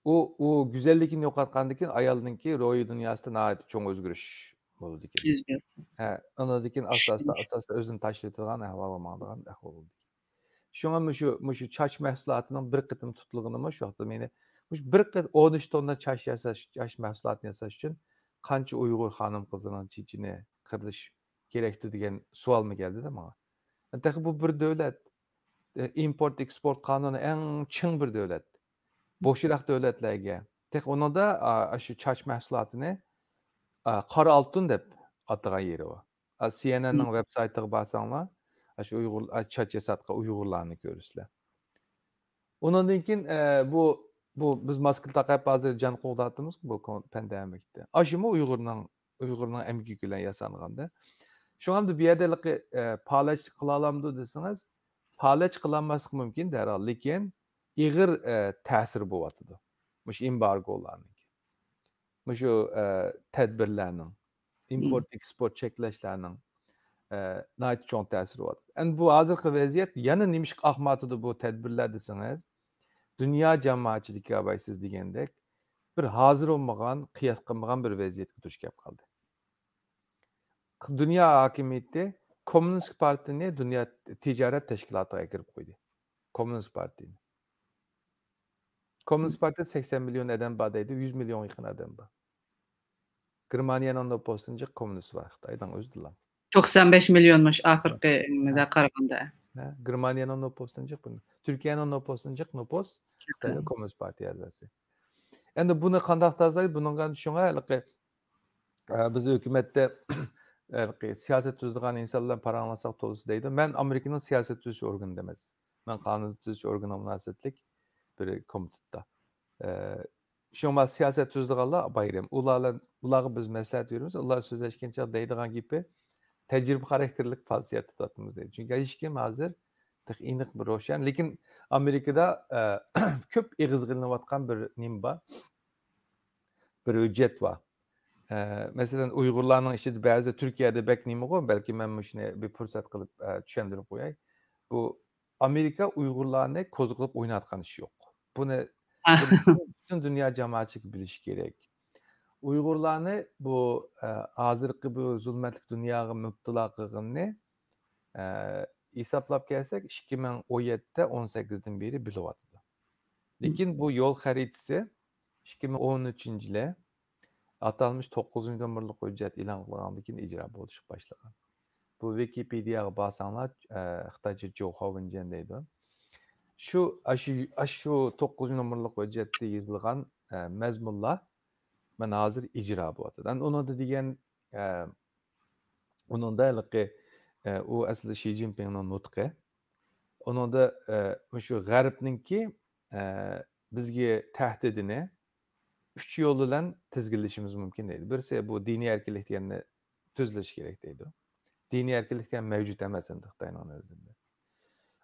ئۇ، ئۇ گۈزەللىكىنى يوقاتقاندىن كېيىن ئايالنىڭكى روھىي دۇنياسىدا ناھايىتى چوڭ ئۆزگىرىش بولىدىكەن. ئۆزگەرتتى. ھە، ئۇنىڭدىن كېيىن ئاستا-ئاستا، چۈشىنىش. ئاستا-ئاستا ئۆزىنى تاشلىۋېتىدىغان ئەھۋالغا ماڭىدىغان ئەھۋال بولىدىكەن. شۇڭا مۇشۇ، مۇشۇ چاچ مەھسۇلاتىنىڭ بىر قېتىم تۇتۇلغىنىمۇ شۇ ۋاقىتتا مېنى، مۇشۇ بىر قېت-، ئون ئۈچ توننا چاچ ياساش، چاچ مەھسۇلاتىنى ياساش ئۈچۈن قانچە ئۇيغۇر خانىم-قىزلىرىنىڭ چېچىنى قىرىش كېرەكتۇ دېگەن سوئالمۇ كەلدىدە ماڭا. تېخى بۇ بىر دۆلەت، ئىمپورت ئېكسپورت قانۇنى ئەڭ چىڭ بىر دۆلەت. بوشراق دۆلەتلەرگە. تېخى ئۇنىڭدا، ئا، ئاشۇ چاچ مەھسۇلاتىنى، ئا، قارا ئالتۇن دەپ ئاتىغان يېرى بار. ئا، سى ئېن ئېن نىڭ مم. ۋېب سايتىغا بارساڭلار، ئاشۇ ئۇيغۇر، ئا، چاچ ياساتقان ئۇيغۇرلارنى كۆرىسىلەر. ئۇنىڭدىن كېيىن، ئە، بۇ، بۇ بىز ماسكا تاقاپ ھازىر جان قوغداۋاتىمىزغۇ بۇ كون-، پاندېمىكتا. ئاشۇمۇ ئۇيغۇرنىڭ، ئۇيغۇرنىڭ ئەمگىكى بىلەن ياسانغاندا. شۇڭا ئەمدى بۇ يەردە ھېلىقى، ئە، پالەچ قىلالامدۇ دېسىڭىز، پالەچ قىلالماسلىقى مۇمكىن دەرھال، لېكىن ئېغىر، ئە، تەسىرى بولۇۋاتىدۇ. مۇشۇ ئېمبارگولارنىڭكى. مۇشۇ، ئە، تەدبىرلەرنىڭ، مم. ئىمپورت ئېكسپورت چەكلەشلەرنىڭ، ئە، ناھايىتى چوڭ تەسىرى بار. ئەمدى بۇ ھازىرقى ۋەزىيەت يەنە نېمىشقا ئاقمايۋاتىدۇ بۇ تەدبىرلەر دېسىڭىز، دۇنيا جامائەتچىلىكى ئاباي سىز دېگەندەك بىر ھازىر بولمىغان، قىياس قىلمىغان بىر ۋەزىيەتكە دۇچ كەپ قالدى. دۇنيا ھاكىمىيىتى كوممۇنىست پارتىيىنى دۇنيا تىجارەت تەشكىلاتىغا ئەكىرىپ قويدى. كوممۇنىست پارتىيىنى. كوممۇنىست پارتىيىدە سەكسەن مىليون ئادەم بار دەيدۇ، يۈز مىليونغا يېقىن ئادەم بار. گېرمانىيەنىڭ نوپۇسىدىن جىق كوممۇنىست بار خىتاينىڭ ئۆزىدىلا. توقسان بەش مىليونمۇش ئاخىرقى نېمىدە ھە. قارىغاندا. ھە، گېرمانىيەنىڭ نوپۇسىدىن جىق، تۈركىيەنىڭ نوپۇسىدىن جىق نوپۇس خىتايدا كوممۇنىست پارتىيە ئەزاسى. ئەمدى بۇنى قانداق تازىلايدۇ؟ بۇنىڭغا شۇڭا ھېلىقى، ئە، بىز ھۆكۈمەتتە ھېلىقى سىياسەت تۈزىدىغان ئىنسان بىلەن پاراڭلاشساق تولىسى دەيدۇ. مەن ئامېرىكىنىڭ سىياسەت تۈزۈش ئورگىنىدا ئەمەس. مەن قانۇن تۈزۈش ئورگىنىغا مۇناسىۋەتلىك بىر كومىتېتتا. ئە، شۇڭا سىياسەت تۈزىدىغانلار بايرام. ئۇلار بىلەن، ئۇلارغا بىز مەسلىھەت بېرىمىز. ئۇلار سۆزلەشكەن چاغدا دەيدىغان گېپى، تەجرىبە خاراكتېرلىك پازىتىيەت تۇتۇۋاتىمىز دەيدۇ. چۈنكى ھېچكىم ھازىر تېخى ئېنىق بىر روشەن. لېكىن ئامېرىكىدا، ئە، كۆپ ئېغىزغا ئېلىنىۋاتقان بىر نېمە بار. بىر ھۆججەت بار. ئە، مەسىلەن، ئۇيغۇرلارنىڭ ئىچىدە بەزى تۈركىيەدە بەك نېمىغۇ، بەلكى مەن مۇشۇنى بىر پۇرسەت قىلىپ، ئە، چۈشەندۈرۈپ قوياي. بۇ ئامېرىكا ئۇيغۇرلارنى كوزا قىلىپ ئويناۋاتقان ئىش يوق. بۇنى، بۇنى پۈتۈن دۇنيا جامائەتچىلىكى بىلىشى كېرەك. ئۇيغۇرلارنى بۇ، ئە، ھازىرقى بۇ زۇلمەتلىك دۇنياغا مۇپتىلا قىلغىنىنى، ئە، ھېسابلاپ كەلسەك، ئىككى مىڭ ئون يەتتە، ئون سەككىزدىن بېرى بىلىۋاتىدۇ. لېكىن بۇ يول خەرىتىسى ئىككى مىڭ ئون ئۈچىنچى يىلى ئاتالمىش توققۇزىنچى نومۇرلۇق ھۆججەت ئېلان قىلغاندىن كېيىن ئىجرا بولۇشقا باشلىغان. بۇ ۋىكىپېدىيەگە بارساڭلار، ئە، خىتايچە جوخاۋېنجيەن دەيدۇ. شۇ، ئاشۇ، ئاشۇ توققۇزىنچى نومۇرلۇق ھۆججەتتە يېزىلغان، ئە، مەزمۇنلار مانا ھازىر ئىجرا بولۇۋاتىدۇ. ئەمدى ئۇنىڭدا دېگەن، ئە، ئۇنىڭدا ھېلىقى، ئە، ئۇ ئەسلى شى جىنپىڭنىڭ نۇتقى. ئۇنىڭدا، ئە، مۇشۇ غەربنىڭكى، ئە، بىزگە تەھدىتىنى ئۈچ يول بىلەن تىزگىنلىشىمىز مۇمكىن دەيدۇ. بىرسى بۇ دىنىي ئەركىنلىك دېگەننى تۈزلىشى كېرەك دەيدۇ. دىنىي ئەركىنلىك دېگەن مەۋجۇت ئەمەس ئەمدى خىتاينىڭ نەزىرىدە.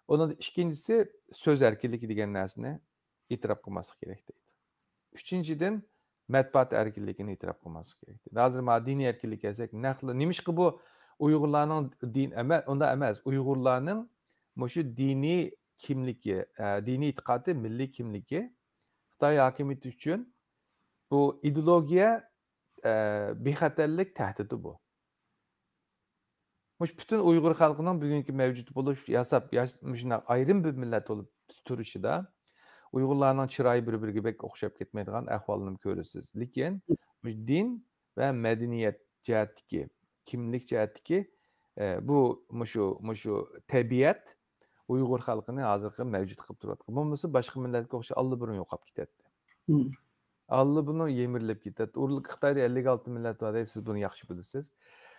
ئۇنىڭ ئىككىنچىسى سۆز ئەركىنلىكى دېگەن نەرسىنى ئېتىراپ قىلماسلىق كېرەك دەيدۇ. ئۈچىنچىدىن، مەتبۇئات ئەركىنلىكىنى ئېتىراپ قىلماسلىق كېرەك دەيدۇ. ھازىر مانا دىنىي ئەركىنلىك دېسەك، نەقلى، نېمىشقا بۇ ئۇيغۇرلارنىڭ دىن ئەمە-، ئۇنداق ئەمەس، ئۇيغۇرلارنىڭ مۇشۇ دىنىي كىملىكى، ئە، دىنىي ئېتىقادى، مىللىي كىملىكى خىتاي ھاكىمىيىتى ئۈچۈن بۇ ئىدېئولوگىيە، ئە، بىخەتەرلىك تەھدىتى بۇ. مۇشۇ پۈتۈن ئۇيغۇر خەلقىنىڭ بۈگۈنكى مەۋجۇت بولۇش، ياساپ، ياش-، مۇشۇنداق ئايرىم بىر مىللەت بولۇپ تۇرۇشىدا ئۇيغۇرلارنىڭ چىرايى بىر-بىرىگە بەك ئوخشاپ كەتمەيدىغان ئەھۋالنىمۇ كۆرىسىز. لېكىن مۇشۇ دىن ۋە مەدەنىيەت جەھەتتىكى، كىملىك جەھەتتىكى، ئە، بۇ، مۇشۇ، مۇشۇ تەبىئەت ئۇيغۇر خەلقىنى ھازىرقى مەۋجۇت قىلىپ تۇرۇۋاتقان. بولمىسا باشقا مىللەتكە ئوخشاش ئاللىبۇرۇن يوقاپ كېتەتتى. مم. ئاللىبۇرۇن يىمىرىلىپ كېتەتتى. ئۇرۇق خىتايدا ئەللىك ئالتە مىللەت بار دەيسىز، بۇنى ياخشى بىلىسىز.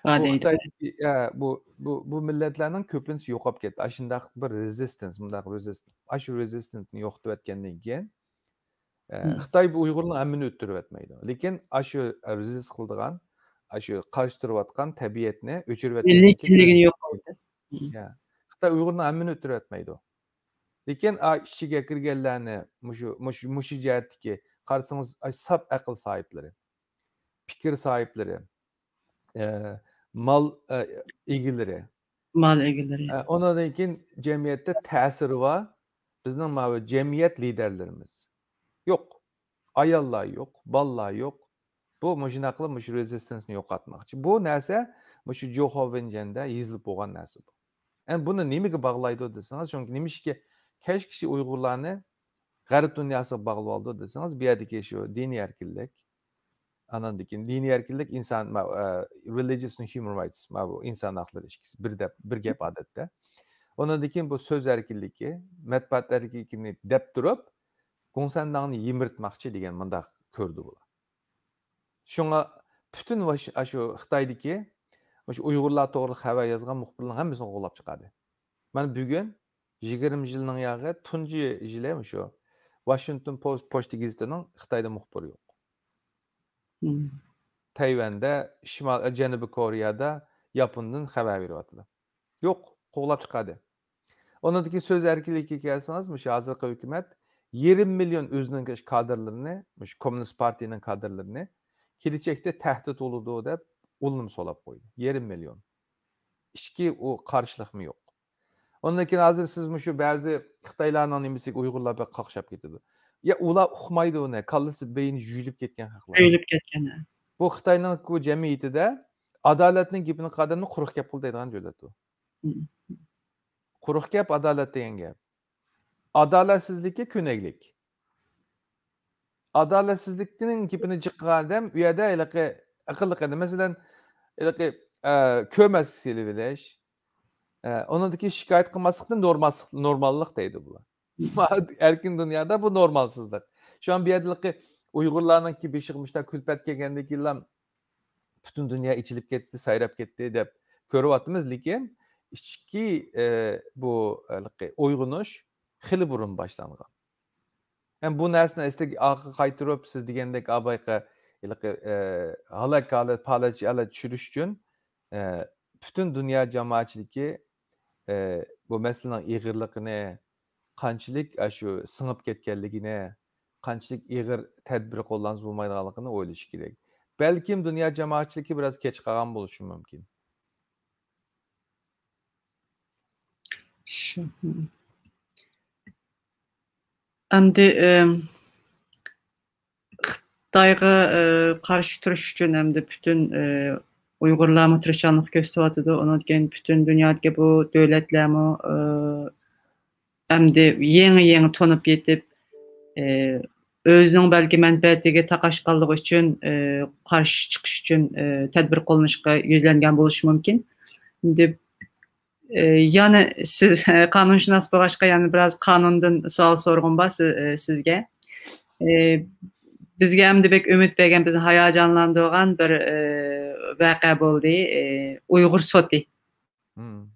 ھە، بۇ دەيدۇ. خىتايدىكى، ھە، بۇ، بۇ، بۇ مىللەتلەرنىڭ كۆپىنچىسى يوقاپ كەتتى. ئاشۇنداق بىر رېزىستېنس، مۇنداق رېزىستېنس. ئاشۇ رېزىستېنسنى يوقىتىۋەتكەندىن كېيىن، ئە، مم. خىتاي بۇ ئۇيغۇرنىڭ ھەممىنى ئۆلتۈرۈۋەتمەيدۇ. لېكىن ئاشۇ رېزىست قىلىدىغان، ئاشۇ قارشى تۇرۇۋاتقان تەبىئەتنى ئۆچۈرۈۋەتكەندىن مىللىي كېيىن كىملىكىنى يوقالدى. مم. يا. خىتاي ئۇيغۇرنىڭ ھەممىنى ئۆلتۈرۈۋەتمەيدۇ. لېكىن ئا، ئىچىگە كىرگەنلەرنى مۇشۇ، مۇشۇ، مۇشۇ جەھەتتىكى قارىسىڭىز، ئاي، ساپ ئەقىل ساھىبلىرى، پىكىر ساھىبلىرى، ئە، مال، ئە، ئىگىلىرى. مال ئىگىلىرى. ئە، ئۇنىڭدىن كېيىن جەمئىيەتتە تەسىرى بار بىزنىڭ ماۋۇ جەمئىيەت لىدەرلىرىمىز. يوق. ئاياللار يوق، بالىلار يوق. بۇ مۇشۇنداق قىلىپ مۇشۇ رېزىستېنسنى يوقاتماقچى. بۇ نەرسە مۇشۇ جوخۇ ۋېنجەندە يېزىلىپ بولغان نەرسە بۇ. ئەمدى بۇنى نېمىگە باغلايدۇ دېسىڭىز، چۈنكى نېمىشقا كەچ كىشى ئۇيغۇرلارنى غەرب دۇنياسىغا باغلىۋالدى دېسىڭىز، بۇ يەردىكى شۇ دىنىي ئەركىنلىك، ئاناندىن كېيىن دىنىي ئەركىنلىك، ئىنسان، ما-، ئە، religious and human rights، ما بۇ ئىنسان ھەقلىرى ئىككىسى بىر دەپ، بىر گەپ ئادەتتە. ئۇنىڭدىن كېيىن بۇ سۆز ئەركىنلىكى، مەتبۇئات ئەركىنلىكىنى دەپ تۇرۇپ، گۇڭسەنداڭنى يىمىرتماقچى دېگەن مۇنداق كۆردى بۇلار. شۇڭا پۈتۈن ۋاش-، ئاشۇ خىتايدىكى مۇشۇ ئۇيغۇرلار توغرىلىق خەۋەر يازغان مۇخبىرلارنىڭ ھەممىسىنى قوغلاپ چىقاردى. مانا بۈگۈن يىگىرمە يىلنىڭ ياغى تۇنجى يىلى مۇشۇ ۋاشىنگتون پوست پوچتا گېزىتىنىڭ خىتايدا مۇخبىرى يوق. مم. تەيۋەندە، شىمال، جەنۇبىي كورېيەدە، ياپوندىن خەۋەر بېرىۋاتىدۇ. يوق، قوغلاپ چىقاردى. ئۇنىڭدىن كېيىن سۆز ئەركىنلىكىگە كەلسىڭىز، مۇشۇ ھازىرقى ھۆكۈمەت يېرىم مىليون ئۆزىنىڭ كادىرلىرىنى، مۇشۇ كوممۇنىست پارتىيىنىڭ كادىرلىرىنى كېلىچەكتە تەھدىت بولىدۇ دەپ ئۇلىنى سولاپ قويدى. يېرىم مىليون. ئىچكى ئۇ قارشىلىقمۇ يوق. ئۇندىن كېيىن ھازىر سىز مۇشۇ بەزى خىتايلارنىڭ نېمىسىگە ئۇيغۇرلار بەك قاقشاپ كېتىدۇ. يا ئۇلار ئۇقمايدۇ ئۇنى، كاللىسى، بېينى يۇيۇلۇپ كەتكەن خەقلەر. يۇيۇلۇپ كەتكەن، ھە. بۇ خىتاينىڭ بۇ جەمئىيىتىدە ئادالەتنىڭ گېپىنى قىلغان ئادەمنى قۇرۇق گەپ قىل دەيدىغان دۆلەت ئۇ. مم. قۇرۇق گەپ ئادالەت دېگەن گەپ. ئادالەتسىزلىككە كۆنەكلىك. ئادالەتسىزلىكنىڭ گېپىنى جىق قىلغان ئادەم ئۇ يەردە ھېلىقى ئەقىللىق ئادەم. مەسىلەن، ھېلىقى، ئە، كۆرمەسلىك سېلىۋېلىش، ئە، ئۇنىڭدىن كېيىن شىكايەت قىلماسلىقنى نورمالسىق-، نورماللىق دەيدۇ بۇلار. ئەركىن دۇنيادا بۇ نورمالسىزلىق. شۇڭا بۇ يەردىكى ئۇيغۇرلارنىڭكى بېشىغا مۇشۇنداق كۈلپەت كەلگەندىن كېيىنلا پۈتۈن دۇنيا ئېچىلىپ كەتتى، سايراپ كەتتى دەپ كۆرۈۋاتىمىز، لېكىن ئىچكى، ئە، بۇ، ھېلىقى ئويغىنىش خېلى بۇرۇن باشلانغان. ھەم بۇ نەرسىنى ئەسلىگە ئارقىغا قايتۇرۇپ، سىز دېگەندەك ئابايقى ھېلىقى، ئە، ھالاك ھالەت، پالەچ ھالەت چۈشۈرۈش ئۈچۈن، ئە، پۈتۈن دۇنيا جامائەتچىلىكى، ئە، بۇ مەسىلىنىڭ ئېغىرلىقىنى، قانچىلىك ئاشۇ سىڭىپ كەتكەنلىكىنى، قانچىلىك ئېغىر تەدبىر قوللانسا بولمايدىغانلىقىنى ئويلىشى كېرەك. بەلكىم دۇنيا جامائەتچىلىكى بىراز كەچ قالغان بولۇشى مۇمكىن. شۇ. ئەمدى، ئىم، خىتايغا، ئى، قارشى تۇرۇش ئۈچۈن ئەمدى پۈتۈن، ئى، ئۇيغۇرلارمۇ تىرىشچانلىق كۆرسىتىۋاتىدۇ. ئۇنىڭدىن كېيىن پۈتۈن دۇنيادىكى بۇ دۆلەتلەرمۇ، ئى، ئەمدى يېڭى-يېڭى تونۇپ يېتىپ، ئى، ئۆزىنىڭ بەلكى مەنپەئەتىگە تاقاشقانلىقى ئۈچۈن، ئى، قارشى چىقىش ئۈچۈن، ئى، تەدبىر قوللىنىشقا يۈزلەنگەن بولۇشى مۇمكىن. ئەمدى ئى، يەنە سىز، ئى، قانۇنشۇناس بولغاچقا، يەنە بىراز قانۇندىن سوئال سورىغۇم بار سى-، ئى، سىزگە. ئى، بىزگە ئەمدى بەك ئۈمىد بەرگەن، بىزنى ھاياجانلاندۇرغان بىر، ئى، ۋەقە بولدى. ئى، ئۇيغۇر سوتى. مم.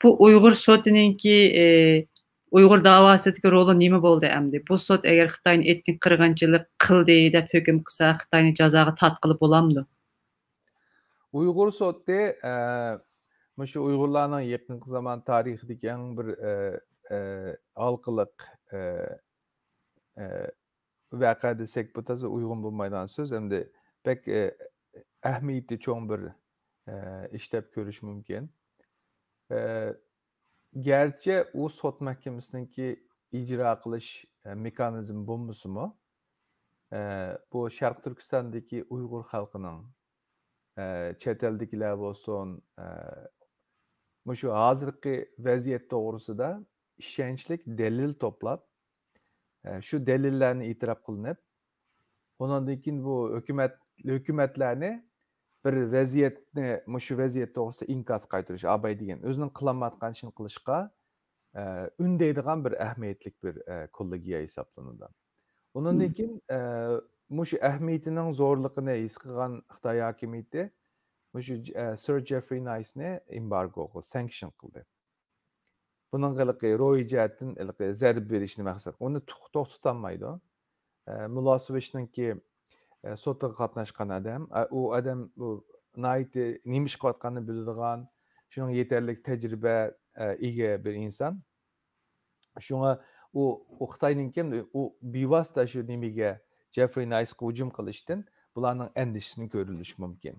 بۇ ئۇيغۇر سوتىنىڭكى، ئى، ئۇيغۇر داۋاسىدىكى رولى نېمە بولدى ئەمدى؟ بۇ سوت ئەگەر خىتاينى ئېتنىك قىرغىنچىلىق قىلدى دەپ ھۆكۈم قىلسا، خىتاينى جازاغا تارتقىلى بولامدۇ؟ ئۇيغۇر سوتى، ئە، مۇشۇ ئۇيغۇرلارنىڭ يېقىنقى زامان تارىخىدىكى ئەڭ بىر، ئە، ئە، ھالقىلىق، ئە، ئە، ۋەقە دېسەك، بۇ تازا ئۇيغۇن بولمايدىغان سۆز، ئەمدى بەك، ئە، ئەھمىيىتى چوڭ بىر، ئە، ئىش دەپ كۆرۈش مۇمكىن. ئە، گەرچە ئۇ سوت مەھكىمىسىنىڭكى ئىجرا قىلىش، ئە، مېخانىزمى بولمىسىمۇ، ئە، بۇ شەرقىي تۈركىستاندىكى ئۇيغۇر خەلقىنىڭ، ئە، چەت ئەلدىكىلەر بولسۇن، ئە، مۇشۇ ھازىرقى ۋەزىيەت توغرىسىدا ئىشەنچلىك دەلىل توپلاپ، ئە، شۇ دەلىللەرنى ئېتىراپ قىلىنىپ، ئۇنىڭدىن كېيىن بۇ ھۆكۈمەت، ھۆكۈمەتلەرنى بىر ۋەزىيەتنى، مۇشۇ ۋەزىيەت توغرىسىدا ئىنكاس قايتۇرۇش، ئاباي دېگەن ئۆزىنىڭ قىلالمايۋاتقان ئىشىنى قىلىشقا، ئە، ئۈندەيدىغان بىر ئەھمىيەتلىك بىر، ئە، كوللېگىيە ھېسابلىنىدۇ. ئۇنىڭدىن كېيىن، ئە، مۇشۇ ئەھمىيىتىنىڭ زورلۇقىنى ھېس قىلغان خىتاي ھاكىمىيىتى مۇشۇ ج-، ئە، سىر جېفرى نايسنى ئېمبارگو قىلدى، سانكشن قىلدى. بۇنىڭغا ھېلىقى روھىي جەھەتتىن ھېلىقى زەربە بېرىشنى مەقسەت قىلىپ، ئۇنى توختىتالمايدۇ. ئە، مىلوسېۋىچنىڭكى، ئە، سوتىغا قاتناشقان ئادەم، ئە، ئۇ ئادەم، ئۇ ناھايىتى نېمە ئىش قىلىۋاتقاننى بىلىدىغان، شۇنىڭ يېتەرلىك تەجرىبە، ئە، ئىگە بىر ئىنسان. شۇڭا ئۇ، ئۇ خىتاينىڭكى، ئۇ بىۋاسىتە شۇ نېمىگە، جېفرى نايسقا ھۇجۇم قىلىشتىن بۇلارنىڭ ئەندىشىسىنى كۆرۈلۈشى مۇمكىن.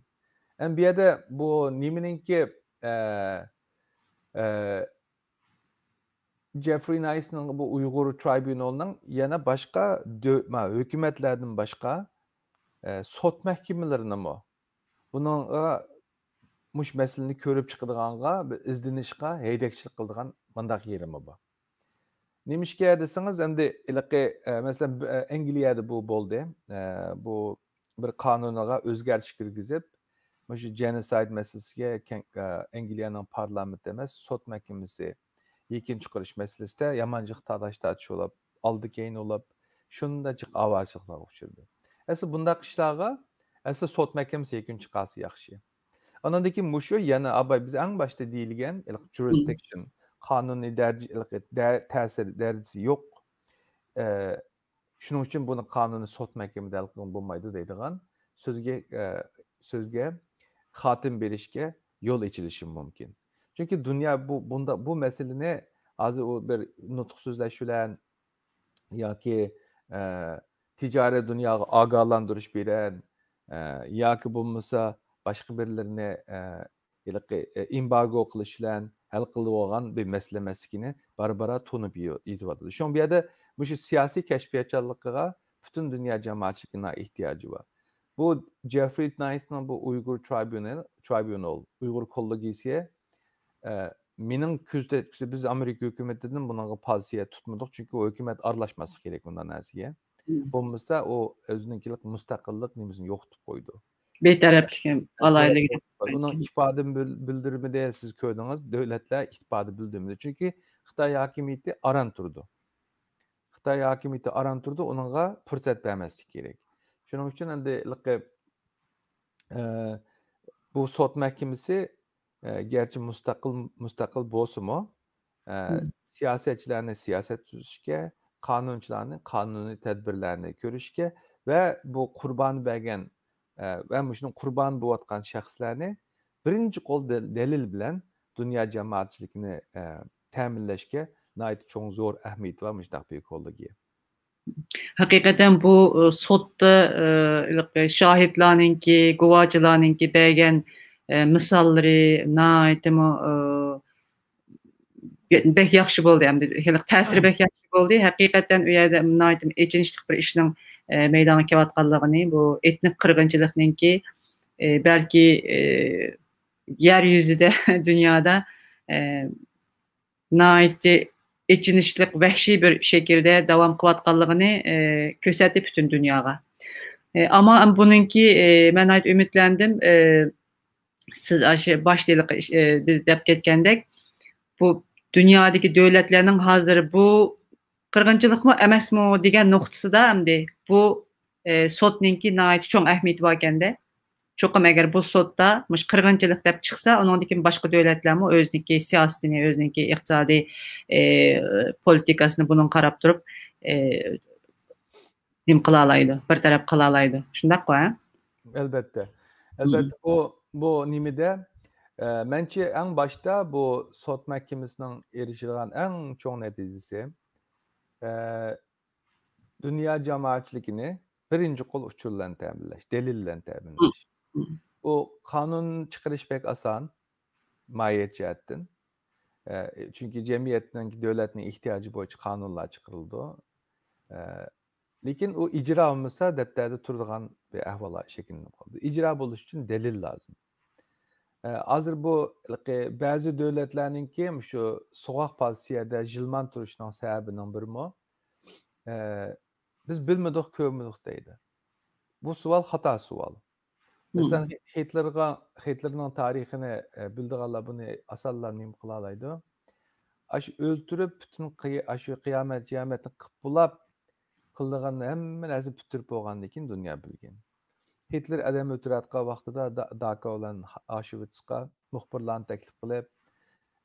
ئەمما بۇ يەردە بۇ نېمىنىڭكى، ئە، ئە، جېفرى نايسنىڭ بۇ ئۇيغۇر ترايبۇنالنىڭ يەنە باشقا دۆ-، ما، ھۆكۈمەتلەردىن باشقا، ئە، سوت مەھكىمىلىرىنىمۇ بۇنىڭغا، مۇشۇ مەسىلىنى كۆرۈپ چىقىدىغانغا بىر ئىزدىنىشقا ھەيدەكچىلىك قىلىدىغان مۇنداق يېرىمۇ بار. نېمىشقا دېسىڭىز، ئەمدى ھېلىقى، ئە، مەسىلەن، بۇ، ئە، ئەنگلىيەدە بۇ بولدى. ئە، بۇ بىر قانۇنىغا ئۆزگەرتىش كىرگۈزۈپ، مۇشۇ جېنوسايد مەسىلىسىگە كەڭ-، ئە، ئەنگلىيەنىڭ پارلامېنتى ئەمەس، سوت مەھكىمىسى يەكۈن چىقىرىش مەسىلىسىدە يامان جىق تالاش-تارتىش بولۇپ، ئالدى-كەينى بولۇپ، شۇنداق جىق ئاۋارىچىلىكلەرگە ئۇچرىدى. ئەسلى بۇنداق ئىشلارغا، ئەسلى سوت مەھكىمىسى يەكۈن چىقارسا ياخشى. ئانىڭدىن كېيىن مۇشۇ يەنە ئاباي بىز ئەڭ باشتا دېيىلگەن ھېلىقى جۇرىسدىكشن، قانۇنىي دەرىجە، ھېلىقى دە-، تەسىر دەرىجىسى يوق. ئە، شۇنىڭ ئۈچۈن بۇنى قانۇنىي سوت مەھكىمىدە ھەل قىلغىلى بولمايدۇ دەيدىغان سۆزگە، ئە، سۆزگە خاتىمە بېرىشكە يول ئېچىلىشى مۇمكىن. چۈنكى دۇنيا بۇ، بۇندا، بۇ مەسىلىنى ھازىر ئۇ بىر نۇتۇق سۆزلەش بىلەن ياكى، ئە، تىجارەت دۇنياغا ئاگاھلاندۇرۇش بىلەن، ئە، ياكى بولمىسا باشقا بىرلىرىنى، ئە، ھېلىقى، ئە، ئېمبارگو قىلىش بىلەن ھەل قىلىدىغان بىر مەسىلە ئەمەسلىكىنى بارا-بارا تونۇپ يېتىۋاتىدۇ. شۇڭا بۇ يەردە مۇشۇ سىياسىي كەشپىياتچانلىقىغا پۈتۈن دۇنيا جامائەتچىلىكىنىڭ ئېھتىياجى بار. بۇ جېفرى نايسنىڭ بۇ ئۇيغۇر ترايبۇنال، ترايبۇنال، ئۇيغۇر كوللېگىيىسى، ئە، مېنىڭ كۆزدە، بىز ئامېرىكا ھۆكۈمىتىدىن بۇنىڭغا پوزىتسىيە تۇتمىدۇق، چۈنكى ئۇ ھۆكۈمەت ئارىلاشماسلىق كېرەك بۇنداق نەرسىگە. بولمىسا ئۇ ئۆزىنىڭكىلىك مۇستەقىللىق نېمىسىنى يوقىتىپ قويىدۇ. بىتەرەپلىك ئالاھىدىلىكى. ئۇنىڭ ئىپادە بىل-، بىلدۈرمىدى، سىز كۆردىڭىز، دۆلەتلەر ئىپادە بىلدۈرمىدى. چۈنكى خىتاي ھاكىمىيىتى ئاران تۇرىدۇ. خىتاي ھاكىمىيىتى ئاران تۇرىدۇ، ئۇنىڭغا پۇرسەت بەرمەسلىك كېرەك. شۇنىڭ ئۈچۈن ئەمدى ھېلىقى، ئە، بۇ سوت مەھكىمىسى، ئە، گەرچە مۇستەقىل، مۇستەقىل بولسىمۇ، ئە، سىياسەتچىلەرنى سىياسەت تۈزۈشكە، قانۇنچىلارنى قانۇنىي تەدبىرلەرنى كۆرۈشكە ۋە بۇ قۇربان بەرگەن، ئە، ۋە مۇشۇنىڭ قۇربان بولۇۋاتقان شەخسلەرنى بىرىنچى قول دە-، دەلىل بىلەن دۇنيا جامائەتچىلىكىنى، ئە، تەمىنلەشكە ناھايىتى چوڭ، زور ئەھمىيىتى بار مۇشۇنداق بىر كوللېگىيە. ھەقىقەتەن بۇ، ئى، سوتتا، ئى، ھېلىقى شاھىتلارنىڭكى، گۇۋاچىلارنىڭكى بەرگەن، ئى، مىساللىرى ناھايىتىمۇ، ئى، بەك ياخشى بولدى، ھەمدە ھېلىقى تەسىرى بەك ياخشى بولدى. ھەقىقەتەن ئۇ يەردە ناھايىتى ئېچىنىشلىق بىر ئىشنىڭ، ئى، مەيدانغا كېلىۋاتقانلىقىنى، بۇ ئېتنىك قىرغىنچىلىقنىڭكى، ئى، بەلكى، ئى، يەر يۈزىدە، دۇنيادا، ئى، ناھايىتى ئېچىنىشلىق، ۋەھشىي بىر شەكىلدە داۋام قىلىۋاتقانلىقىنى، ئى، كۆرسەتتى پۈتۈن دۇنياغا. ئى، ئەمما بۇنىڭكى، ئى، مەن ناھايىتى ئۈمىدلەندىم. ئى، سىز ئاشۇ باشتا ھېلىقى، ئى، بىز دەپ كەتكەندەك، بۇ دۇنيادىكى دۆلەتلەرنىڭ ھازىر بۇ قىرغىنچىلىقمۇ ئەمەسمۇ دېگەن نۇقتىسىدا ئەمدى بۇ، ئى، سوتنىڭكى ناھايىتى چوڭ ئەھمىيىتى باركەندە. چوقۇم ئەگەر بۇ سوتتا مۇشۇ قىرغىنچىلىق دەپ چىقسا، ئۇنىڭدىن كېيىن باشقا دۆلەتلەرمۇ ئۆزىنىڭكى سىياسىتىنى، ئۆزىنىڭكى ئىقتىسادىي، ئى، پولىتىكاسىنى بۇنىڭغا قاراپ تۇرۇپ، ئى، نېمە قىلالايدۇ، بىر تەرەپ قىلالايدۇ. شۇنداققۇ، ھە؟ ئەلبەتتە. ئەلبەتتە، بۇ، بۇ نېمىدە، ئە، مەنچە ئەڭ باشتا بۇ سوت مەھكىمىسىنىڭ ئېرىشىدىغان ئەڭ چوڭ نەتىجىسى، ئە، دۇنيا جامائەتچىلىكىنى بىرىنچى قول ئۇچۇر بىلەن تەمىنلەش، دەلىل بىلەن تەمىنلەش. بۇ قانۇن چىقىرىش بەك ئاسان، ماھىيەت جەھەتتىن. ئە، چۈنكى جەمئىيەتنىڭ، دۆلەتنىڭ ئېھتىياجى بويىچە قانۇنلار چىقىرىلىدۇ. ئە، لېكىن ئۇ ئىجرا بولمىسا، دەپتەردە تۇرىدىغان بىر ئەھۋال شەكىللىنىپ قالىدۇ. ئىجرا بولۇش ئۈچۈن دەلىل لازىم. ئە، ھازىر بۇ، ھېلىقى بەزى دۆلەتلەرنىڭكى مۇشۇ سوغۇق پوزىتسىيەدە يىلمان تۇرۇشىنىڭ سەۋەبىنىڭ بىرىمۇ، ئە، بىز بىلمىدۇق، كۆرمىدۇق دەيدۇ. بۇ سوئال خاتا سوئال. مەسىلەن، ھىتلېرغا، ھىتلېرنىڭ تارىخىنى، ئە، بىلىدىغانلار بۇنى ئاسانلا نېمە قىلالايدۇ؟ ئاشۇ ئۆلتۈرۈپ، پۈتۈن قىي-، ئاشۇ قىيامەت، قىيامەتنى قىپ بۇلاپ، قىلىدىغان ھەممە نەرسىنى پۈتتۈرۈپ بولغاندىن كېيىن دۇنيا بىلگەن. ھىتلېر ئادەم ئۆلتۈرۈۋاتقان ۋاقتىدا دا-، داكا بىلەن ئاشۋىتسقا مۇخبىرلارنى تەكلىپ قىلىپ،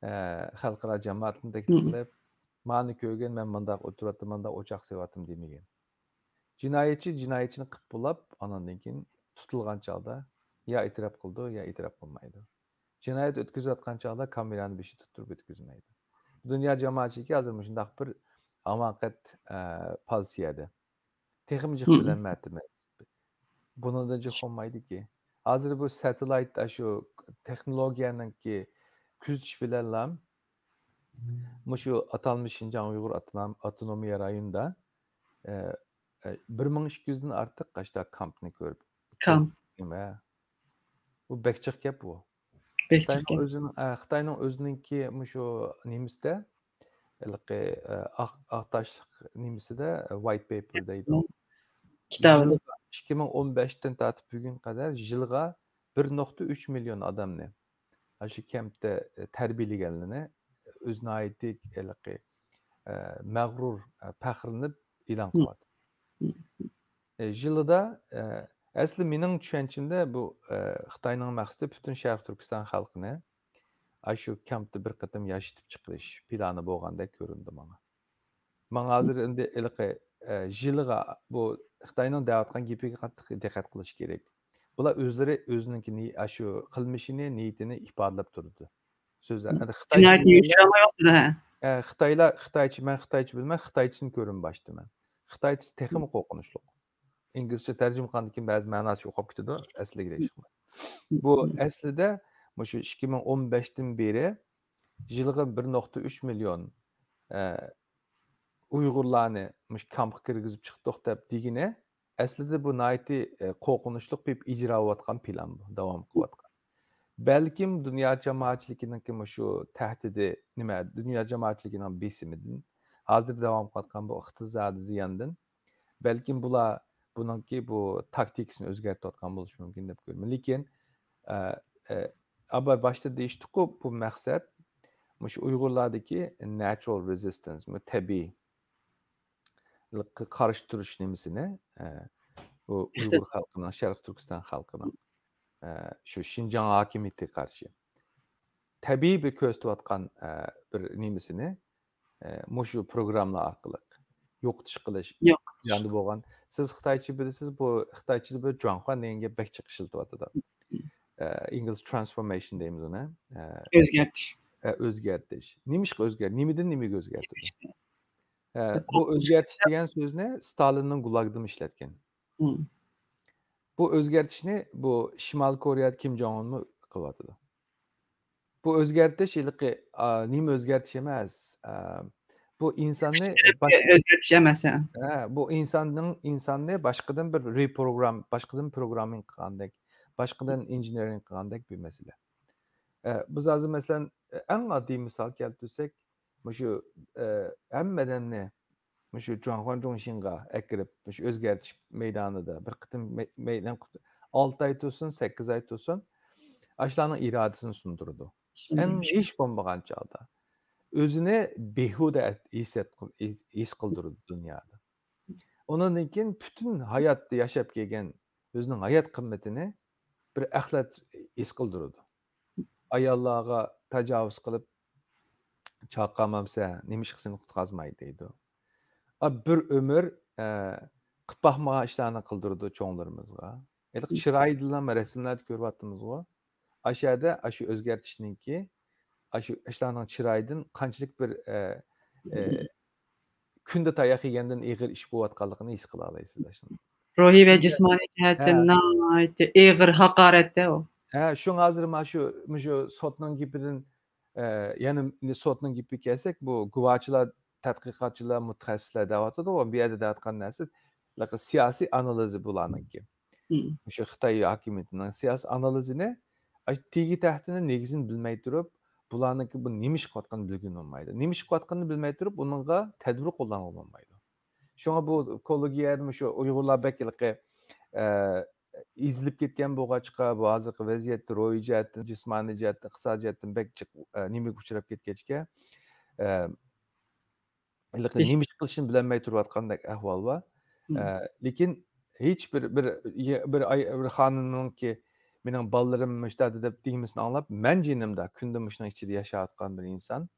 ئە، خەلقئارا جامائەتنى تەكلىپ قىلىپ، مانى كۆرگىن، مەن مۇنداق ئۆلتۈرۈۋاتىمەن، مۇنداق ئوچاق سېلىۋاتىمەن دېمىگەن. جىنايەتچى جىنايەتچىنى قىپ بۇلاپ، ئاناندىن كېيىن تۇتۇلغان چاغدا يا ئېتىراپ قىلىدۇ، يا ئېتىراپ قىلمايدۇ. جىنايەت ئۆتكۈزۈۋاتقان چاغدا كامېرانى بېشى تۇتتۇرۇپ ئۆتكۈزمەيدۇ. دۇنيا جامائەتچىلىكى ھازىر مۇشۇنداق بىر ھاماقەت، ئە، پوزىتسىيەدە. تېخىمۇ جىق بىلەلمەيتتىم. بۇنىڭدىن جىق بولمايدىكى. ھازىر بۇ ساتېلايت، ئاشۇ تېخنولوگىيەنىڭكى كۆزىتىش بىلەنلا مۇشۇ ئاتالمىش شىنجاڭ ئۇيغۇر ئاپتونوم-، ئاپتونومىيە رايونىدا، ئە، ئە، بىر مىڭ ئىككى يۈزدىن ئارتۇق قاشتا كامپنى كۆرۈپ، كامپ. نېمە؟ بۇ بەك جىق گەپ بۇ. بەك جىق خىتاينىڭ گەپ. ئۆزىنىڭ، ئە، خىتاينىڭ ئۆزىنىڭكى مۇشۇ نېمىسىدە، ھېلىقى، ئە، ئاق، ئاق تاشلىق نېمىسىدە، ئە، ۋايت پېپېر دەيدۇ. كىتابىدا. يىلغا، ئىككى مىڭ ئون بەشتىن تارتىپ بۈگۈنگە قەدەر يىلغا بىر نۇقتا ئۈچ مىليون ئادەمنى ئاشۇ كەمپتە، ئە، تەربىيەلىگەنلىرىنى ئۆزى ناھايىتى ھېلىقى، ئە، مەغرۇر، ئە، پەخىرلىنىپ ئېلان قىلىۋاتىدۇ. ئە، يىلىدا، ئە، ئەسلى مېنىڭ چۈشەنچەمدە بۇ، ئە، خىتاينىڭ مەقسىتى پۈتۈن شەرقىي تۈركىستان خەلقىنى ئاشۇ كەمپتە بىر قېتىم ياشىتىپ چىقىرىش پىلانى بولغاندەك كۆرۈندى ماڭا. ماڭا ھازىر ئەمدى ھېلىقى، ئە، يىلىغا بۇ خىتاينىڭ دەۋاتقان گېپىگە قاتتىق دىققەت قىلىش كېرەك. بۇلار ئۆزلىرى ئۆزىنىڭكى نى-، ئاشۇ قىلمىشىنى، نىيىتىنى ئىپادىلەپ تۇرىدۇ. سۆزلەر. ئەمدى خىتايچە جىنايەتنى بىلگەنلەر، يوشۇرماي ئوتتۇرىدۇ، ھە. ئە، خىتايلار، خىتايچە، مەن خىتايچە بىلمەن، خىتايچىسىنى كۆرۈن باشتا مەن. خىتايچىسى تېخىمۇ قورقۇنچلۇق. ئىنگلىزچە تەرجىمە قىلغاندىن كېيىن بەزى مەناسى يوقاپ كېتىدۇ، ئەسلىگە دېيىشقىمۇ. بۇ ئەسلىدە مۇشۇ ئىككى مىڭ ئون بەشتىن بېرى يىلىغا بىر نۇقتا ئۈچ مىليون، ئە، ئۇيغۇرلارنى مۇشۇ كامپقا كىرگۈزۈپ چىقتۇق دەپ دېگىنى، ئەسلىدە بۇ ناھايىتى، ئە، قورقۇنچلۇق بىر ئىجرا بولۇۋاتقان پىلان بۇ، داۋام قىلىۋاتقان. بەلكىم دۇنيا جامائەتچىلىكىنىڭكى مۇشۇ تەھدىتى، نېمە، دۇنيا جامائەتچىلىكىنىڭ بېسىمىدىن، ھازىر داۋام قىلىۋاتقان بۇ ئىقتىسادىي زىياندىن، بەلكىم بۇلار بۇنىڭكى بۇ تاكتىكىسىنى ئۆزگەرتىۋاتقان بولۇشى مۇمكىن دەپ كۆرىمەن. لېكىن، ئە، ئە، ئاباي باشتا دېيىشتىكۇ، بۇ مەقسەت مۇشۇ ئۇيغۇرلاردىكى ناتشۇرال رېزىستېنس، تەبىئىي قارشى تۇرۇش نېمىسىنى، ئە، بۇ ئۇيغۇر خەلقىنىڭ، شەرقىي تۈركىستان خەلقىنىڭ، ئە، شۇ شىنجاڭ ھاكىمىيىتىگە قارشى تەبىئىي بىر كۆرسىتىۋاتقان، ئە، بىر نېمىسىنى، ئە، مۇشۇ پروگراممىلار ئارقىلىق يوقىتىش قىلىش يوقىتىش. پىلاندا بولغان. سىز خىتايچە بىلىسىز، بۇ خىتايچىدا بىر جۇاڭخۇەن دېگەن گەپ بەك جىق ئىشلىتىۋاتىدۇ. ئە، ئىنگلىز ترانسفورمېيشن دەيمىز ئۇنى. ئە، ئۆزگەرتىش. ئە، ئۆزگەرتىش. نېمىشقا ئۆزگەر-، نېمىدىن نېمىگە ئۆزگەرتىدۇ؟ ئە، بۇ ئۆزگەرتىش دېگەن سۆزنى ستالىننىڭ گۇلاگىدىمۇ ئىشلەتكەن. بۇ ئۆزگەرتىشنى بۇ شىمالىي كورېيەدە كىم جوڭ ئۇنمۇ قىلىۋاتىدۇ. بۇ ئۆزگەرتىش ھېلىقى، ئا، نېمە ئۆزگەرتىش ئەمەس. ئا، بۇ ئىنساننى باش-، ئۆزگەرتىش ئەمەس، ھە. ھە، بۇ ئىنساننىڭ، ئىنساننى باشقىدىن بىر رېپروگرام-، باشقىدىن پروگراممىنگ قىلغاندەك، باشقىدىن ئىنژېنېرىنگ قىلغاندەك بىر مەسىلە. ئە، بىز ھازىر مەسىلەن، ئەڭ ئاددىي مىسال كەلتۈرسەك، مۇشۇ، ئە، ھەممە ئادەمنى مۇشۇ جۇاڭخۇەن جۇڭشىنغا ئەكىرىپ، مۇشۇ ئۆزگەرتىش مەيدانىدا بىر قېتىم مەي-، مەيدان قۇت-، ئالتە ئاي تۇرسۇن، سەككىز ئاي تۇرسۇن، ئاشۇلارنىڭ ئىرادىسىنى سۇندۇرىدۇ. سۇندۇرۇش. ئەڭ ھېچ بولمىغان چاغدا ئۆزىنى بىھۇدە ھېس، ھېس قىلدۇرىدۇ دۇنيادا. ئۇنىڭدىن كېيىن پۈتۈن ھاياتتا ياشاپ كەلگەن ئۆزىنىڭ ھايات قىممىتىنى بىر ئەخلەت ھېس قىلدۇرىدۇ. ئاياللارغا تاجاۋۇز قىلىپ، چاقىرمامسەن، نېمىشقا سېنى قۇتقازماي دەيدۇ. ئا، بىر ئۆمۈر، ئە، قىلىپ باقمىغان ئىشلارنى قىلدۇرىدۇ چوڭلىرىمىزغا. ھېلىقى چىرايىدىنلا رەسىملەردە كۆرۈۋاتىمىزغۇ. ئاشۇ يەردە ئاشۇ ئۆزگەرتىشنىڭكى، ئاشۇ ئىشلارنىڭ چىرايىدىن قانچىلىك بىر، ئە، ئە، كۈندە تاياق يېگەندىن ئېغىر ئىش بولۇۋاتقانلىقىنى ھېس قىلالايسىز ئاشۇنى. روھىي ۋە جىسمانىي جەھەتتىن ھە. ناھايىتى ئېغىر ھاقارەتتە ئۇ. ھە، شۇڭا ھازىر مانا شۇ، مۇشۇ سوتنىڭ گېپىدىن، ئە، يەنە سوتنىڭ گېپىگە كەلسەك، بۇ گۇۋاچىلار، تەتقىقاتچىلار، مۇتەخەسسىسلەر دەۋاتىدۇ، بۇ يەردە دەۋاتقان نەرسە، سىياسىي ئانالىزى بۇلارنىڭكى. مم. مۇشۇ خىتاي ھاكىمىيىتىنىڭ سىياسىي ئانالىزىنى، ئاشۇ تېگى تەختىنى نېگىزىنى بىلمەي تۇرۇپ، بۇلارنىڭكى بۇ نېمە ئىش قىلىۋاتقىنىنى بىلگىلى بولمايدۇ. نېمە ئىش قىلىۋاتقىنىنى بىلمەي تۇرۇپ، ئۇنىڭغا تەدبىر قوللانغىلى بولمايدۇ. شۇڭا بۇ كوللېگىيەدە مۇشۇ ئۇيغۇرلار بەك ھېلىقى، ئە، ئېزىلىپ كەتكەن بولغاچقا، بۇ ھازىرقى ۋەزىيەتتە روھىي جەھەتتىن، جىسمانىي جەھەتتىن، ئىقتىسادىي جەھەتتىن بەك جىق، ئە، نېمىگە ئۇچراپ كەتكەچكە، ئە، ھېلىقى نېمە ئىش قىلىشىنى بىلەلمەي تۇرۇۋاتقاندەك ئەھۋال بار. ئە، لېكىن ھېچ بىر، بىر، بىر ئاي-، بىر خانىمنىڭكى، «مېنىڭ بالىلىرىم مۇشۇ يەردە» دەپ دېمىسىنى ئاڭلاپ، مەن جېنىمدا كۈندە مۇشۇنىڭ ئىچىدە ياشاۋاتقان بىر ئىنسان،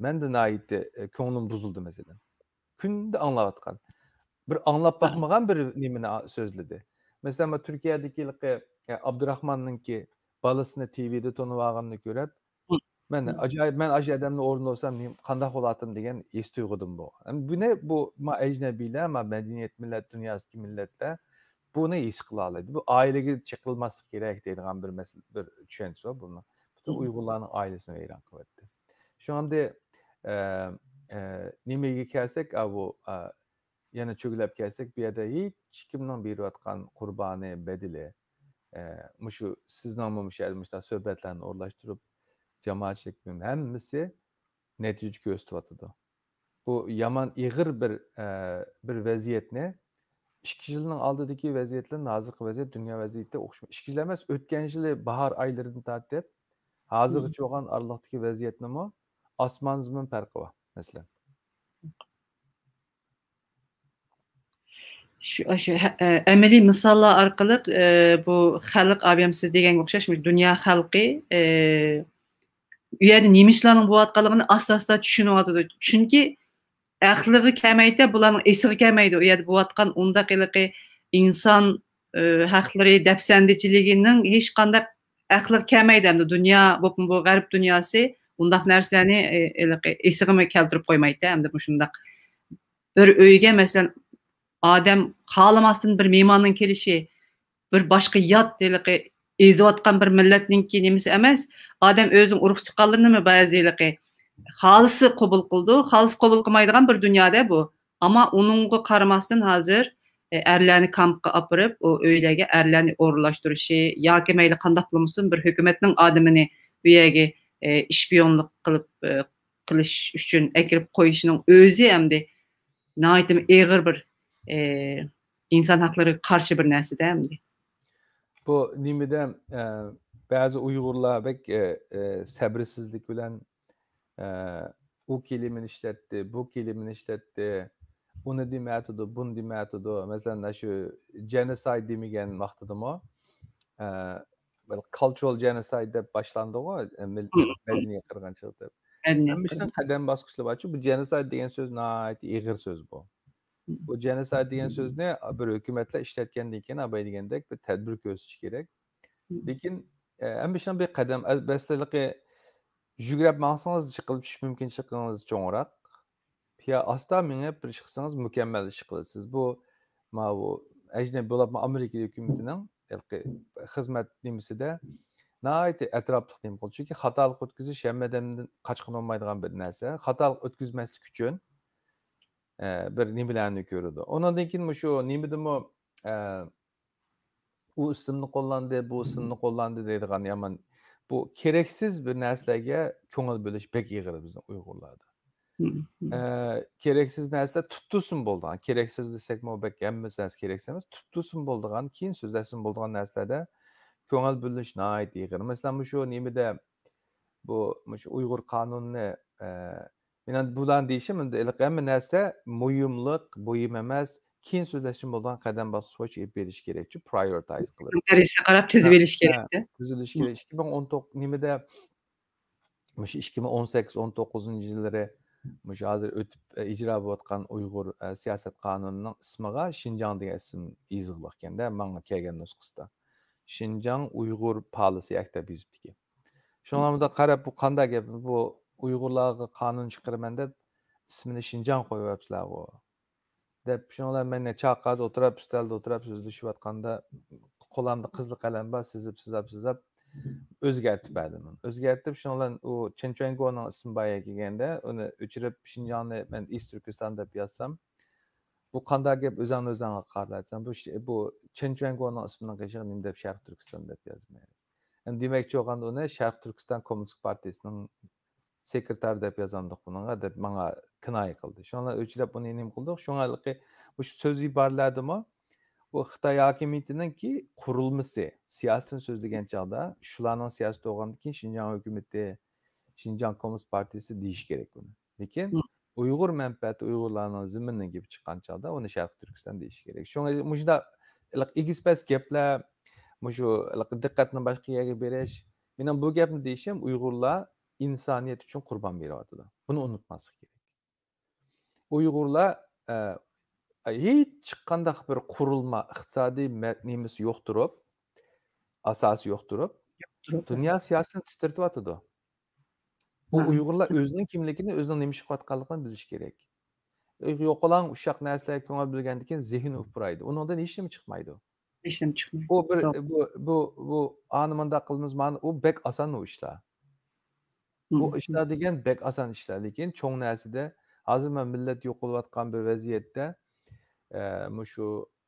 مەندە ناھايىتى، ئە، كۆڭلۈم بۇزۇلدى، مەسىلەن. كۈندە ئاڭلاۋاتقان. بىر ئاڭلاپ باقمىغان بىر نېمىنى ئا-، سۆزلىدى. مەسىلەن، مانا تۈركىيەدىكى ھېلىقى، ئە، ئابدۇراخماننىڭكى بالىسىنى تىۋىدە تونۇۋالغىنىنى كۆرۈپ، مەن ئاجايىپ، مەن ئاشۇ ئادەمنىڭ ئورنىدا بولسام، نېمە، قانداق بولاتتىم دېگەن ھېس تۇيغۇدىن بۇ. ئەمدى بۇنى بۇ، ما ئەجنەبىيلەر، ما مەدەنىيەت مىللەت دۇنياسىدىكى مىللەتلەر بۇنى ھېس قىلالايدۇ. بۇ ئائىلىگە چېقىلماسلىق كېرەك دەيدىغان بىر مەسىلە، بىر چۈشەنچە بار بۇنىڭ. پۈتۈن ئۇيغۇرلارنىڭ ئائىلىسىنى ۋەيران قىلىۋەتتى. شۇڭا ئەمدى، ئە، ئە، نېمىگە كەلسەك، ئا، بۇ، ئا، يەنە چۆگىلەپ كەلسەك، بۇ يەردە ھېچكىمنىڭ بېرىۋاتقان قۇربانى، بەدىلى، ئە، مۇشۇ سىزنىڭمۇ مۇشۇ يەردە مۇشۇنداق سۆھبەتلەرنى ئورۇنلاشتۇرۇپ، جامائەتچىلىكنىڭ ھەممىسى نەتىجە كۆرسىتىۋاتىدۇ. بۇ يامان ئېغىر بىر، ئە، بىر ۋەزىيەتنى، ئىككى يىلنىڭ ئالدىدىكى ۋەزىيەت بىلەن ھازىرقى ۋەزىيەت، دۇنيا ۋەزىيىتى ئوخشىمايدۇ. ئىككى يىل ئەمەس، ئۆتكەن يىلى باھار ئايلىرىدىن تارتىپ، ھازىرغىچە بولغان ئارىلىقتىكى ۋەزىيەتنىمۇ ئاسمان زېمىن پەرقى بار، مەسىلەن. شۇ، شۇ، ھە-، ئە، ئەمەلىي مىساللار ئارقىلىق، ئە، بۇ خەلق، ئابىيام سىز دېگەنگە ئوخشاش، مۇشۇ دۇنيا خەلقى، ئە، ئۇ يەردە نېمە ئىشلارنىڭ بولۇۋاتقانلىقىنى ئاستا-ئاستا چۈشىنىۋاتىدۇ. چۈنكى ئەقلىگە كەلمەيدۇ، بۇلارنىڭ ئېسىگە كەلمەيدۇ. ئۇ يەردە بولۇۋاتقان ئۇنداق ھېلىقى ئىنسان، ئە، ھەقلىرى دەپسەندىچىلىكىنىڭ ھېچقانداق ئەقلىگە كەلمەيدۇ. ئەمدى دۇنيا، بولۇپمۇ بۇ غەرب دۇنياسى ئۇنداق نەرسىلەرنى، ئە، ھېلىقى ئېسىگىمۇ كەلتۈرۈپ قويمايدۇ. ئەمدى مۇشۇنداق بىر ئۆيگە، مەسىلەن، ئادەم خالىماستىن بىر مېھماننىڭ كېلىشى، بىر باشقا يات، ھېلىقى ئېزىۋاتقان بىر مىللەتنىڭكى نېمىسى ئەمەس. ئادەم ئۆزىنىڭ ئۇرۇق تۇغقانلىرىنىمۇ بەزى ھېلىقى خالىسا قوبۇل قىلىدۇ، خالىسا قوبۇل قىلمايدىغان بىر دۇنيادە بۇ. ئەمما ئۇنىڭغا قارىماستىن، ھازىر، ئە، ئەرلەرنى كامپقا ئاپىرىپ، ئۇ ئۆيلەرگە ئەرلەرنى ئورۇنلاشتۇرۇشى ياكى مەيلى قانداق بولمىسۇن، بىر ھۆكۈمەتنىڭ ئادىمىنى ئۇ يەرگە، ئە، ئىشپىيونلۇق قىلىپ، ئە، قىلىش ئۈچۈن ئەكىرىپ قويۇشىنىڭ ئۆزى ئەمدى ناھايىتى ئېغىر بىر، ئە، ئىنسان ھەقلىرىگە قارشى بىر نەرسىدە ئەمدى. بۇ نېمىدە، ئە، بەزى ئۇيغۇرلار بەك، ئە، ئە، سەبرسىزلىك بىلەن، ئە، ئۇ كېلىمىنى ئىشلەتتى، بۇ كېلىمىنى ئىشلەتتى، ئۇنى دېمەتىدۇ، بۇنى دېمەتىدۇ. مەسىلەن، شۇ جېنوسايد دېمىگەن ۋاقتىدىمۇ، ئە، بىر كالچۇرال جېنوسايد دەپ باشلاندىغۇ، ئە، مىل-، مەدەنىي قىرغىنچىلىق دەپ. ھەممە ئىشنىڭ قەدەم باسقۇچلىرى بارچۇ. بۇ جېنوسايد دېگەن سۆز ناھايىتى ئېغىر سۆز بۇ. بۇ جېنوسايد دېگەن سۆزنى بىر ھۆكۈمەتلەر ئىشلەتكەندىن كېيىن، ئاباي دېگەندەك، بىر تەدبىر كۆرسىتىش كېرەك. لېكىن، ئە، ھەممە ئىشنىڭ بىر قەدەم، ئەلۋەتتە، يۈگۈرۈپ ماڭسىڭىز، چىقىپ چۈشۈش مۇمكىنچىلىكىڭىز چوڭراق. پىيا-، ئاستا مېڭىپ بىر ئىش قىلسىڭىز، مۇكەممەل ئىش قىلىسىز. بۇ، ماۋۇ، ئەجنەبىي، بولۇپمۇ ئامېرىكا ھۆكۈمىتىنىڭ ھېلىقى خىزمەت نېمىسىدە ناھايىتى ئەتراپلىق نېمە قىلىدۇ. چۈنكى خاتالىق ئۆتكۈزۈش ھەممە ئادەمدىن قاچقىلى بولمايدىغان بىر نەرسە. خاتالىق ئۆتكۈزمەسلىك ئۈچۈن، ئە، بىر نېمىلەرنى كۆرىدۇ. ئۇنىڭدىن كېيىن مۇشۇ نېمىدىمۇ، ئە، ئۇ ئىسىمنى قوللاندى، بۇ ئىسىمنى قوللاندى دەيدىغان يامان. بۇ كېرەكسىز بىر نەرسىلەرگە كۆڭۈل بۆلۈش بەك ئېغىر بىزنىڭ ئۇيغۇرلاردا. ئە، كېرەكسىز نەرسىلەر تۇتتۇرسىمۇ بولىدىغان، كېرەكسىز دېسەكمۇ بەك ھەممە نەرسە كېرەكسىز ئەمەس، تۇتتۇرسىمۇ بولىدىغان، كېيىن سۆزلەشسىمۇ بولىدىغان نەرسىلەردە كۆڭۈل بۆلۈش ناھايىتى ئېغىر. مەسىلەن، مۇشۇ نېمىدە، بۇ، مۇشۇ ئۇيغۇر قانۇنىنى، ئە، مېنىڭ بۇلارنى دېيىشىم، ئەمدى ھېلىقى ھەممە نەرسە مۇھىملىق، مۇھىم ئەمەس، كېيىن سۆزلەشسىمۇ بولىدىغان قەدەم باسقۇچ بويىچە ئېلىپ بېرىش كېرەكچۇ، پرايورىتايز قىلىپ. دەرىجىسىگە قاراپ تىزىۋېلىش كېرەكتە. تىزىۋېلىش كېرەك. ئىككى مىڭ ئون توققۇز نېمىدە، مۇشۇ ئىككى مىڭ ئون سەككىز، ئون توققۇزىنچى يىللىرى، مۇشۇ ھازىر ئۆتۈپ، ئىجرا بولۇۋاتقان ئۇيغۇر، ئە، سىياسەت قانۇنىنىڭ ئىسمىغا شىنجاڭ دېگەن ئىسىم يېزىلغان ئىكەندە، ماڭا كەلگەن نۇسخىسىدا. شىنجاڭ ئۇيغۇر پالىسى ئەكت دەپ يېزىپتىكەن. شۇڭلار بۇنداق قاراپ، بۇ قانداق گەپ؟ بۇ ئۇيغۇرلارغا قانۇن چىقىرىمەن دەپ ئىسمىنى شىنجاڭ قويۇۋاپسىلەرغۇ. دەپ، شۇنىڭ بىلەن مەن چاققادا ئولتۇرۇپ، ئۈستەلدە ئولتۇرۇپ سۆزلىشىۋاتقاندا، قولۇمدا قىزىل قەلەم بار، سىزىپ، سىزاپ، سىزاپ، ئۆزگەرتىپ بەردىم. ئۆزگەرتىپ، شۇنىڭ بىلەن ئۇ چېن چۈەنگونىڭ ئىسمى بار ئىكەن دە، ئۇنى ئۆچۈرۈپ، شىنجاڭنى مەن ئىست تۈركىستان دەپ يازسام، بۇ قانداق گەپ، ئۆزۈڭنى ئۆزۈڭ ھاقارەتلەيسەن؟ بۇ ش-، بۇ چېن چۈەنگونىڭ ئىسمىنىڭ قېشىغا نېمە دەپ شەرقىي تۈركىستان دەپ يازىمەن؟ ئەمدى دېمەكچى بولغاندا ئۇنى شەرقىي تۈركىستان كوممۇنىست پارتىيىسىنىڭ سېكرېتارى دەپ يازامدۇق بۇنىڭغا دەپ ماڭا كىنايە قىلدى. شۇڭا ئۆچۈرۈپ ئۇنى نېمە قىلدۇق؟ شۇڭا ھېلىقى مۇشۇ سۆز ئىبارىلەردىمۇ بۇ خىتاي ھاكىمىيىتىنىڭكى قۇرۇلمىسى، سىياسىتىنى سۆزلىگەن چاغدا، شۇلارنىڭ سىياسىتى بولغاندىن كېيىن شىنجاڭ ھۆكۈمىتى، شىنجاڭ كوممۇنىست پارتىيىسى دېيىش كېرەك بۇنى. لېكىن ئۇيغۇر مەنپەئەتى، ئۇيغۇرلارنىڭ زېمىنىنىڭ گېپى چىققان چاغدا ئۇنى شەرقىي تۈركىستان دېيىش كېرەك. شۇڭا مۇشۇنداق ئېگىز-پەس گەپلەر، مۇشۇ دىققەتنى باشقا يەرگە بېرىش، مېنىڭ بۇ گەپنى دېيىشىم، ئۇيغۇرلار ئىنسانىيەت ئۈچۈن قۇربان بېرىۋاتىدۇ. بۇنى ئۇنتۇماسلىق كېرەك. ئۇيغۇرلار، ئە، ھېچقانداق بىر قۇرۇلما، ئىقتىسادىي مە-، نېمىسى يوق تۇرۇپ، ئاساسى يوق تۇرۇپ، دۇنيا سىياسىتىنى تىترىتىۋاتىدۇ. بۇ ئۇيغۇرلار ئۆزىنىڭ كىملىكىنى، ئۆزىنىڭ نېمە ئىش قىلىۋاتقانلىقىنى بىلىشى كېرەك. يوقىلاڭ ئۇششاق نەرسىلەرگە كۆڭۈل بۆلگەندىن كېيىن زېھىن ئۇپرايدۇ. ئۇنىڭدىن ھېچنېمە چىقمايدۇ. ھېچنېمە چىقمايدۇ. ئۇ بىر، بۇ، بۇ، بۇ، ئانى مۇنداق قىلىمىز، مانا ئۇ بەك ئاسان ئۇ ئىشلار. بۇ ئىشلار دېگەن بەك ئاسان ئىشلار، لېكىن چوڭ نەرسىدە، ھازىر مەن مىللەت يوقىلىۋاتقان بىر ۋەزىيەتتە، ئە، مۇشۇ،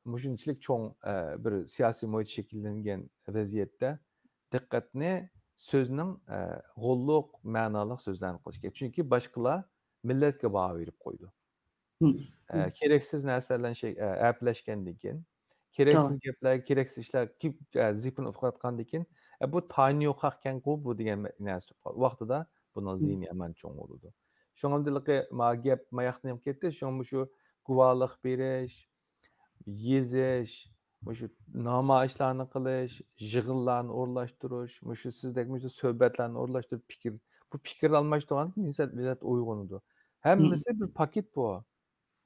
مۇشۇنچىلىك چوڭ، ئە، بىر سىياسىي مۇھىت شەكىللەنگەن ۋەزىيەتتە دىققەتنى سۆزنىڭ، ئە، غوللۇق، مەنالىق سۆزلەرنى قىلىش كېرەك. چۈنكى باشقىلار مىللەتكە باھا بېرىپ قويىدۇ. ئە، كېرەكسىز نەرسە بىلەن شەي-، ئە، ھەپىلەشكەندىن كېيىن، كېرەكسىز گەپلەرگە، كېرەكسىز ئىشلارغا كېلىپ، ئە، زېپىنى ئۇخلاتقاندىن كېيىن، ئە، بۇ تايىنى يوق خەقكەنغۇ بۇ دېگەن مە-، نەرسە تۇرۇپ قالىدۇ. ۋاقتىدا بۇنىڭ زىيىنى يامان چوڭ بولىدۇ. شۇڭا ھېلىقى ما گەپ ماياقتىن كېتىپ كەتتى. شۇڭا مۇشۇ گۇۋاھلىق بېرىش، يېزىش، مۇشۇ نامايىشلارنى قىلىش، يىغىنلارنى ئورۇنلاشتۇرۇش، مۇشۇ سىزدەك مۇشۇ سۆھبەتلەرنى ئورۇنلاشتۇرۇپ پىكىر، بۇ پىكىر ئالماشتۇرغاندا مىللەت، مىللەت ئويغىنىدۇ. ھەممىسى بىر پاكىت بۇ.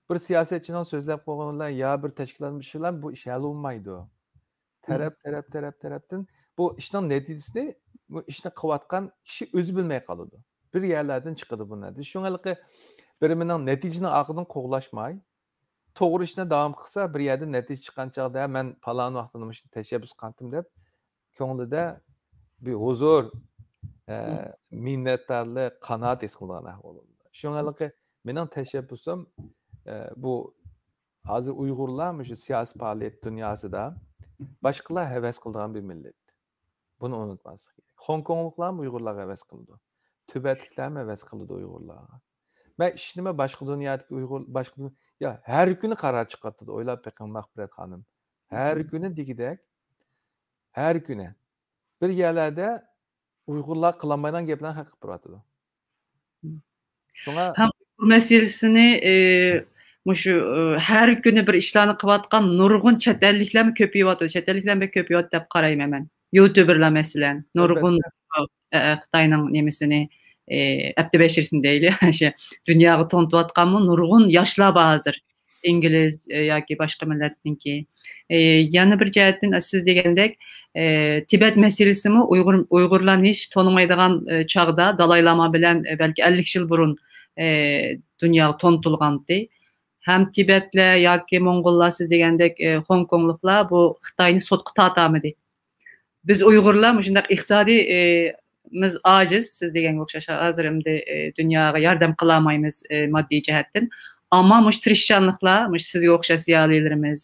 بىر سىياسەتچىنىڭ سۆزلەپ قويغىنى بىلەن يا بىر تەشكىلات ئىشى بىلەن بۇ ئىش ھەل بولمايدۇ. تەرەپ، تەرەپ، تەرەپ، تەرەپتىن بۇ ئىشنىڭ نەتىجىسىنى، بۇ ئىشنى قىلىۋاتقان كىشى ئۆزى بىلمەي قالىدۇ. بىر يەرلەردىن چىقىدۇ بۇ نەتىجە. شۇڭا ھېلىقى بىر مېنىڭ نەتىجىنىڭ ئارقىدىن قوغلاشماي، توغرا ئىشنى داۋام قىلسا، بىر يەردىن نەتىجە چىققان چاغدا، مەن پالان ۋاقتىدا مۇشۇنى تەشەببۇس قىلغانتىم دەپ، كۆڭلىدە بىر ھۇزۇر، ئە، مىننەتدارلىق، قانائەت ھېس قىلىدىغان ئەھۋال بولىدۇ. شۇڭا ھېلىقى مېنىڭ تەشەببۇسۇم، ئە، بۇ ھازىر ئۇيغۇرلار مۇشۇ سىياسىي پائالىيەت دۇنياسىدا باشقىلار ھەۋەس قىلىدىغان بىر مىللەت. بۇنى ئۇنتۇماسلىق كېرەك. خوڭكوڭلۇقلارمۇ ئۇيغۇرلارغا ھەۋەس قىلىدۇ. تىبەتلىكلەرمۇ ھەۋەس قىلىدۇ ئۇيغۇرلارغا. مەن ئىشىنىمەن، باشقا دۇنيادىكى ئۇيغۇر، باشقا دۇن-، يا، ھەر كۈنى قارار چىقىرىۋاتىدۇ. ئويلاپ بېقىڭ، مەغپىرەت خانىم. ھەر كۈنى دېگۈدەك، ھەر كۈنى. بىر يەرلەردە ئۇيغۇرلار قىلالمايدىغان گەپلەرنى ھەل قىلىپ بېرىۋاتىدۇ. شۇڭا ھەم ئۇيغۇر مەسىلىسىنى، ئى، مۇشۇ، ئى، ھەر كۈنى بىر ئىشلارنى قىلىۋاتقان نۇرغۇن چەت ئەللىكلەرمۇ كۆپىيىۋاتىدۇ. چەت ئەللىكلەرمۇ بەك كۆپىيىۋاتىدۇ دەپ قارايمەن مەن. يۇتۇبېرلار، مەسىلەن، نۇرغۇن، ئە، ئە، خىتاينىڭ نېمىسىنى، ئى، ئەپتى بەشىرىسىنى دەيلى، شۇ دۇنياغا تونۇتۇۋاتقانمۇ نۇرغۇن ياشلار بار ھازىر. ئىنگلىز، ئى، ياكى باشقا مىللەتنىڭكى. ئى، يەنە بىر جەھەتتىن، سىز دېگەندەك، ئى، تىبەت مەسىلىسىمۇ ئۇيغۇر، ئۇيغۇرلارنى ھېچ تونۇمايدىغان، ئى، چاغدا دالاي لاما بىلەن، ئى، بەلكى ئەللىك يىل بۇرۇن، ئى، دۇنياغا تونۇتۇلغانتى. ھەم تىبەتلەر ياكى موڭغۇللار، سىز دېگەندەك، ئى، خوڭكوڭلۇقلار بۇ خىتاينى سوتقا تارتالمىدى. بىز ئۇيغۇرلار مۇشۇنداق ئىقتىسادىي، ئى، مىز ئاجىز، سىز دېگەنگە ئوخشاش، ھازىر ئەمدى، ئى، دۇنياغا ياردەم قىلالمايمىز، ئى، ماددىي جەھەتتىن. ئەمما مۇشۇ تىرىشچانلىقلار، مۇشۇ سىزگە ئوخشاش زىيالىيلىرىمىز،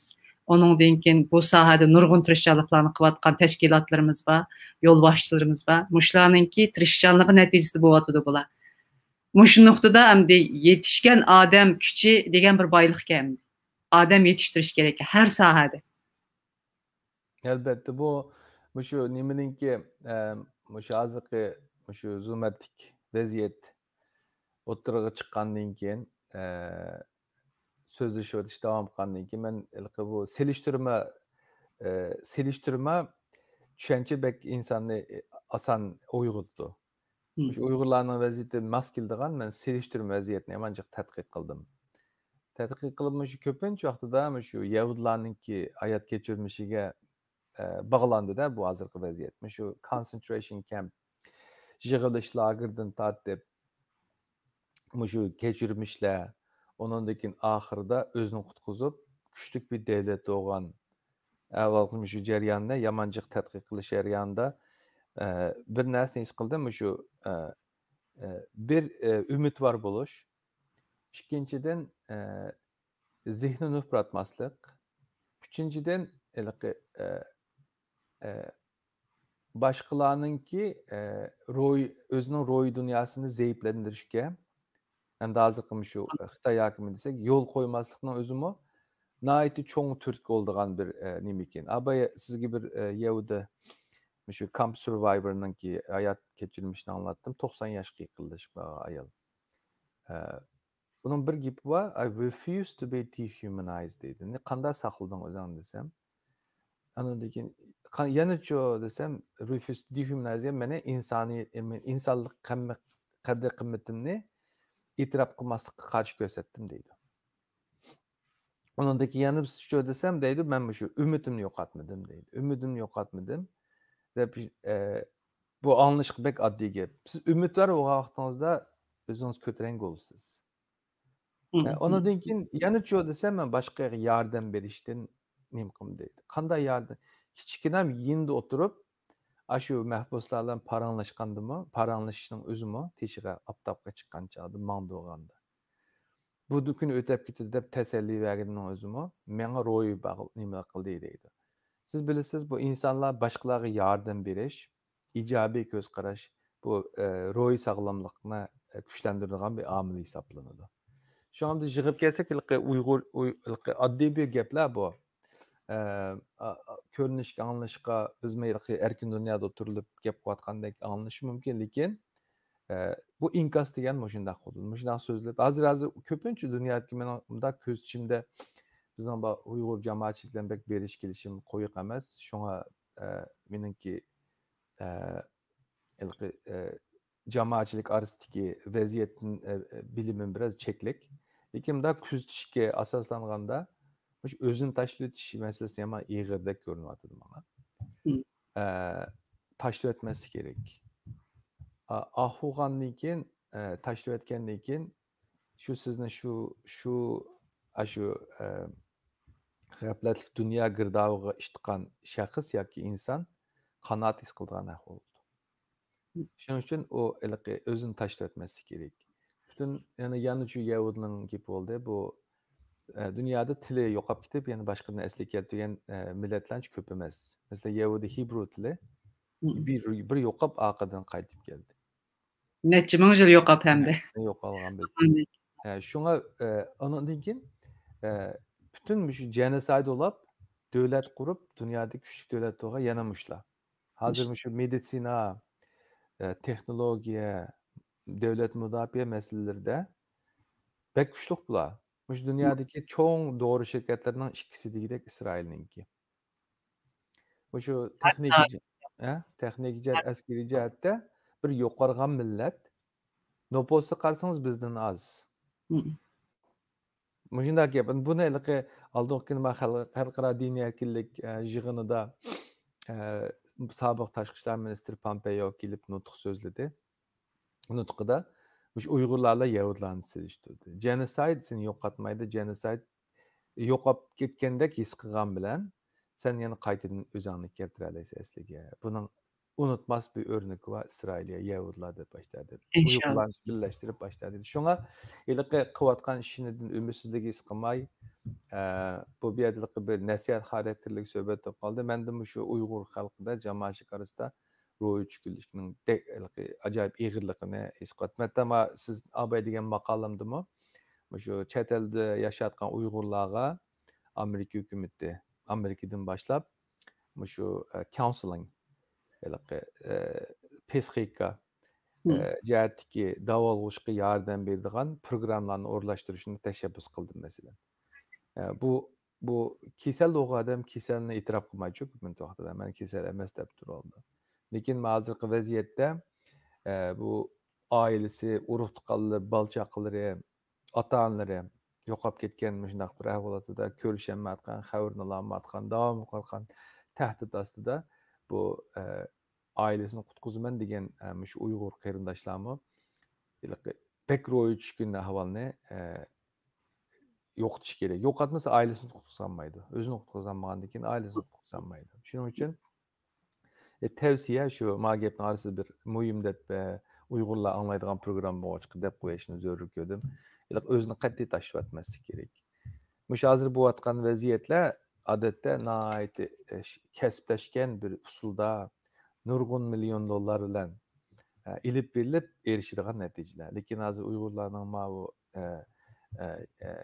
ئۇنىڭدىن كېيىن بۇ ساھەدە نۇرغۇن تىرىشچانلىقلارنى قىلىۋاتقان تەشكىلاتلىرىمىز بار، يولباشچىلىرىمىز بار. مۇشۇلارنىڭكى تىرىشچانلىقى نەتىجىسىدە بولۇۋاتىدۇ بۇلار. مۇشۇ نۇقتىدا ئەمدى يېتىشكەن ئادەم كۈچى دېگەن بىر بايلىق ئىكەن. ئادەم يېتىشتۈرۈش كېرەك ھەر ساھەدە. ئەلبەتتە، بۇ مۇشۇ نېمىنىڭكى، ئە، مۇشۇ ھازىرقى مۇشۇ زۇلمەتلىك ۋەزىيەت ئوتتۇرىغا چىققاندىن كېيىن، ئە، سۆزلىشىۋېتىش داۋام قىلغاندىن كېيىن، مەن ھېلىقى بۇ سېلىشتۇرما، ئە، سېلىشتۇرما چۈشەنچە بەك ئىنساننى، ئاسان ئويغىتىدۇ. مۇشۇ ئۇيغۇرلارنىڭ ۋەزىيىتى ماس كېلىدىغان، مەن سېلىشتۇرما ۋەزىيەتنى يامان جىق تەتقىق قىلدىم. تەتقىق قىلىپ، مۇشۇ كۆپىنچە ۋاقتىدا مۇشۇ يەھۇدىيلارنىڭكى ھايات كەچۈرمىشىگە، ئە، باغلاندىدا بۇ ھازىرقى ۋەزىيەت. مۇشۇ كونسېنترېشن كەمپ، يىغىلىش لاگېرىدىن تارتىپ، مۇشۇ كەچۈرمىشلەر، ئۇنىڭدىن كېيىن ئاخىرىدا ئۆزىنى قۇتقۇزۇپ، كۈچلۈك بىر دۆلەت بولغان ئەھۋالغا مۇشۇ جەرياندا، يامان جىق تەتقىق قىلىش جەريانىدا، ئە، بىر نەرسىنى ھېس قىلدىم، مۇشۇ، ئە، ئە، بىر، ئە، ئۈمىدۋار بولۇش، ئىككىنچىدىن، ئە، زېھنىنى ئۇپراتماسلىق، ئۈچىنچىدىن، ھېلىقى، ئە، ئە، باشقىلارنىڭكى، ئە، روھى، ئۆزىنىڭ روھىي دۇنياسىنى زەئىپلەندۈرۈشكە، ئەمدى ھازىرقى مۇشۇ خىتاي ھاكىمى دېسەك، يول قويماسلىقنىڭ ئۆزىمۇ ناھايىتى چوڭ تۈرتكە بولىدىغان بىر نېمە ئىكەن. ئابايا سىزگە بىر يەھۇدىي مۇشۇ كامپ سۇرۋايۋېرنىڭكى ھايات كەچۈرمىشىنى ئاڭلاتتىم. توقسان ياشقا يېقىنلىشىپ قالغان ئايال. ئۇنىڭ بىر گېپى بار، I refuse to be dehumanized دەيدۇ. قانداق ساقلىدىڭ ئۆزۈڭنى دېسەم، ئاندىن كېيىن يەنىچۇ دېسەم، refuse to dehumanize، مەن ئىنسانىي، ئىنسانلىق قەدىر قىممىتىمنى ئېتىراپ قىلماسلىققا قارشى كۆرسەتتىم دەيدۇ. ئۇنىڭدىن كېيىن يەنە بىر شۇ دېسەم دەيدۇ، مەن مۇشۇ ئۈمىدىمنى يوقاتمىدىم دەيدۇ. ئۈمىدىمنى يوقاتمىدىم دەپ، ئە، بۇ ئاڭلىنىشقا بەك ئاددىي گەپ. سىز ئۈمىدۋار بولغان ۋاقتىڭىزدا ئۆزىڭىز كۆتۈرەڭگۈ بولىسىز. ئە، ئۇنىڭدىن كېيىن يەنە شۇ دېسەم، مەن باشقىغا ياردەم بېرىشتىن نېمە قىلىمەن دەيدۇ. قانداق ياردەم؟ كىچىككىنە يېنىدا ئولتۇرۇپ، ئاشۇ مەھبۇسلار بىلەن پاراڭلاشقاندىمۇ، پاراڭلىشىشنىڭ ئۆزىمۇ تېشىغا ئاپتاپقا چىققان چاغدا ماڭدۇرغاندا. بۇ كۈن ئۆتەپ كېتىدۇ دەپ تەسەللى بەرگىنىنىڭ ئۆزىمۇ ماڭا روھىي باغ-، نېمە قىلدى دەيدۇ. سىز بىلىسىز، بۇ ئىنسانلار باشقىلارغا ياردەم بېرىش، ئىجابىي كۆز قاراش، بۇ، ئە، روھىي ساغلاملىقنى، ئە، كۈچلەندۈرىدىغان بىر ئامىل ھېسابلىنىدۇ. شۇڭا بىز يىغىپ كەلسەك، ھېلىقى ئۇيغۇر، ئۇي-، ھېلىقى ئاددىي بىر گەپلەر بۇ. ئە، ئا-، ئا-، كۆرۈنۈشكە، ئاڭلىنىشقا بىزمۇ ھېلىقى ئەركىن دۇنيادا ئولتۇرۇلۇپ گەپ قىلىۋاتقاندەك ئاڭلىنىشى مۇمكىن، لېكىن، ئە، بۇ ئىنكاس دېگەن مۇشۇنداق بولىدۇ. مۇشۇنداق سۆزلەپ، ھازىر، ھازىر كۆپىنچە دۇنيادىكى مېنىڭ مۇنداق كۆزىتىشىمدە بىزنىڭ بار ئۇيغۇر جامائەتچىلىكى بىلەن بەك بېرىش كېلىشىم قويۇق ئەمەس. شۇڭا، ئە، مېنىڭكى، ئە، ھېلىقى، ئە، جامائەتچىلىك ئارىسىدىكى ۋەزىيەتتىن، ئە، ئە، بىلىمىم بىراز چەكلىك. لېكىن مۇنداق كۆزىتىشكە ئاساسلانغاندا، مۇشۇ ئۆزىنى تاشلىۋېتىش مەسىلىسى يامان ئېغىردەك كۆرۈنۈۋاتىدۇ ماڭا. مم. ئە، تاشلىۋەتمەسلىك كېرەك. ئا-، ئاھ ئۇرغاندىن كېيىن، ئە، تاشلىۋەتكەندىن كېيىن، شۇ سىزنى شۇ، شۇ، ئاشۇ، ئە، غەپلەتلىك دۇنيا گىردابىغا ئىتقان شەخس ياكى ئىنسان قانائەت ھېس قىلىدىغان ئەھۋال بولىدۇ. شۇنىڭ ئۈچۈن ئۇ ھېلىقى ئۆزىنى تاشلىۋەتمەسلىك كېرەك. پۈتۈن، يەنە، يەنە شۇ يەھۇدىينىڭ گېپى بولدى. بۇ، ئە، دۇنيادا تىلى يوقاپ كېتىپ، يەنە باشقىدىن ئەسلىگە كەلتۈرگەن، ئە، مىللەتلەر ئانچە كۆپ ئەمەس. مەسىلەن، يەھۇدىي ھىبرۇ تىلى مم. بىر، بىر يوقاپ، ئارقىدىن قايتىپ كەلدى. نەچچە مىڭ يىل يوقاپ ھەمدە. يوقالغان بىر تىل. ھە، شۇڭا، ئە، ئۇنىڭدىن كېيىن، ئە، پۈتۈن مۇشۇ جېنوسايد بولۇپ، دۆلەت قۇرۇپ، دۇنيادىكى كۈچلۈك دۆلەت بولغان يەنە مۇشۇلار. ھازىر مۇشۇ مېدىتسىنا، ئە، تېخنولوگىيە، دۆلەت مۇداپىئە مەسىلىلىرىدە بەك كۈچلۈك بۇلار. مۇشۇ دۇنيادىكى چوڭ دورا شىركەتلىرىنىڭ ئىككىسى دېگۈدەك ئىسرائىلنىڭكى. مۇشۇ تېخنىكا جە-، ھە؟ تېخنىكا جەھەت، ئەسكىرىي جەھەتتە بىر يوقارغان مىللەت. نوپۇسىغا قارىسىڭىز بىزدىن ئاز. مم. مۇشۇنداق گەپ. بۇنى ھېلىقى ئالدىنقى كۈنى مەن خەل-، خەلقئارا دىنىي ئەركىنلىك، ئە، يىغىنىدا، ئە، سابىق تاشقى ئىشلار مىنىستىرى پامپېئو كېلىپ نۇتۇق سۆزلىدى. نۇتقىدا مۇشۇ ئۇيغۇرلار بىلەن يەھۇدىيلارنى سېلىشتۇردى. جېنوسايد سېنى يوقاتمايدۇ، جېنوسايد يوقاپ كەتكەندەك ھېس قىلغان بىلەن سەن يەنە قايتىدىن ئۆزۈڭنى كەلتۈرەلەيسەن ئەسلىگە. بۇنىڭ ئۇنتۇلماس بىر ئۆرنىكى بار ئىسرائىلىيە، يەھۇدىيلار دەپ باشلىدى. ئۇيغۇرلارنى بىرلەشتۈرۈپ باشلىدى. شۇڭا ھېلىقى قىلىۋاتقان ئىشىدىن ئۈمىدسىزلىك ھېس قىلماي، ئە، بۇ بۇ يەردە بىر نەسىھەت خاراكتېرلىك سۆھبەت بولۇپ قالدى. مەندە مۇشۇ ئۇيغۇر خەلقىدە، جامائەتچىلىك ئارىسىدا روھىي چۈشكۈنلۈكنىڭ دە-، ھېلىقى ئاجايىپ ئېغىرلىقىنى ھېس قىلىۋاتىمەن. ھەتتا ما سىز ئاباي دېگەن ماقالەمدىمۇ مۇشۇ چەت ئەلدە ياشاۋاتقان ئۇيغۇرلارغا ئامېرىكا ھۆكۈمىتى، ئامېرىكىدىن باشلاپ مۇشۇ، ئە، كاۋنسېلىڭ، ھېلىقى، ئە، پسىخىكا، ئە، جەھەتتىكى داۋالغۇشقا ياردەم بېرىدىغان پروگراممىلارنى ئورۇنلاشتۇرۇشنى تەشەببۇس قىلدىم، مەسىلەن. ئە، بۇ، بۇ كېسەل بولغان ئادەم كېسەلنى ئېتىراپ قىلمايچۇ كۆپىنچە ۋاقتىدا، مەن كېسەل ئەمەس دەپ تۇرۇۋالىدۇ. لېكىن ھازىرقى ۋەزىيەتتە، ئە، بۇ ئائىلىسى، ئۇرۇق تۇغقانلىرى، بالا چاقىلىرى، ئاتا-ئانىلىرى يوقاپ كەتكەن مۇشۇنداق بىر ئەھۋال ئاستىدا، كۆرۈشەلمەيۋاتقان، خەۋىرىنى ئالالمايۋاتقان، داۋاملىق قالغان تەھدىت ئاستىدا بۇ، ئە، ئائىلىسىنى قۇتقۇزىمەن دېگەن، ئە، مۇشۇ ئۇيغۇر قېرىنداشلارمۇ ھېلىقى بەك روھىي چۈشكۈن ئەھۋالنى، ئە، يوقىتىش كېرەك. يوقاتمىسا ئائىلىسىنى قۇتقۇزالمايدۇ. ئۆزىنى قۇتقۇزالمىغاندىن كېيىن ئائىلىسىنى قۇتقۇزالمايدۇ. شۇنىڭ ئۈچۈن، ئە، تەۋسىيە شۇ، ما گەپنىڭ ئارىسىدا بىر مۇھىم دەپ، ئە، ئۇيغۇرلار ئاڭلايدىغان پروگرامما بولغاچقا دەپ قويۇشنى زۆرۈر كۆردۈم. ھېلىقى ئۆزىنى قەتئىي تاشلىۋەتمەسلىك كېرەك. مۇشۇ ھازىر بولۇۋاتقان ۋەزىيەتلەر ئادەتتە ناھايىتى، ئە، ش-، كەسىپلەشكەن بىر ئۇسۇلدا نۇرغۇن مىليون دوللار بىلەن، ئە، ئېلىپ بېرىلىپ ئېرىشىدىغان نەتىجىلەر. لېكىن ھازىر ئۇيغۇرلارنىڭ ماۋۇ، ئە، ئە، ئە،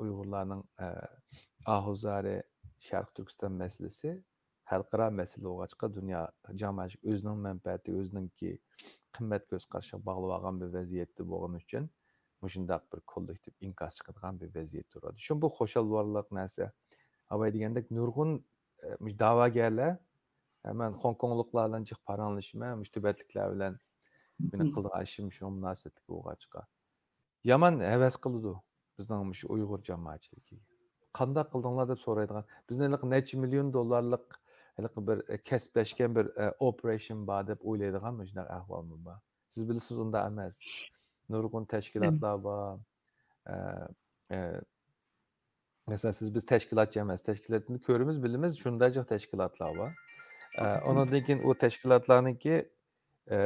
ئۇيغۇرلارنىڭ، ئە، ئاھۇزارى، شەرقىي تۈركىستان مەسىلىسى خەلقئارا مەسىلە بولغاچقا، دۇنيا جامائەتچىلىك ئۆزىنىڭ مەنپەئەتى، ئۆزىنىڭكى قىممەت كۆز قارىشىغا باغلىۋالغان بىر ۋەزىيەتتە بولغىنى ئۈچۈن، مۇشۇنداق بىر كوللېكتىپ ئىنكاس چىقىدىغان بىر ۋەزىيەت تۇرىدۇ. شۇ بۇ خۇشاللىنارلىق نەرسە. ئاۋاي دېگەندەك، نۇرغۇن، ئە، مۇشۇ دەۋاگەرلەر، ئە، مەن خوڭكوڭلۇقلار بىلەن جىق پاراڭلىشىمەن، مۇشۇ تىبەتلىكلەر بىلەن مېنىڭ قىلىدىغان ئىشىم شۇنىڭ مۇناسىۋەتلىك بولغاچقا. يامان ھەۋەس قىلىدۇ بىزنىڭ مۇشۇ ئۇيغۇر جامائەتچىلىكىگە. «قانداق قىلدىڭلار؟» دەپ سورايدىغان. بىزنىڭ ھېلىقى نەچچە مىليون دوللارلىق ھېلىقى بىر، ئە، كەسىپلەشكەن بىر، ئە، ئوپېراتسىيە بار دەپ ئويلايدىغان مۇشۇنداق ئەھۋالمۇ بار. سىز بىلىسىز، ئۇنداق ئەمەس. نۇرغۇن تەشكىلاتلار بار. ئە، ئە، مەسىلەن، سىز، بىز تەشكىلاتچى ئەمەس. تەشكىلاتنى كۆرىمىز، بىلىمىز، شۇنداق جىق تەشكىلاتلار بار. ئە، ئۇنىڭدىن كېيىن ئۇ تەشكىلاتلارنىڭكى، ئە،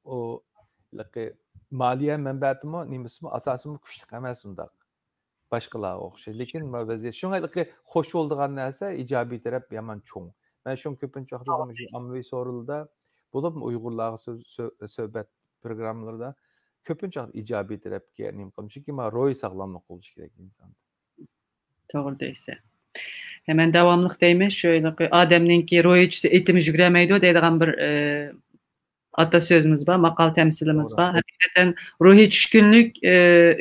ئۇ ھېلىقى مالىيە مەنبەسىمۇ، نېمىسىمۇ، ئاساسىمۇ كۈچلۈك ئەمەس ئۇنداق. باشقىلارغا ئوخشاش. لېكىن ما ۋەزىيەت شۇڭا ھېلىقى خوش بولىدىغان نەرسە ئىجابىي تەرەپ يامان چوڭ. مەن شۇڭا كۆپىنچە ۋاقىتتا مۇشۇ ئاممىۋى سورۇنلاردا، بولۇپمۇ ئۇيغۇرلارغا سۆز-، سۆ-، سۆھبەت پروگراممىلىرىدا كۆپىنچە ۋاقىت ئىجابىي تەرەپكە نېمە قىلىمىز؟ چۈنكى ما روھىي ساغلاملىق بولۇشى كېرەك ئىنساندا. توغرا دەيسەن. ھە، مەن داۋاملىق دەيمەن، شۇ ھېلىقى «ئادەمنىڭكى روھى چۈشسە، ئېتىمۇ يۈگۈرەلمەيدۇ» دەيدىغان بىر، ئە، ئاتا سۆزىمىز بار، ماقال تەمسىلىمىز بار. ھەقىقەتەن روھىي چۈشكۈنلۈك، ئە،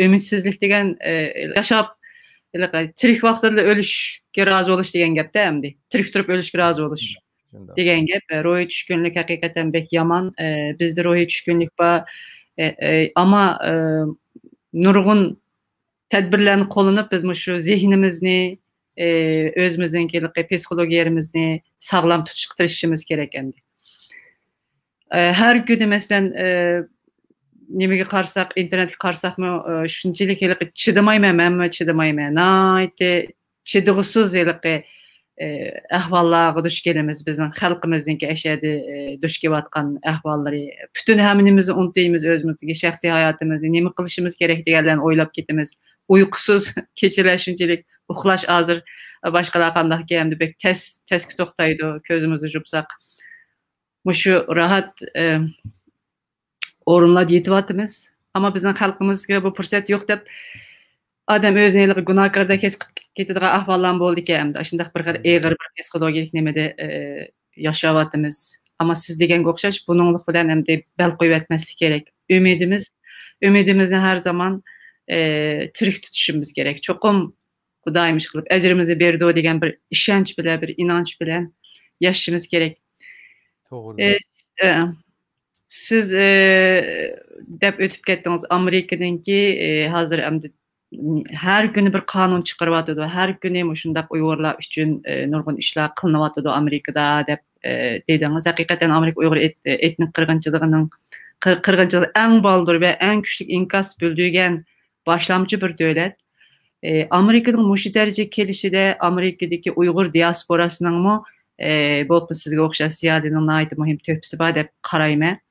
ئۈمىدسىزلىك دېگەن، ئە، ياشاپ، ھېلىقى تىرىك ۋاقتىدىلا ئۆلۈشكە رازى بولۇش دېگەن گەپتە ئەمدى. تىرىك تۇرۇپ ئۆلۈشكە رازى بولۇش دېگەن گەپ. ئە، روھىي چۈشكۈنلۈك ھەقىقەتەن بەك يامان. ئە، بىزدە روھىي چۈشكۈنلۈك بار. ئە، ئە، ئەمما، ئە، نۇرغۇن تەدبىرلەرنى قوللىنىپ، بىز مۇشۇ زېھنىمىزنى، ئى، ئۆزىمىزنىڭ ھېلىقى پسىخولوگىيەمىزنى ساغلام تۇتۇشقا تىرىشىشىمىز كېرەك ئەمدى. ئى، ھەر كۈنى، مەسىلەن، ئى، نېمىگە قارىساق، ئىنتېرنېتكە قارىساقمۇ، ئى، شۇنچىلىك ھېلىقى چىدىمايمەن، مەنمۇ چىدىمايمەن. ناھايىتى چىدىغۇسىز ھېلىقى، ئى، ئەھۋاللارغا دۇچ كېلىمىز. بىزنىڭ خەلقىمىزنىڭكى ئەشەددىي، ئى، دۇچ كېلىۋاتقان ئەھۋاللىرى. پۈتۈن ھەممىمىزنى ئۇنتۇيمىز، ئۆزىمىزدىكى شەخسىي ھاياتىمىزنى، نېمە قىلىشىمىز كېرەك دېگەنلەرنى ئويلاپ كېتىمىز. ئۇيقۇسىز كېچىلەر شۇنچىلىك، ئۇخلاش ھازىر باشقىلار قانداقكەن ئەمدى بەك تەس، تەسكە توختايدۇ، كۆزىمىزنى يۇمساق. مۇشۇ راھەت، ئى، ئورۇنلاردا يېتىۋاتىمىز. ئەمما بىزنىڭ خەلقىمىزگە بۇ پۇرسەت يوق دەپ، ئادەم ئۆزىنى ھېلىقى گۇناھكاردەك ھېس قىلىپ كېتىدىغان ئەھۋاللارمۇ بولىدىكەن ئەمدى. ئاشۇنداق بىر خىل ئېغىر بىر پسىخولوگىيەلىك نېمىدە، ئى، ياشاۋاتىمىز. ئەمما سىز دېگەنگە ئوخشاش، بۇنىڭلىق بىلەن ئەمدى بەل قويۇۋەتمەسلىك كېرەك. ئۈمىدىمىز، ئۈمىدىمىزنى ھەر زامان، ئى، تىرىك تۇتۇشىمىز كېرەك. چوقۇم خۇدايىم ئىشقىلىپ ئەجرىمىزنى بېرىدۇ دېگەن بىر ئىشەنچ بىلەن، بىر ئىنانچ بىلەن ياشىشىمىز كېرەك. توغرا. ئى، ئى، سىز، ئى، دەپ ئۆتۈپ كەتتىڭىز، ئامېرىكىنىڭكى، ئى، ھازىر ئەمدى ھەر كۈنى بىر قانۇن چىقىرىۋاتىدۇ، ھەر كۈنى مۇشۇنداق ئۇيغۇرلار ئۈچۈن، ئى، نۇرغۇن ئىشلار قىلىنىۋاتىدۇ ئامېرىكىدا دەپ، ئى، دېدىڭىز. ھەقىقەتەن ئامېرىكا ئۇيغۇر ئېت-، ئېتنىك قىرغىنچىلىقىنىڭ، قىر-، قىرغىنچىلىقى ئەڭ بالدۇر ۋە ئەڭ كۈچلۈك ئىنكاس بىلدۈرگەن باشلامچى بىر دۆلەت. ئى، ئامېرىكىنىڭ مۇشۇ دەرىجىگە كېلىشىدە ئامېرىكىدىكى ئۇيغۇر دىياسپوراسىنىڭمۇ، ئى، بولۇپمۇ سىزگە ئوخشاش زىيالىينىڭ ناھايىتى مۇھىم تۆھپىسى بار دەپ قارايمەن.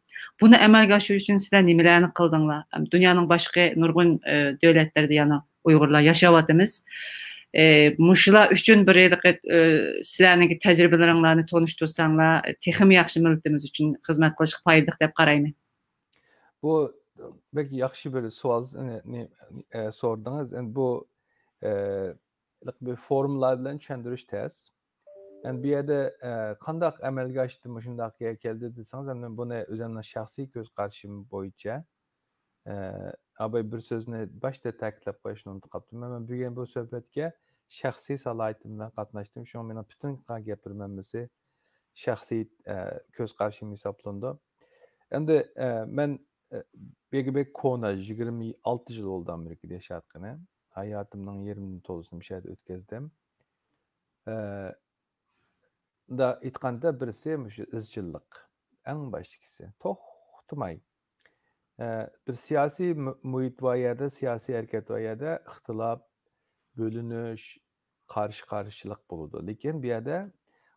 بۇنى ئەمەلگە ئاشۇرۇش ئۈچۈن سىلەر نېمىلەرنى قىلدىڭلار؟ دۇنيانىڭ باشقا نۇرغۇن، ئى، دۆلەتلىرىدە يەنە ئۇيغۇرلار ياشاۋاتىمىز. ئى، مۇشۇلار ئۈچۈن بىر ھېلىقى، ئى، سىلەرنىڭكى تەجرىبىلىرىڭلارنى تونۇشتۇرساڭلار، تېخىمۇ ياخشى مىللىتىمىز ئۈچۈن خىزمەت قىلىشقا پايدىلىق دەپ قارايمەن. بۇ بەك ياخشى بىر سوئال، نى، نى، ئە، سورىدىڭىز. ئەمدى بۇ، ئە، بىر فورمۇلا بىلەن چۈشەندۈرۈش تەس. ئەمدى بۇ يەردە، ئە، قانداق ئەمەلگە ئاشتى، مۇشۇنداق يەرگە كەلدى دېسىڭىز، ئەمدى بۇنى ئۆزۈمنىڭ شەخسىي كۆز قارىشىم بويىچە، ئە، ئاباي بىر سۆزنى باشتا تەكىتلەپ قويۇشنى ئۇنتۇپ قاپتۇ. مەن، مەن بۈگۈن بۇ سۆھبەتكە شەخسىي سالاھىيىتىم بىلەن قاتناشتىم. شۇڭا مېنىڭ پۈتۈن قىلغان گەپلىرىم ھەممىسى شەخسىي، ئە، كۆز قارىشىم ھېسابلىنىدۇ. ئەمدى، ئە، مەن، ئە، بەك، بەك كونا، يىگىرمە ئالتە يىل بولدى ئامېرىكىدا ياشاۋاتقىنى. ھاياتىمنىڭ يېرىمدىن تولىسىنى مۇشۇ يەردە ئۆتكۈزدۈم. ئە، مۇنداق ئېيتقاندا، بىرسى مۇشۇ ئىزچىللىق. ئەڭ باشتىكىسى. توختىماي. ئە، بىر سىياسىي مۇ-، مۇھىت بار يەردە، سىياسىي ھەرىكەت بار يەردە ئىختىلاپ، بۆلۈنۈش، قارشى-قارشىلىق بولىدۇ. لېكىن بۇ يەردە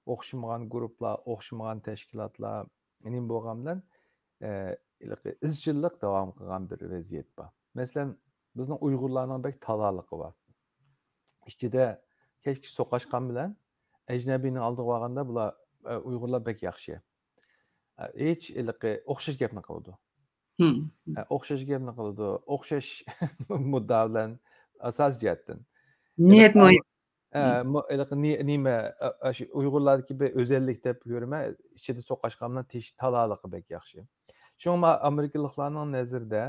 ئوخشىمىغان گۇرۇپپىلار، ئوخشىمىغان تەشكىلاتلار نېمە بولغان بىلەن، ئە، ھېلىقى ئىزچىللىق داۋام قىلغان بىر ۋەزىيەت بار. مەسىلەن، بىزنىڭ ئۇيغۇرلارنىڭ بەك تالالىقى بار. ئىچىدە كەچ-كەچ سوقۇشقان بىلەن ئەجنەبىينىڭ ئالدىغا بارغاندا بۇلار، ئە، ئۇيغۇرلار بەك ياخشى. ئە، ھېچ ھېلىقى ئوخشاش گەپنى قىلىدۇ. ئە، ئوخشاش گەپنى قىلىدۇ. ئوخشاش مۇددىئا بىلەن ئاساسىي جەھەتتىن. نىيەت مۇھىم. ئە، مۇ-، ھېلىقى نى-، نېمە، ئە، ئە، شۇ ئۇيغۇرلاردىكى بىر ئۆزەللىك دەپ كۆرىمەن، ئىچىدە سوقۇشقانلار تىش تالالىقى بەك ياخشى. شۇڭا مانا ئامېرىكىلىقلارنىڭ نەزىرىدە،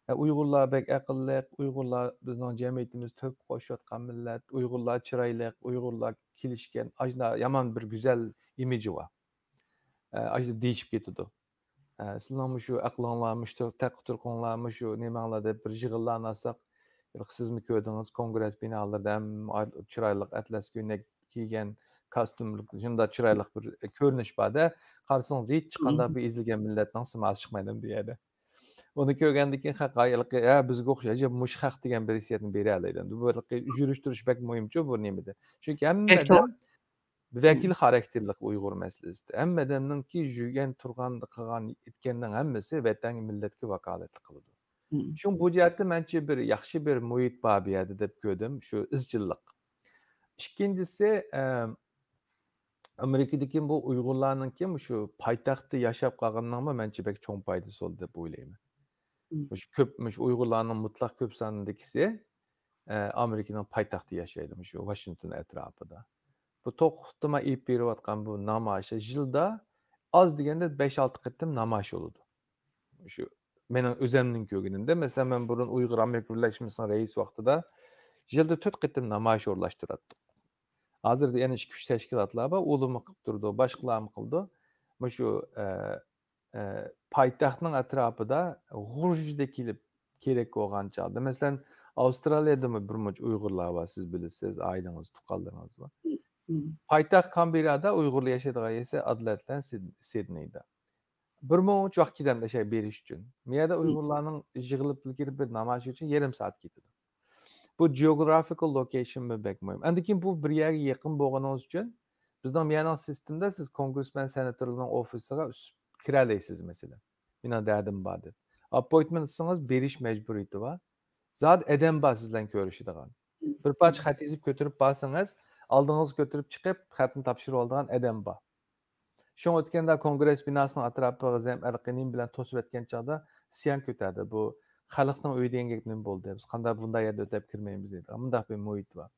ئە، ئۇيغۇرلار بەك ئەقىللىق، ئۇيغۇرلار بىزنىڭ جەمئىيىتىمىز تۆھپە قوشۇۋاتقان مىللەت، ئۇيغۇرلار چىرايلىق، ئۇيغۇرلار كېلىشكەن، ئاشۇنداق يامان بىر گۈزەل ئىمىجى بار. ئە، ئاشۇنداق دېيىشىپ كېتىدۇ. ئە، سىلەرنىڭ مۇشۇ ئەقلىڭلار، مۇشۇ تەق-، تۇرقۇڭلار، مۇشۇ نېمەڭلار دەپ بىر يىغىنلارنى ئالساق، ھېلىقى سىزمۇ كۆردىڭىز، كونگرېس بىنالىرىدا ھەممە ئا-، چىرايلىق ئەتلەس كۆينەك كىيگەن، كاستيۇملۇق، شۇنداق چىرايلىق بىر كۆرۈنۈش بار-دە. قارىسىڭىز، ھېچقانداق بىر ئېزىلگەن مىللەتنىڭ سىماسى چىقمايدۇ بۇ يەردە. ئۇنى كۆرگەندىن كېيىن خەق، ھېلىقى، ھە، بىزگە ئوخشاش، مۇشۇ خەق دېگەن بىر ھېسسىياتنى بېرەلەيدۇ. بۇ ھېلىقى يۈرۈش تۇرۇش بەك مۇھىمچۇ بۇ نېمىدە. چۈنكى ھەممە ئادەم ۋەكىل خاراكتېرلىق ئۇيغۇر مەسىلىسىدە. ھەممە ئادەمنىڭكى يۈرگەن، تۇرغان، قىلغان، ئېيتكەننىڭ ھەممىسى ۋەتەنگە، مىللەتكە ۋاكالەتلىك قىلىدۇ. شۇڭا بۇ جەھەتتە مەنچە بىر ياخشى بىر مۇھىت بار بۇ يەردە دەپ كۆردۈم، شۇ ئىزچىللىق. ئىككىنچىسى، ئە، ئامېرىكىدىكى بۇ ئۇيغۇرلارنىڭكى مۇشۇ پايتەختتە ياشاپ قالغىنىنىڭمۇ مەنچە بەك چوڭ پايدىسى بولدى دەپ ئويلايمەن. مۇشۇ كۆپ، مۇشۇ ئۇيغۇرلارنىڭ مۇتلەق كۆپ ساندىكىسى، ئە، ئامېرىكىنىڭ پايتەختى ياشايدۇ، مۇشۇ ۋاشىنگتون ئەتراپىدا. بۇ توختىماي ئېلىپ بېرىۋاتقان بۇ نامايىش، يىلدا ئاز دېگەندە بەش-ئالتە قېتىم نامايىش بولىدۇ. شۇ مېنىڭ ئۆزۈمنىڭ كۆرگىنىمدە، مەسىلەن، مەن بۇرۇن ئۇيغۇر ئامېرىكا بىرلەشمىسىنىڭ رەئىسى ۋاقتىدا يىلدا تۆت قېتىم نامايىش ئورۇنلاشتۇراتتۇق. ھازىر يەنە ئىككى-ئۈچ تەشكىلاتلار بار، ئۇلارمۇ قىلىپ تۇرىدۇ، باشقىلارمۇ قىلىدۇ. مۇشۇ، ئە، ئە، پايتەختنىڭ ئەتراپىدا غۇژژىدە كېلىپ كېرەك بولغان چاغدا، مەسىلەن، ئاۋسترالىيەدىمۇ بىر مۇنچە ئۇيغۇرلار بار، سىز بىلىسىز، ئائىلىڭىز، تۇغقانلىرىڭىز بار. پايتەخت كانبېررادا ئۇيغۇرلار ياشايدىغان يەر ئادېلايدلا سىد-، سىدنېيدا. بىر مۇنچە ۋاقىت كېتەمدۇ شەي بېرىش ئۈچۈن. مۇ يەردە ئۇيغۇرلارنىڭ يىغىلىپ كىرىپ بىر نامايىش ئۈچۈن يېرىم سائەت كېتىدۇ. بۇ جېئوگرافىكال لوكېيشنمۇ بەك مۇھىم. ئاندىن كېيىن بۇ بىر يەرگە يېقىن بولغىنىڭىز ئۈچۈن بىزنىڭ مۇ يەرنىڭ سىستېمىدا سىز كونگرېسمېن، سېناتورلارنىڭ ئوفىسىغا ئۈس-، كىرەلەيسىز، مەسىلەن. مېنىڭ دەردىم بار دەپ. ئاپپوينتمېنت ئالسىڭىز، بېرىش مەجبۇرىيىتى بار. زادى ئادەم بار سىز بىلەن كۆرۈشىدىغان. بىر پارچە خەت يېزىپ كۆتۈرۈپ بارسىڭىز، ئالدىڭىزغا كۆتۈرۈپ چىقىپ، خەتنى تاپشۇرۇۋالىدىغان ئادەم بار. شۇڭا ئۆتكەندە كونگرېس بىناسىنىڭ ئەتراپىغا زەم-، ئەلقىنىم بىلەن توسۇۋەتكەن چاغدا ئىسيان كۆتەردى. بۇ خەلقنىڭ ئۆيى دېگەن گەپ نېمە بولدى؟ بىز قانداق بۇنداق يەردە ئۆتەپ كىرمەيمىز دەيدىغان مۇنداق بىر مۇھىت بار.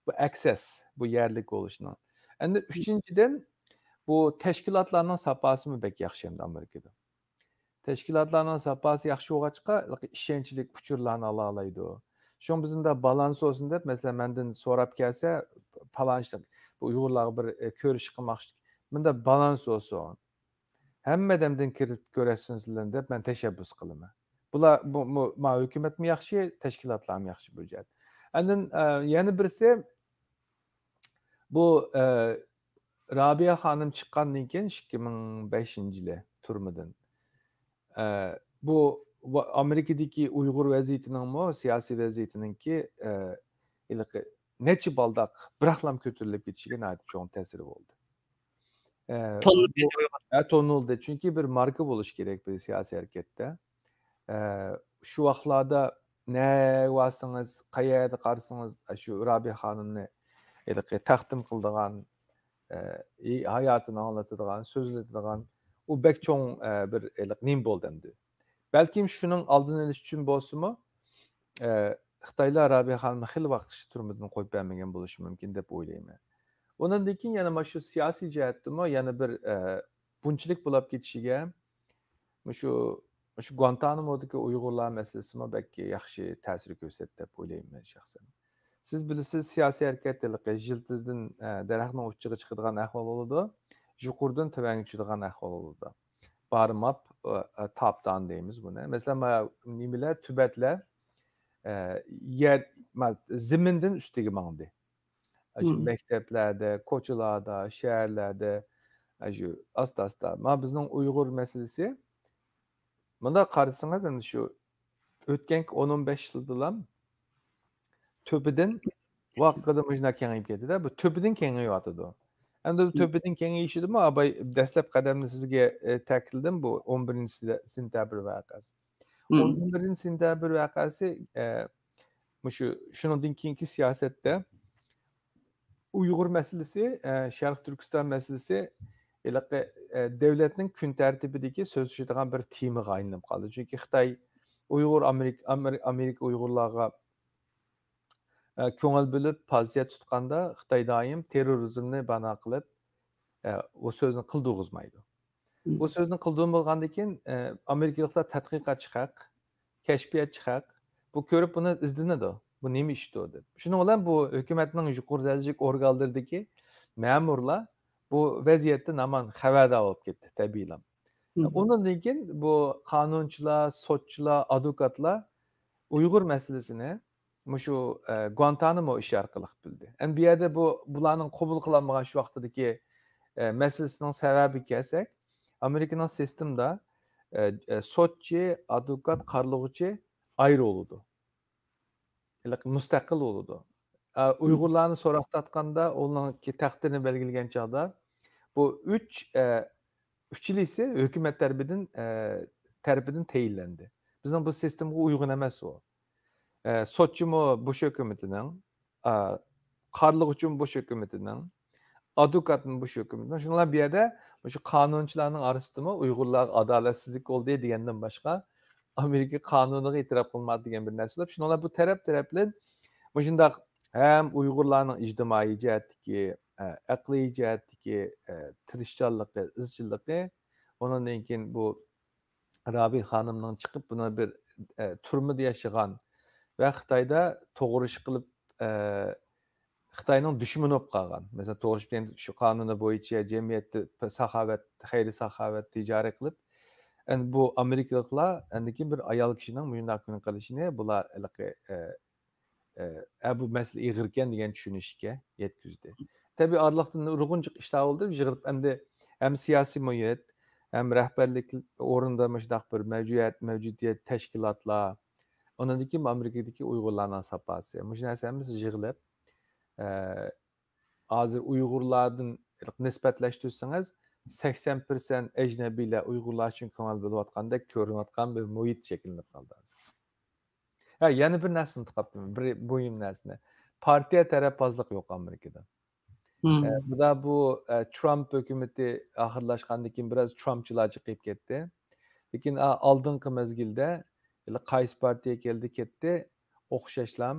بۇ ئەكسەس، بۇ يەرلىك بولۇشنىڭ. ئەمدى ئۈچىنچىدىن، بۇ تەشكىلاتلارنىڭ ساپاسىمۇ بەك ياخشى ئەمدى ئامېرىكىدا. تەشكىلاتلارنىڭ ساپاسى ياخشى بولغاچقا، ئىشەنچلىك ئۇچۇرلارنى ئالالايدۇ. شۇڭا بىز مۇنداق بالانس بولسۇن دەپ، مەسىلەن، مەندىن سوراپ كەلسە، پالانچىلىق، بۇ ئۇيغۇرلارغا بىر، ئە، كۆرۈشۈش قىلماقچى، مۇنداق بالانس بولسۇن. ھەممە ئادەمدىن كىرىپ كۆرۈشسۇن سىلەرنى دەپ مەن تەشەببۇس قىلىمەن. بۇلار، بۇ، بۇ، ما ھۆكۈمەتمۇ ياخشى، تەشكىلاتلارمۇ ياخشى بۇ جەھەت. ئاندىن، ئە، يەنە بىرسى، بۇ، ئە، رابىيە خانىم چىققاندىن كېيىن ئىككى مىڭ بەشىنچى يىلى تۈرمىدىن، ئە، بۇ ۋا-، ئامېرىكىدىكى ئۇيغۇر ۋەزىيىتىنىڭمۇ، سىياسىي ۋەزىيىتىنىڭكى، ئە، ھېلىقى نەچچە بالداق بىراقلام كۆتۈرۈلۈپ كېتىشىگە ناھايىتى چوڭ تەسىرى بولدى. ئە، تونۇلدى بۇ، ئۇيغۇر. ئە، تونۇلدى. چۈنكى بىر ماركا بولۇش كېرەك بىر سىياسىي ھەرىكەتتە. ئە، شۇ ۋاقىتلاردا نەگە بارسىڭىز، قەيەردە قارىسىڭىز، شۇ رابىيە خانىمنى ھېلىقى تەقدىم قىلىدىغان، ئە، ھاياتىنى ئاڭلىتىدىغان، سۆزلىتىدىغان، ئۇ بەك چوڭ، ئە، بىر ھېلىقى نېمە بولدى ئەمدى. بەلكىم شۇنىڭ ئالدىنى ئېلىش ئۈچۈن بولسىمۇ، ئە، خىتايلار رابىيە خانىمنى خېلى ۋاقىت تۈرمىدىن قويۇپ بەرمىگەن بولۇشى مۇمكىن دەپ ئويلايمەن. ئۇنىڭدىن كېيىن يەنە مانا شۇ سىياسىي جەھەتتىمۇ يەنە بىر، ئە، بۇنچىلىك بولاپ كېتىشىگە مۇشۇ، مۇشۇ گۇانتانامودىكى ئۇيغۇرلار مەسىلىسىمۇ بەك ياخشى تەسىر كۆرسەتتى دەپ ئويلايمەن مەن شەخسەن. سىز بىلىسىز، سىياسىي ھەرىكەت ھېلىقى يىلتىزدىن، ئە، دەرەخنىڭ ئۇچىغا چىقىدىغان ئەھۋال بولىدۇ، يۇقىرىدىن تۆۋەنگە چۈشىدىغان ئەھۋال بولىدۇ. بارماپ، ئە، ئە، تاپ داون دەيمىز بۇنى. مەسىلەن، مانا نېمىلەر، تۈبەتلەر، ئە، يەر، ما-، زېمىندىن ئۈستىگە ماڭدى. ئاشۇ مەكتەپلەردە، كوچىلاردا، شەھەرلەردە، ئاشۇ ئاستا-ئاستا. مانا بىزنىڭ ئۇيغۇر مەسىلىسى، مۇنداق قارىسىڭىز، ئەمدى شۇ ئۆتكەنكى ئون، ئون بەش يىلدىلا تۆپىدىن ۋاققىدە مۇشۇنداق كېڭىيىپ كەتتى-دە، بۇ تۆپىدىن كېڭىيىۋاتىدۇ. ئەمدى بۇ تۆپىدىن كېڭىيىشىدىمۇ، ئاباي، دەسلەپ قەدەمنى سىزگە، ئە، تەكىتلىدىم، بۇ ئون بىرىنچى سېنتەبىر ۋەقەسى. ئون بىرىنچى سېنتەبىر ۋەقەسى، ئە، مۇشۇ، شۇنىڭدىن كېيىنكى سىياسەتتە ئۇيغۇر مەسىلىسى، ئە، شەرقىي تۈركىستان مەسىلىسى ھېلىقى، ئە، دۆلەتنىڭ كۈن تەرتىپىدىكى سۆزلىشىدىغان بىر تېمىغا ئايلىنىپ قالدى. چۈنكى خىتاي ئۇيغۇر، ئامېرىك-، ئامېرىكا ئۇيغۇرلارغا ئە، كۆڭۈل بۆلۈپ پوزىتسىيە تۇتقاندا خىتاي دائىم تېررورىزمنى بانا قىلىپ، ئە، ئۇ سۆزنى قىلدۇرغۇزمايدۇ. ئۇ سۆزنى قىلدۇرمىغاندىن كېيىن، ئە، ئامېرىكىلىقلار تەتقىقاتچى خەق، كەشپىياتچى خەق، بۇ كۆرۈپ بۇنى ئىزدىنىدۇ. بۇ نېمە ئىشتۇ دەپ. شۇنىڭ بىلەن بۇ ھۆكۈمەتنىڭ يۇقىرى دەرىجىلىك ئورگانلىرىدىكى مەمۇرلار بۇ ۋەزىيەتتىن ھامان خەۋەردار بولۇپ كەتتى، تەبىئىيلا. ئۇنىڭدىن كېيىن بۇ قانۇنچىلار، سوتچىلار، ئادۋوكاتلار ئۇيغۇر مەسىلىسىنى مۇشۇ، ئە، گۇانتانامو ئىشى ئارقىلىق بىلدى. ئەمدى بۇ يەردە بۇ، بۇلارنىڭ قوبۇل قىلالمىغان شۇ ۋاقتىدىكى، ئە، مەسىلىسىنىڭ سەۋەبىگە كەلسەك، ئامېرىكىنىڭ سىستېمىدا، ئە، ئە، سوتچى، ئادۋوكات، قارىلىغۇچى ئايرى بولىدۇ. ھېلىقى مۇستەقىل بولىدۇ. ئە، ئۇيغۇرلارنى سوراق تارتقاندا، ئۇنىڭكى تەقدىرىنى بەلگىلىگەن چاغدا، بۇ ئۈچ، ئە، ئۈچىلىسى ھۆكۈمەت تەرىپىدىن، ئە، تەرىپىدىن تەيىنلەندى. بىزنىڭ بۇ سىستېمىغا ئۇيغۇن ئەمەس ئۇ. ئە، سوتچىمۇ بۇش ھۆكۈمىتىنىڭ، ئا، قارىلىغۇچىمۇ بۇش ھۆكۈمىتىنىڭ، ئادۋوكاتمۇ بۇش ھۆكۈمىتىنىڭ. شۇنىڭ بىلەن بۇ يەردە مۇشۇ قانۇنچىلارنىڭ ئارىسىدىمۇ ئۇيغۇرلارغا ئادالەتسىزلىك بولدى دېگەندىن باشقا، ئامېرىكا قانۇنىغا ئېتىراپ قىلمايدۇ دېگەن بىر نەرسە بولۇپ، شۇنىڭ بىلەن بۇ تەرەپ تەرەپلىرىن مۇشۇنداق ھەم ئۇيغۇرلارنىڭ ئىجتىمائىي جەھەتتىكى، ئە، ئەقلىي جەھەتتىكى، ئە، تىرىشچانلىقى، ئىزچىللىقى، ئۇنىڭدىن كېيىن بۇ رابىيە خانىمنىڭ چىقىپ بۇنى بىر، ئە، تۈرمىدە ياشىغان ۋە خىتايدا توغرا ئىش قىلىپ، ئە، خىتاينىڭ دۈشمىنى بولۇپ قالغان. مەسىلەن، توغرا ئىش بىلەن شۇ قانۇنى بويىچە جەمئىيەتتە ساخاۋەت، خەيرىي ساخاۋەت، تىجارەت قىلىپ، ئەمدى بۇ ئامېرىكىلىقلار ئەندىن كېيىن بىر ئايال كىشىنىڭ مۇشۇنداق كۈنى قىلىشىنى بۇلار ھېلىقى، ئە، ئە، ئە، بۇ مەسىلە ئېغىركەن دېگەن چۈشىنىشكە يەتكۈزدى. تەبىئىي ئارىلىقتا نۇرغۇنچە ئىشلار بولدى، يىغىلىپ ئەمدى ھەم سىياسىي مۇھىت، ھەم رەھبەرلىك ئورنىدا مۇشۇنداق بىر مەۋجۇدىيەت، مەۋجۇدىيەت، تەشكىلاتلار، ئۇنىڭدىن كېيىن ئامېرىكىدىكى ئۇيغۇرلارنىڭ ساپاسى. مۇشۇ نەرسە ھەممىسى يىغىلىپ، ئە، ھازىر ئۇيغۇرلاردىن نىسبەتلەشتۈرسىڭىز، سەكسەن پىرسەنت ئەجنەبىيلەر ئۇيغۇرلار ئۈچۈن كۆڭۈل بۆلۈۋاتقاندەك كۆرۈنۈۋاتقان بىر مۇھىت شەكىللىنىپ قالدى ھازىر. ھە، يەنە بىر نەرسىنى ئۇنتۇپ قاپتىمەن، بىر مۇھىم نەرسىنى. پارتىيە تەرەپبازلىق يوق ئامېرىكىدا. ئە، بۇدا بۇ، ئە، ترامپ ھۆكۈمىتى ئاخىرلاشقاندىن كېيىن بىراز ترامپچىلار جىقىيىپ كەتتى. لېكىن، ئا، ئالدىنقى مەزگىلدە ھېلى قايسى پارتىيە كەلدى كەتتى، ئوخشاشلا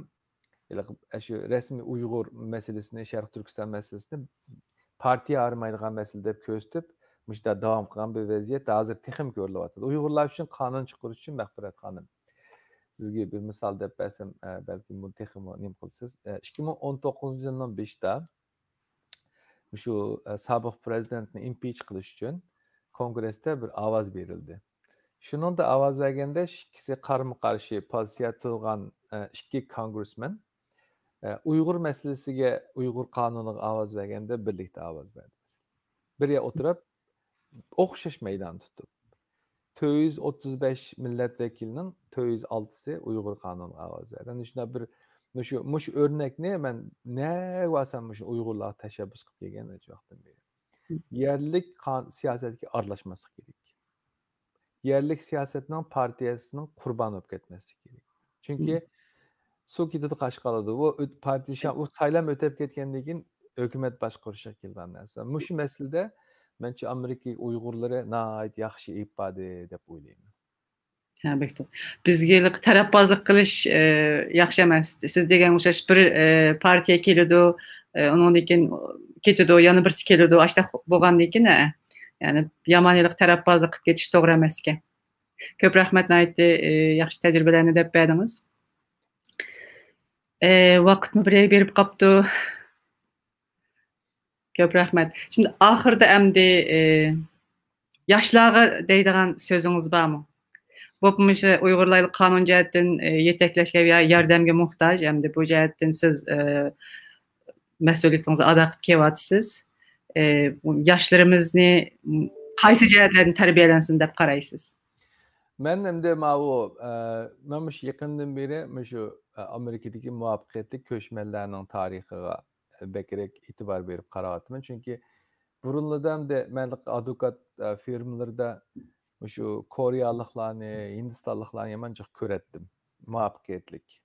ھېلىقى شۇ رەسمىي ئۇيغۇر مەسىلىسىنى، شەرقىي تۈركىستان مەسىلىسىنى پارتىيە ئايرىمايدىغان مەسىلە دەپ كۆرسىتىپ، مۇشۇنداق داۋام قىلغان بىر ۋەزىيەت ھازىر تېخىمۇ كۆرۈلۈۋاتىدۇ. ئۇيغۇرلار ئۈچۈن قانۇن چىقىرىش ئۈچۈن مەغپىرەت خانىم، سىزگە بىر مىسال دەپ بەرسەم، ئە، بەلكىم بۇنى تېخىمۇ نېمە قىلىسىز. ئە، ئىككى مىڭ ئون توققۇزىنچى يىلنىڭ بېشىدا مۇشۇ، ئە، سابىق پرېزىدېنتنى ئىمپىچ قىلىش ئۈچۈن كونگرېستا بىر ئاۋاز بېرىلدى. شۇنىڭدا ئاۋاز بەرگەندە ئىككىسى قارىمۇ قارشى پوزىتسىيە تۇرغان، ئە، ئىككى كونگرېسمېن، ئە، ئۇيغۇر مەسىلىسىگە، ئۇيغۇر قانۇنىغا ئاۋاز بەرگەندە بىرلىكتە ئاۋاز بەردى. بىر يەر ئولتۇرۇپ، ئوخشاش مەيدان تۇتۇپ، تۆت يۈز ئوتتۇز بەش مىللەت ۋەكىلىنىڭ تۆت يۈز ئالتىسى ئۇيغۇر قانۇنىغا ئاۋاز بەردى. ئەنە شۇنداق بىر، مۇشۇ، مۇشۇ ئۆرنەكنى مەن نەگە بارسام مۇشۇ ئۇيغۇرلارغا تەشەببۇس قىلىپ كەلگەن نەچچە ۋاقىتتىن بېرى. يەرلىك قان-، سىياسەتكە ئارىلاشماسلىق كېرەك. يەرلىك سىياسەتنىڭ پارتىيەسىنىڭ قۇربانى بولۇپ كەتمەسلىكى كېرەك. چۈنكى سۇ كېتىدۇ، قاش قالىدۇ. ئۇ ئۆت-، پارتىيە شا-، ئۇ سايلام ئۆتۈپ كەتكەندىن كېيىن ھۆكۈمەت باشقۇرۇشقا كېلىدىغان نەرسە. مۇشۇ مەسىلىدە مەنچە ئامېرىكا ئۇيغۇرلىرى ناھايىتى ياخشى ئېلىپ باردى دەپ ئويلايمەن. ھە، بەك توغرا. بىزگە ھېلىقى تەرەپبازلىق قىلىش، ئە، ياخشى ئەمەس. سىز دېگەن ئوخشاش بىر، ئە، پارتىيە كېلىدۇ، ئە، ئۇنىڭدىن كېيىن كېتىدۇ، يەنە بىرسى كېلىدۇ. ئاشۇنداق بولغاندىن كېيىن، ھە، يەنى يامان ھېلىقى تەرەپبازلىق قىلىپ كېتىش توغرا ئەمەسكەن. كۆپ رەھمەت، ناھايىتى، ئى، ياخشى تەجرىبىلەرنى دەپ بەردىڭىز. ئى، ۋاقىتمۇ بىر يەرگە بېرىپ قاپتۇ. كۆپ رەھمەت. شۇنداق ئاخىرىدا ئەمدى، ئى، ياشلارغا دەيدىغان سۆزىڭىز بارمۇ؟ بولۇپمۇ مۇشۇ ئۇيغۇرلار قانۇن جەھەتتىن، ئى، يېتەكلەشكە ۋە ياردەمگە موھتاج. ئەمدى بۇ جەھەتتىن سىز، ئى، مەسئۇلىيىتىڭىزنى ئادا قىلىپ كېلىۋاتىسىز. ئى، ياشلىرىمىزنى قايسى جەھەتلەردىن تەربىيەلەنسۇن دەپ قارايسىز؟ مەن ئەمدى ماۋۇ، ئە، مەن مۇشۇ يېقىندىن بېرى مۇشۇ، ئە، ئامېرىكىدىكى مۇۋەپپەقىيەتلىك كۆچمەنلەرنىڭ تارىخىغا بەكرەك ئېتىبار بېرىپ قاراۋاتىمەن. چۈنكى بۇرۇنلىرىدا ئەمدى مەن ئادۋوكات، ئە، فىرمىلىرىدا مۇشۇ كورېيالىقلارنى، ھىندىستانلىقلارنى يامان جىق كۆرەتتىم. مۇۋەپپەقىيەتلىك.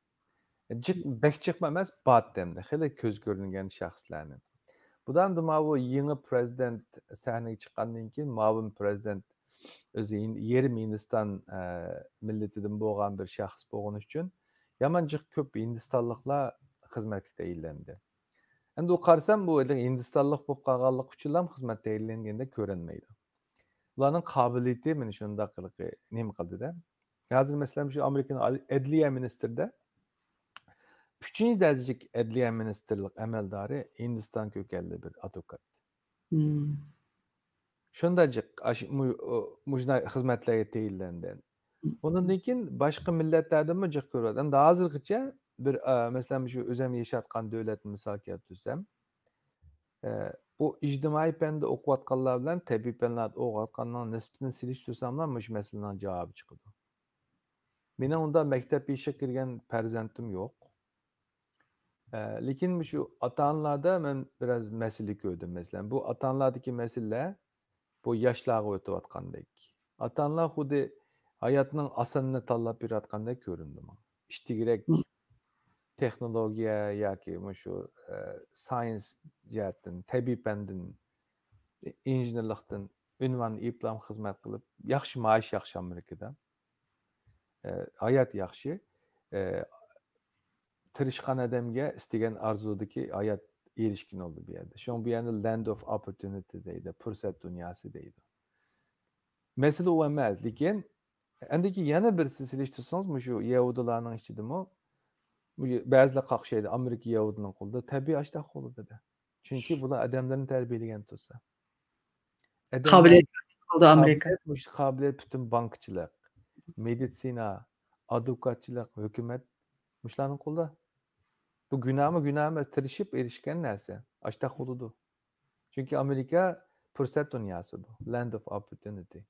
جىق، بەك جىقمۇ ئەمەس، بارتتى ئەمدى. خېلى كۆز كۆرۈنگەن شەخسلەرنى. بۇدا ئەمدى ماۋۇ يېڭى پرېزىدېنت سەھنىگە چىققاندىن كېيىن، مۇئاۋىن پرېزىدېنت ئۆزى ھىن-، يېرىم ھىندىستان، ئە، مىللىتىدىن بولغان بىر شەخس بولغىنى ئۈچۈن، يامان جىق كۆپ ھىندىستانلىقلار خىزمەتكە تەيىنلەندى. ئەمدى ئۇ قارىسام، بۇ ھېلىقى ھىندىستانلىق بولۇپ قالغانلىقى ئۈچۈنلا خىزمەت تەيىنلەنگەندەك كۆرۈنمەيدۇ. بۇلارنىڭ قابىلىيىتى مانا شۇنداق ھېلىقى نېمە قىلدى-دە. ھازىر، مەسىلەن، شۇ ئامېرىكىنىڭ ئەدلىيە مىنىستىرىدە ئۈچىنچى دەرىجىلىك ئەدلىيە مىنىستىرلىق ئەمەلدارى ھىندىستان كۆكەنلىك بىر ئادۋوكات. شۇنداق جىق، ئاش-، مۇ-، ئۇ، مۇشۇنداق خىزمەتلەرگە تەيىنلەندى. ئۇنىڭدىن كېيىن باشقا مىللەتلەردىنمۇ جىق كۆرۈۋاتىمەن. ھازىرغىچە بىر، ئە، مەسىلەن، شۇ ئۆزۈم ياشاۋاتقان دۆلەتنى مىسال كەلتۈرسەم، ئە، بۇ ئىجتىمائىي پەندە ئوقۇۋاتقانلار بىلەن تەبىئىي پەنلەردە ئوقۇۋاتقاننىڭ نىسبىتىنى سېلىشتۇرساملا، مۇشۇ مەسىلىنىڭ جاۋابى چىقىدۇ. مېنىڭ ئۇنداق مەكتەپ يېشىغا كىرگەن پەرزەنتىم يوق. ئە، لېكىن مۇشۇ ئاتا-ئانىلاردا مەن بىراز مەسىلە كۆردۈم. مەسىلەن، بۇ ئاتا-ئانىلاردىكى مەسىلىلەر بۇ ياشلارغا ئۆتۈۋاتقاندەك. ئاتا-ئانىلار خۇددى ھاياتنىڭ ئاسانىنى تاللاپ بېرىۋاتقاندەك كۆرۈندى ماڭا. ئىشتىكرەك تېخنولوگىيە ياكى مۇشۇ، ئە، ساينس جەھەتتىن، تەبىئىي پەندىن، ئىنژېنېرلىقتىن ئۇنۋان ئېلىپلا خىزمەت قىلىپ، ياخشى مائاش، ياخشى ئامېرىكىدا. ئە، ھايات ياخشى. ئە، تىرىشقان ئادەمگە ئىستىگەن ئارزۇدىكى ھايات ئېرىشكىلى بولىدۇ بۇ يەردە. شۇڭا بۇ يەرنى land of opportunity دەيدۇ، پۇرسەت دۇنياسى دەيدۇ. مەسىلە ئۇ ئەمەس، لېكىن ئەندىكى يەنە بىرسى سېلىشتۇرسىڭىز، مۇشۇ يەھۇدىيلارنىڭ ئىچىدىمۇ، مۇشۇ بەزىلەر قاقشايدۇ، ئامېرىكا يەھۇدىينىڭ قولىدا، تەبىئىي ئاشتاق قولىدا دە. چۈنكى بۇلار ئادەملەرنى تەربىيەلىگەن تۇرسا. ئادەملەر قابىلىيەت قىلدى ئامېرىكا. قابىلىيەت، مۇشۇ قابىلىيەت پۈتۈن بانكىچىلىق، مېدىتسىنا، ئادۋوكاتچىلىق، ھۆكۈمەت، مۇشۇلارنىڭ قولىدا. بۇ گۇناھمۇ گۇناھ ئەمەس، تىرىشىپ ئېرىشكەن نەرسە. ئاشتاق بولىدۇ. چۈنكى ئامېرىكا پۇرسەت دۇنياسى بۇ. Land of opportunity.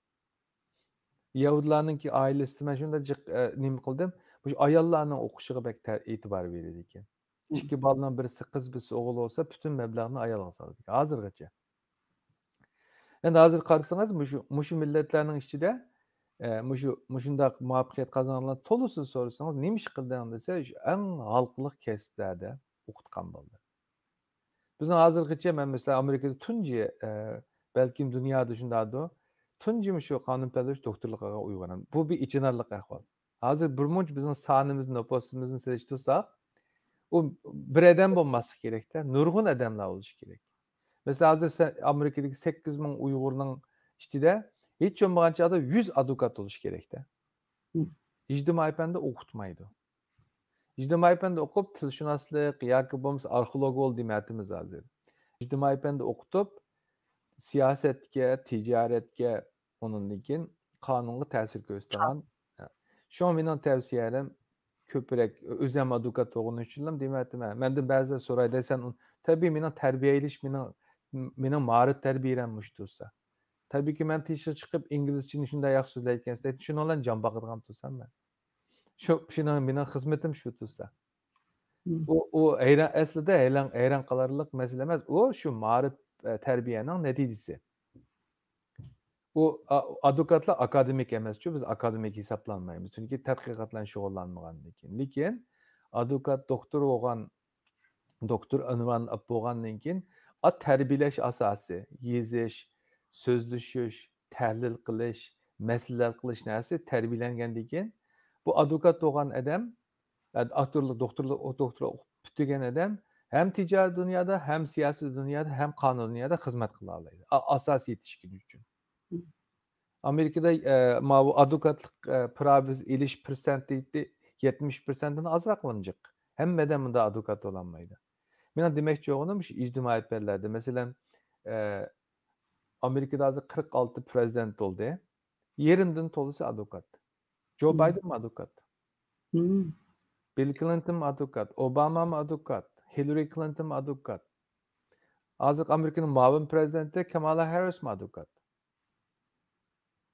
يەھۇدىيلارنىڭكى ئائىلىسىدە مەن شۇنداق جىق، ئە، نېمە قىلدىم؟ مۇشۇ ئاياللارنىڭ ئوقۇشىغا بەك تە-، ئېتىبار بېرىدىكەن. ئىككى بالىنىڭ بىرسى قىز، بىرسى ئوغۇل بولسا، پۈتۈن مەبلەغنى ئايالغا سالىدىكەن. ھازىرغىچە. ئەمدى ھازىر قارىسىڭىز، مۇشۇ، مۇشۇ مىللەتلەرنىڭ ئىچىدە، ئە، مۇشۇ، مۇشۇنداق مۇۋەپپەقىيەت قازانغانلار تولىسىنى سورىسىڭىز، نېمە ئىش قىلدىڭ دېسە، شۇ ئەڭ ھالقىلىق كەسىپلەردە ئوقۇتقان بالىلار. بىزنىڭ ھازىرغىچە، مەن مەسىلەن، ئامېرىكىدا تۇنجى، ئە، بەلكىم دۇنيادا شۇنداقدۇ، تۇنجى مۇشۇ قانۇن پەنلىرى دوكتورلۇق ئالغان ئۇيغۇر. بۇ بىر ئېچىنارلىق ئەھۋال. ھازىر بىر مۇنچە بىزنىڭ سانىمىزنى، نوپۇسىمىزنى سېلىشتۇرساق، ئۇ بىر ئادەم بولماسلىقى كېرەكتە، نۇرغۇن ئادەملەر بولۇشى كېرەك. مەسىلەن، ھازىر سەن، ئامېرىكىدىكى سەككىز مىڭ ئۇيغۇرنىڭ ئىچىدە ھېچ بولمىغان چاغدا يۈز ئادۋوكات بولۇشى كېرەكتە. مم. ئىجتىمائىي پەندە ئوقۇتمايدۇ. ئىجتىمائىي پەندە ئوقۇپ، تىلشۇناسلىق ياكى بولمىسا ئارخېئولوگ بول دېمەيۋاتىمىز ھازىر. ئىجتىمائىي پەندە ئوقۇتۇپ، سىياسەتكە، تىجارەتكە، ئۇنىڭدىن كېيىن قانۇنغا تەسىر كۆرسىتىدىغان. شۇڭا مېنىڭ تەۋسىيەم، كۆپرەك ئۆزۈم ئادۋوكات بولغىنىم ئۈچۈنلا دېمەيۋاتىمەن. مەندىن بەزىلەر سورايدۇ، سەن ئۇ-، تەبىئىي، مېنىڭ تەربىيە ئېلىش، مېنىڭ، مېنىڭ ماھارەت تەربىيەم مۇشۇ تۇرسا. تەبىئىيكى، مەن تېشىغا چىقىپ ئىنگلىزچىنى شۇنداق ياخشى سۆزلەيدىكەنسىز دەيدۇ، شۇنىڭ بىلەن جان باقىدىغان تۇرسام مەن. شۇ، شۇنىڭ مېنىڭ خىزمىتىم شۇ تۇرسا. مم. ئۇ، ئۇ ھەيران، ئەسلىدە ھەيران، ھەيران قالارلىق مەسىلە ئەمەس. ئۇ شۇ مائارىپ، ئە، تەربىيەنىڭ نەتىجىسى. ئۇ، ئا-، ئادۋوكاتلار ئاكادېمىك ئەمەسچۇ، بىز ئاكادېمىك ھېسابلانمايمىز. چۈنكى تەتقىقات بىلەن شۇغۇللانمىغاندىن كېيىن. لېكىن ئادۋوكات دوكتور بولغان، دوكتور ئۇنۋانى ئاپ بولغاندىن كېيىن، ئا، تەربىيەلەش ئاساسى، يېزىش، سۆزلىشىش، تەھلىل قىلىش، مەسىلە ھەل قىلىش نەرسىسى تەربىيەلەنگەندىن كېيىن، بۇ ئادۋوكات بولغان ئادەم، ئە، دوكتورلۇق، دوكتورلۇق، دوكتورلۇق ئوقۇپ پۈتتۈرگەن ئادەم ھەم تىجارىي دۇنيادا، ھەم سىياسىي دۇنيادا، ھەم قانۇن دۇنيادا خىزمەت قىلالايدۇ. ئا-، ئاساسىي يېتىشكىنى ئۈچۈن. مم. ئامېرىكىدا، ئە، ماۋۇ ئادۋوكاتلىق، ئە، پراۋا ئېلىش پىرسەنتى يەتمىش پىرسەنتتىن ئازراقلا جىق. ھەممە ئادەم مۇنداق ئادۋوكات بولالمايدۇ. مېنىڭ دېمەكچى بولغىنىم شۇ ئىجتىمائىي پەنلەردە. مەسىلەن، ئە، ئامېرىكىدا ھازىر قىرىق ئالتە پرېزىدېنت بولدى. يېرىمدىن تولىسى ئادۋوكات. جو مم. بايدېنمۇ ئادۋوكات. مم. بىل كلىنتونمۇ ئادۋوكات. ئوبامامۇ ئادۋوكات. ھىللارى كلىنتونمۇ ئادۋوكات. ھازىرقى ئامېرىكىنىڭ مۇئاۋىن پرېزىدېنتى كامالا ھاررىسمۇ ئادۋوكات.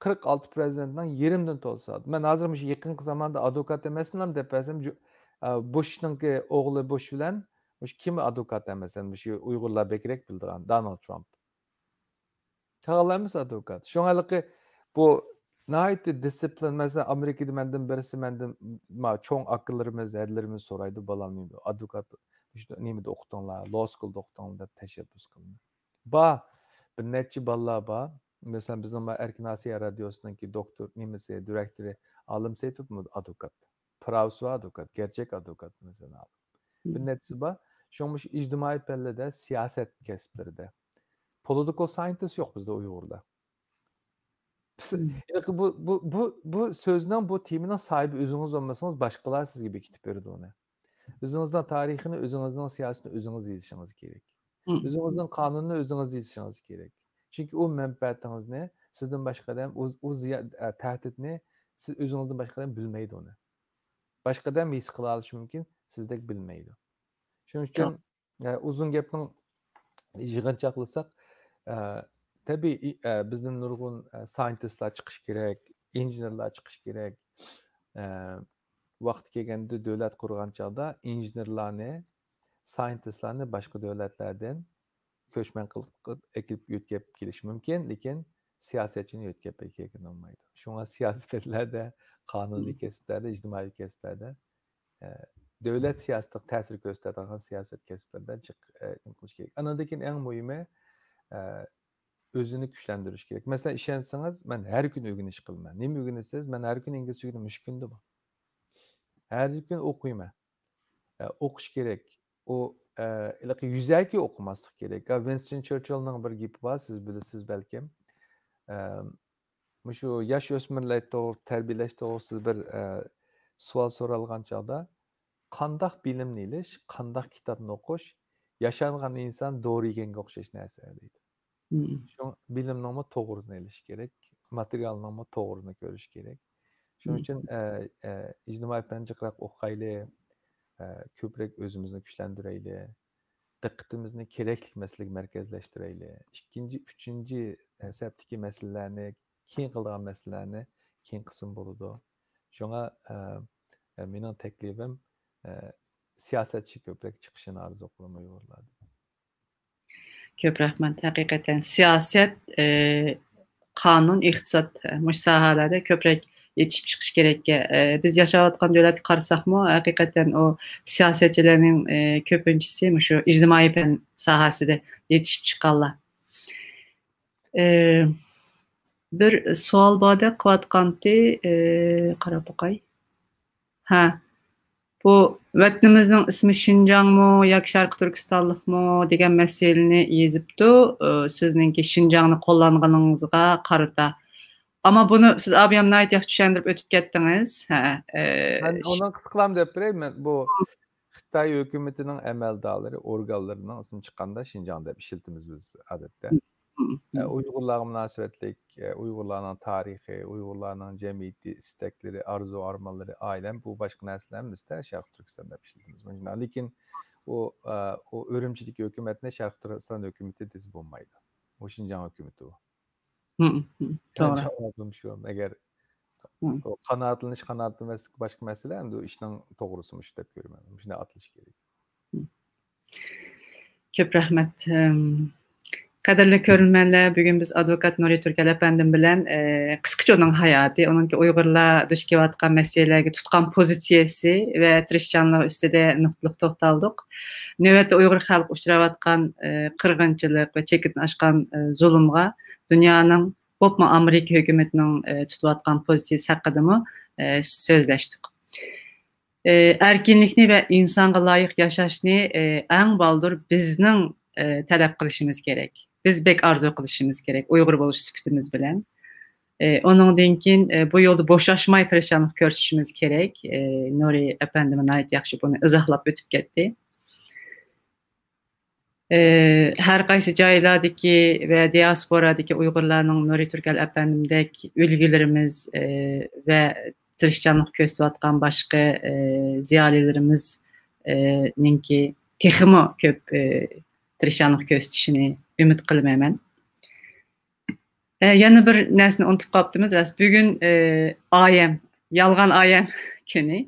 قىرىق ئالتە پرېزىدېنتنىڭ يېرىمدىن تولىسى. مەن ھازىر مۇشۇ يېقىنقى زاماندا ئادۋوكات ئەمەسمەن دەپ بەرسەم، جۇ-، ئە، بۇشنىڭكى ئوغلى بۇش بىلەن مۇشۇ كىم ئادۋوكات ئەمەس؟ مۇشۇ ئۇيغۇرلار بەكرەك بىلىدىغان دونالد ترامپ. قالغانلار ھەممىسى ئادۋوكات. شۇڭا ھېلىقى بۇ ناھايىتى دىسسىپلىن، مەسىلەن، ئامېرىكىدا مەندىن بىرسى، مەندىن، ما، چوڭ ئاكىلىرىمىز، ھەدىلىرىمىز سورايدۇ، بالام نېمىدە ئادۋوكات، مۇشۇ نېمىدە ئوقۇتۇڭلار، لو سكۇلدا ئوقۇتۇڭلار دەپ تەشەببۇس قىلىمەن. بار، بىر نەچچە بالىلار بار. مەسىلەن، بىزنىڭ ما ئەركىن ئاسىيا رادىيوسىنىڭكى دوكتور، نېمىسى، دىرېكتورى ئالىم سېيىتوف ئادۋوكات. پراۋىسى ئادۋوكات، گەرچەك ئادۋوكات، مەسىلەن، ئالىم. بىر نەچچىسى بار. شۇڭا مۇشۇ ئىجتىمائىي پەنلەردە، سىياسەت كەسىپلىرىدە، پولىتىكال ساينتىست يوق بىزدە ئۇيغۇردا. بىز، ھېلىقى بۇ، بۇ، بۇ، بۇ سۆزنىڭ، بۇ تېمىنىڭ ساھىبى ئۆزىڭىز بولمىسىڭىز، باشقىلار سىزگە بېكىتىپ بېرىدۇ ئۇنى. ئۆزىڭىزنىڭ تارىخىنى، ئۆزىڭىزنىڭ سىياسىتىنى ئۆزىڭىز يېزىشىڭىز كېرەك. ئۆزىڭىزنىڭ قانۇنىنى ئۆزىڭىز يېزىشىڭىز كېرەك. چۈنكى ئۇ مەنپەئەتىڭىزنى سىزدىن باشقا ئادەم، ئۇ، ئۇ زىيا-، ئە، تەھدىتنى سىز ئۆزىڭىزدىن باشقا ئادەم بىلمەيدۇ ئۇنى. باشقا ئادەم ھېس قىلالىشى مۇمكىن، سىزدەك بىلمەيدۇ. شۇنىڭ ئۈچۈن، ئە، ئۇزۇن گەپنىڭ يىغىنچاقلىساق، ئە، تەبىئىي، ئە، بىزدىن نۇرغۇن، ئە، ساينتىستلار چىقىشى كېرەك، ئىنژېنېرلار چىقىشى كېرەك. ئە، ۋاقتى كەلگەندە دۆلەت قۇرغان چاغدا ئىنژېنېرلارنى، ساينتىستلارنى باشقا دۆلەتلەردىن كۆچمەن قىلىپ، قىلىپ ئەكېلىپ يۆتكەپ كېلىشى مۇمكىن، لېكىن سىياسەتچىنى يۆتكەپ ئەكەلگىلى بولمايدۇ. شۇڭا سىياسىي پەنلەردە، قانۇنىي كەسىپلەردە، ئىجتىمائىي كەسىپلەردە، ئە، دۆلەت سىياسىتىغا تەسىر كۆرسىتىدىغان سىياسەت كەسىپلىرىدە جىق، ئە، نېمە قىلىش كېرەك. ئانىڭدىن كېيىن ئەڭ مۇھىمى، ئە، ئۆزىنى كۈچلەندۈرۈش كېرەك. مەسىلەن، ئىشەنسىڭىز، مەن ھەر كۈنى ئۆگىنىش قىلىمەن. نېمە ئۆگىنىسىز؟ مەن ھەر كۈنى ئىنگلىزچە ئۆگىنىمەن، مۇشۇ كۈندىمۇ. ھەر كۈن ئوقۇيمەن. ئە، ئوقۇش كېرەك. ئۇ، ئە، ھېلىقى يۈزەكى ئوقۇماسلىق كېرەك. ئا، ۋىنستون چېرچىلنىڭ بىر گېپى بار، سىز بىلىسىز بەلكىم. ئە، مۇشۇ ياش ئۆسمۈرلەر توغرا، تەربىيەلەش توغرىسىدا بىر، ئە، سوئال سورالغان چاغدا، «قانداق بىلىمنى ئېلىش، قانداق كىتابنى ئوقۇش، ياشانغان ئىنسان دورا يېگەنگە ئوخشاش نەرسە» دەيدۇ. شۇڭا بىلىمنىڭمۇ توغرىسىنى ئېلىش كېرەك، ماتېرىيالنىڭمۇ توغرىسىنى كۆرۈش كېرەك. شۇنىڭ ئۈچۈن، ئە، ئە، ئىجتىمائىي پەن جىقراق ئوقۇيلى، ئە، كۆپرەك ئۆزىمىزنى كۈچلەندۈرەيلى، دىققىتىمىزنى كېرەكلىك مەسىلىگە مەركەزلەشتۈرەيلى. ئىككىنچى، ئۈچىنچى، ئە، سەپتىكى مەسىلىلەرنى، كېيىن قىلىدىغان مەسىلىلەرنى كېيىن قىلسىمۇ بولىدۇ. شۇڭا، ئە، ئە، مېنىڭ تەكلىپىم، ئە، سىياسەتچى كۆپرەك چىقىشىنى ئارزۇ قىلىمەن ئۇيغۇرلاردا. كۆپ رەھمەت. ھەقىقەتەن سىياسەت، ئى، قانۇن، ئىقتىساد، ئى، مۇشۇ ساھەلەردە كۆپرەك يېتىشىپ چىقىش كېرەككەن. ئى، بىز ياشاۋاتقان دۆلەتكە قارىساقمۇ، ھەقىقەتەن ئۇ سىياسەتچىلەرنىڭ، ئى، كۆپىنچىسى مۇشۇ ئىجتىمائىي پەن ساھەسىدە يېتىشىپ چىققانلار. ئى، بىر سوئال باردەك قىلىۋاتقانتى، ئى، قاراپ باقاي. ھە، بۇ ۋەتىنىمىزنىڭ ئىسمى شىنجاڭمۇ ياكى شەرقىي تۈركىستانلىقمۇ دېگەن مەسىلىنى يېزىپتۇ. ئى، سىزنىڭكى شىنجاڭنى قوللانغىنىڭىزغا قارىتا. ئەمما بۇنى سىز ئابىيام ناھايىتى ياخشى چۈشەندۈرۈپ ئۆتۈپ كەتتىڭىز. ھە، ئى، مەن ئۇنى قىسقىلاپ دەپ بېرەي. مەن بۇ خىتاي ھۆكۈمىتىنىڭ ئەمەلدارلىرى، ئورگانلىرىنىڭ ئىسمى چىققاندا شىنجاڭ دەپ ئىشلىتىمىز بىز ئادەتتە. ئە، ئۇيغۇرلارغا مۇناسىۋەتلىك، ئە، ئۇيغۇرلارنىڭ تارىخى، ئۇيغۇرلارنىڭ جەمئىيىتى، ئىستەكلىرى، ئارزۇ ئارمانلىرى، ئائىلەم، بۇ باشقا نەرسىلەر ھەممىسىدە شەرقىي تۈركىستان دەپ ئىشلىتىمىز. لېكىن ئۇ، ئە، ئۇ ئۈرۈمچىدىكى ھۆكۈمەتنى شەرقىي تۈركىستان ھۆكۈمىتى دېسە بولمايدۇ. ئۇ شىنجاڭ ھۆكۈمىتى ئۇ. مەن توغرا. جاۋابىم شۇ. ئەگەر ئۇ قانائەتلىنىش، قانائەتلەنمەسلىك باشقا مەسىلە، ئەمدى ئۇ ئىشنىڭ توغرىسى مۇشۇ دەپ كۆرىمەن. مۇشۇنداق ئاتىلىشى كېرەك. كۆپ رەھمەت. ئەم، قەدىرلىك كۆرۈرمەنلەر، بۈگۈن بىز ئادۋوكات نۇرى تۈركەل ئەپەندىم بىلەن، ئە، قىسقىچە ئۇنىڭ ھاياتى، ئۇنىڭكى ئۇيغۇرلار دۇچ كېلىۋاتقان مەسىلىلەرگە تۇتقان پوزىتسىيەسى ۋە تىرىشچانلىقى ئۈستىدە نۇقتىلىق توختالدۇق. نۆۋەتتە ئۇيغۇر خەلقى ئۇچراۋاتقان، ئە، قىرغىنچىلىق ۋە چېكىدىن ئاشقان، ئە، زۇلۇمغا دۇنيانىڭ، بولۇپمۇ ئامېرىكا ھۆكۈمىتىنىڭ، ئە، تۇتۇۋاتقان پوزىتسىيەسى ھەققىدىمۇ، ئە، سۆزلەشتۇق. ئە، ئەركىنلىكنى ۋە ئىنسانغا لايىق ياشاشنى، ئە، ئەڭ بالدۇر بىزنىڭ، ئە، تەلەپ قىلىشىمىز كېرەك. بىز بەك ئارزۇ قىلىشىمىز كېرەك، ئۇيغۇر بولۇش سۈپىتىمىز بىلەن. ئە، ئۇنىڭدىن كېيىن، ئە، بۇ يولدا بوشاشماي تىرىشچانلىق كۆرسىتىشىمىز كېرەك. ئە، نۇرى ئەپەندىمۇ ناھايىتى ياخشى بۇنى ئىزاھلاپ ئۆتۈپ كەتتى. ئى، ھەر قايسى جايلاردىكى ۋە دىياسپورادىكى ئۇيغۇرلارنىڭ نۇرى تۈركەل ئەپەندىمدەك ئۈلگىلىرىمىز، ئى، ۋە تىرىشچانلىق كۆرسىتىۋاتقان باشقا، ئى، زىيالىيلىرىمىز، ئى، نىڭكى تېخىمۇ كۆپ، ئى، تىرىشچانلىق كۆرسىتىشىنى ئۈمىد قىلىمەن مەن. ئە، يەنە بىر نەرسىنى ئۇنتۇپ قاپتىمىز. راست، بۈگۈن، ئە، ئايەم، يالغان ئايەم كۈنى.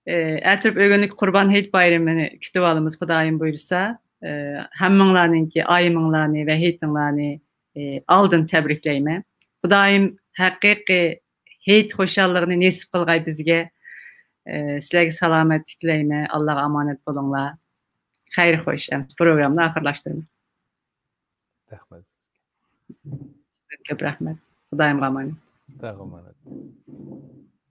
ئە، ئەتىرىپ ئۆگۈنلۈك قۇربان ھېيت بايرىمىنى كۈتۈۋالىمىز، خۇدايىم بۇيرۇسا. ئە، ھەممىڭلارنىڭكى ئايىمىڭلارنى ۋە ھېيتىڭلارنى، ئە، ئالدىن تەبرىكلەيمەن. خۇدايىم ھەقىقىي ھېيت خۇشاللىقىنى نېسىپ قىلغاي بىزگە. ئە، سىلەرگە سالامەتلىك تىلەيمەن. ئاللاغا ئامانەت بولۇڭلار. خەير خوش. ئەمدى پروگراممىنى ئاخىرلاشتۇرىمەن. رەھمەت سىزگە. سىزگە كۆپ رەھمەت. خۇدايىمغا ئامانەت. خۇدايغا ئامانەت.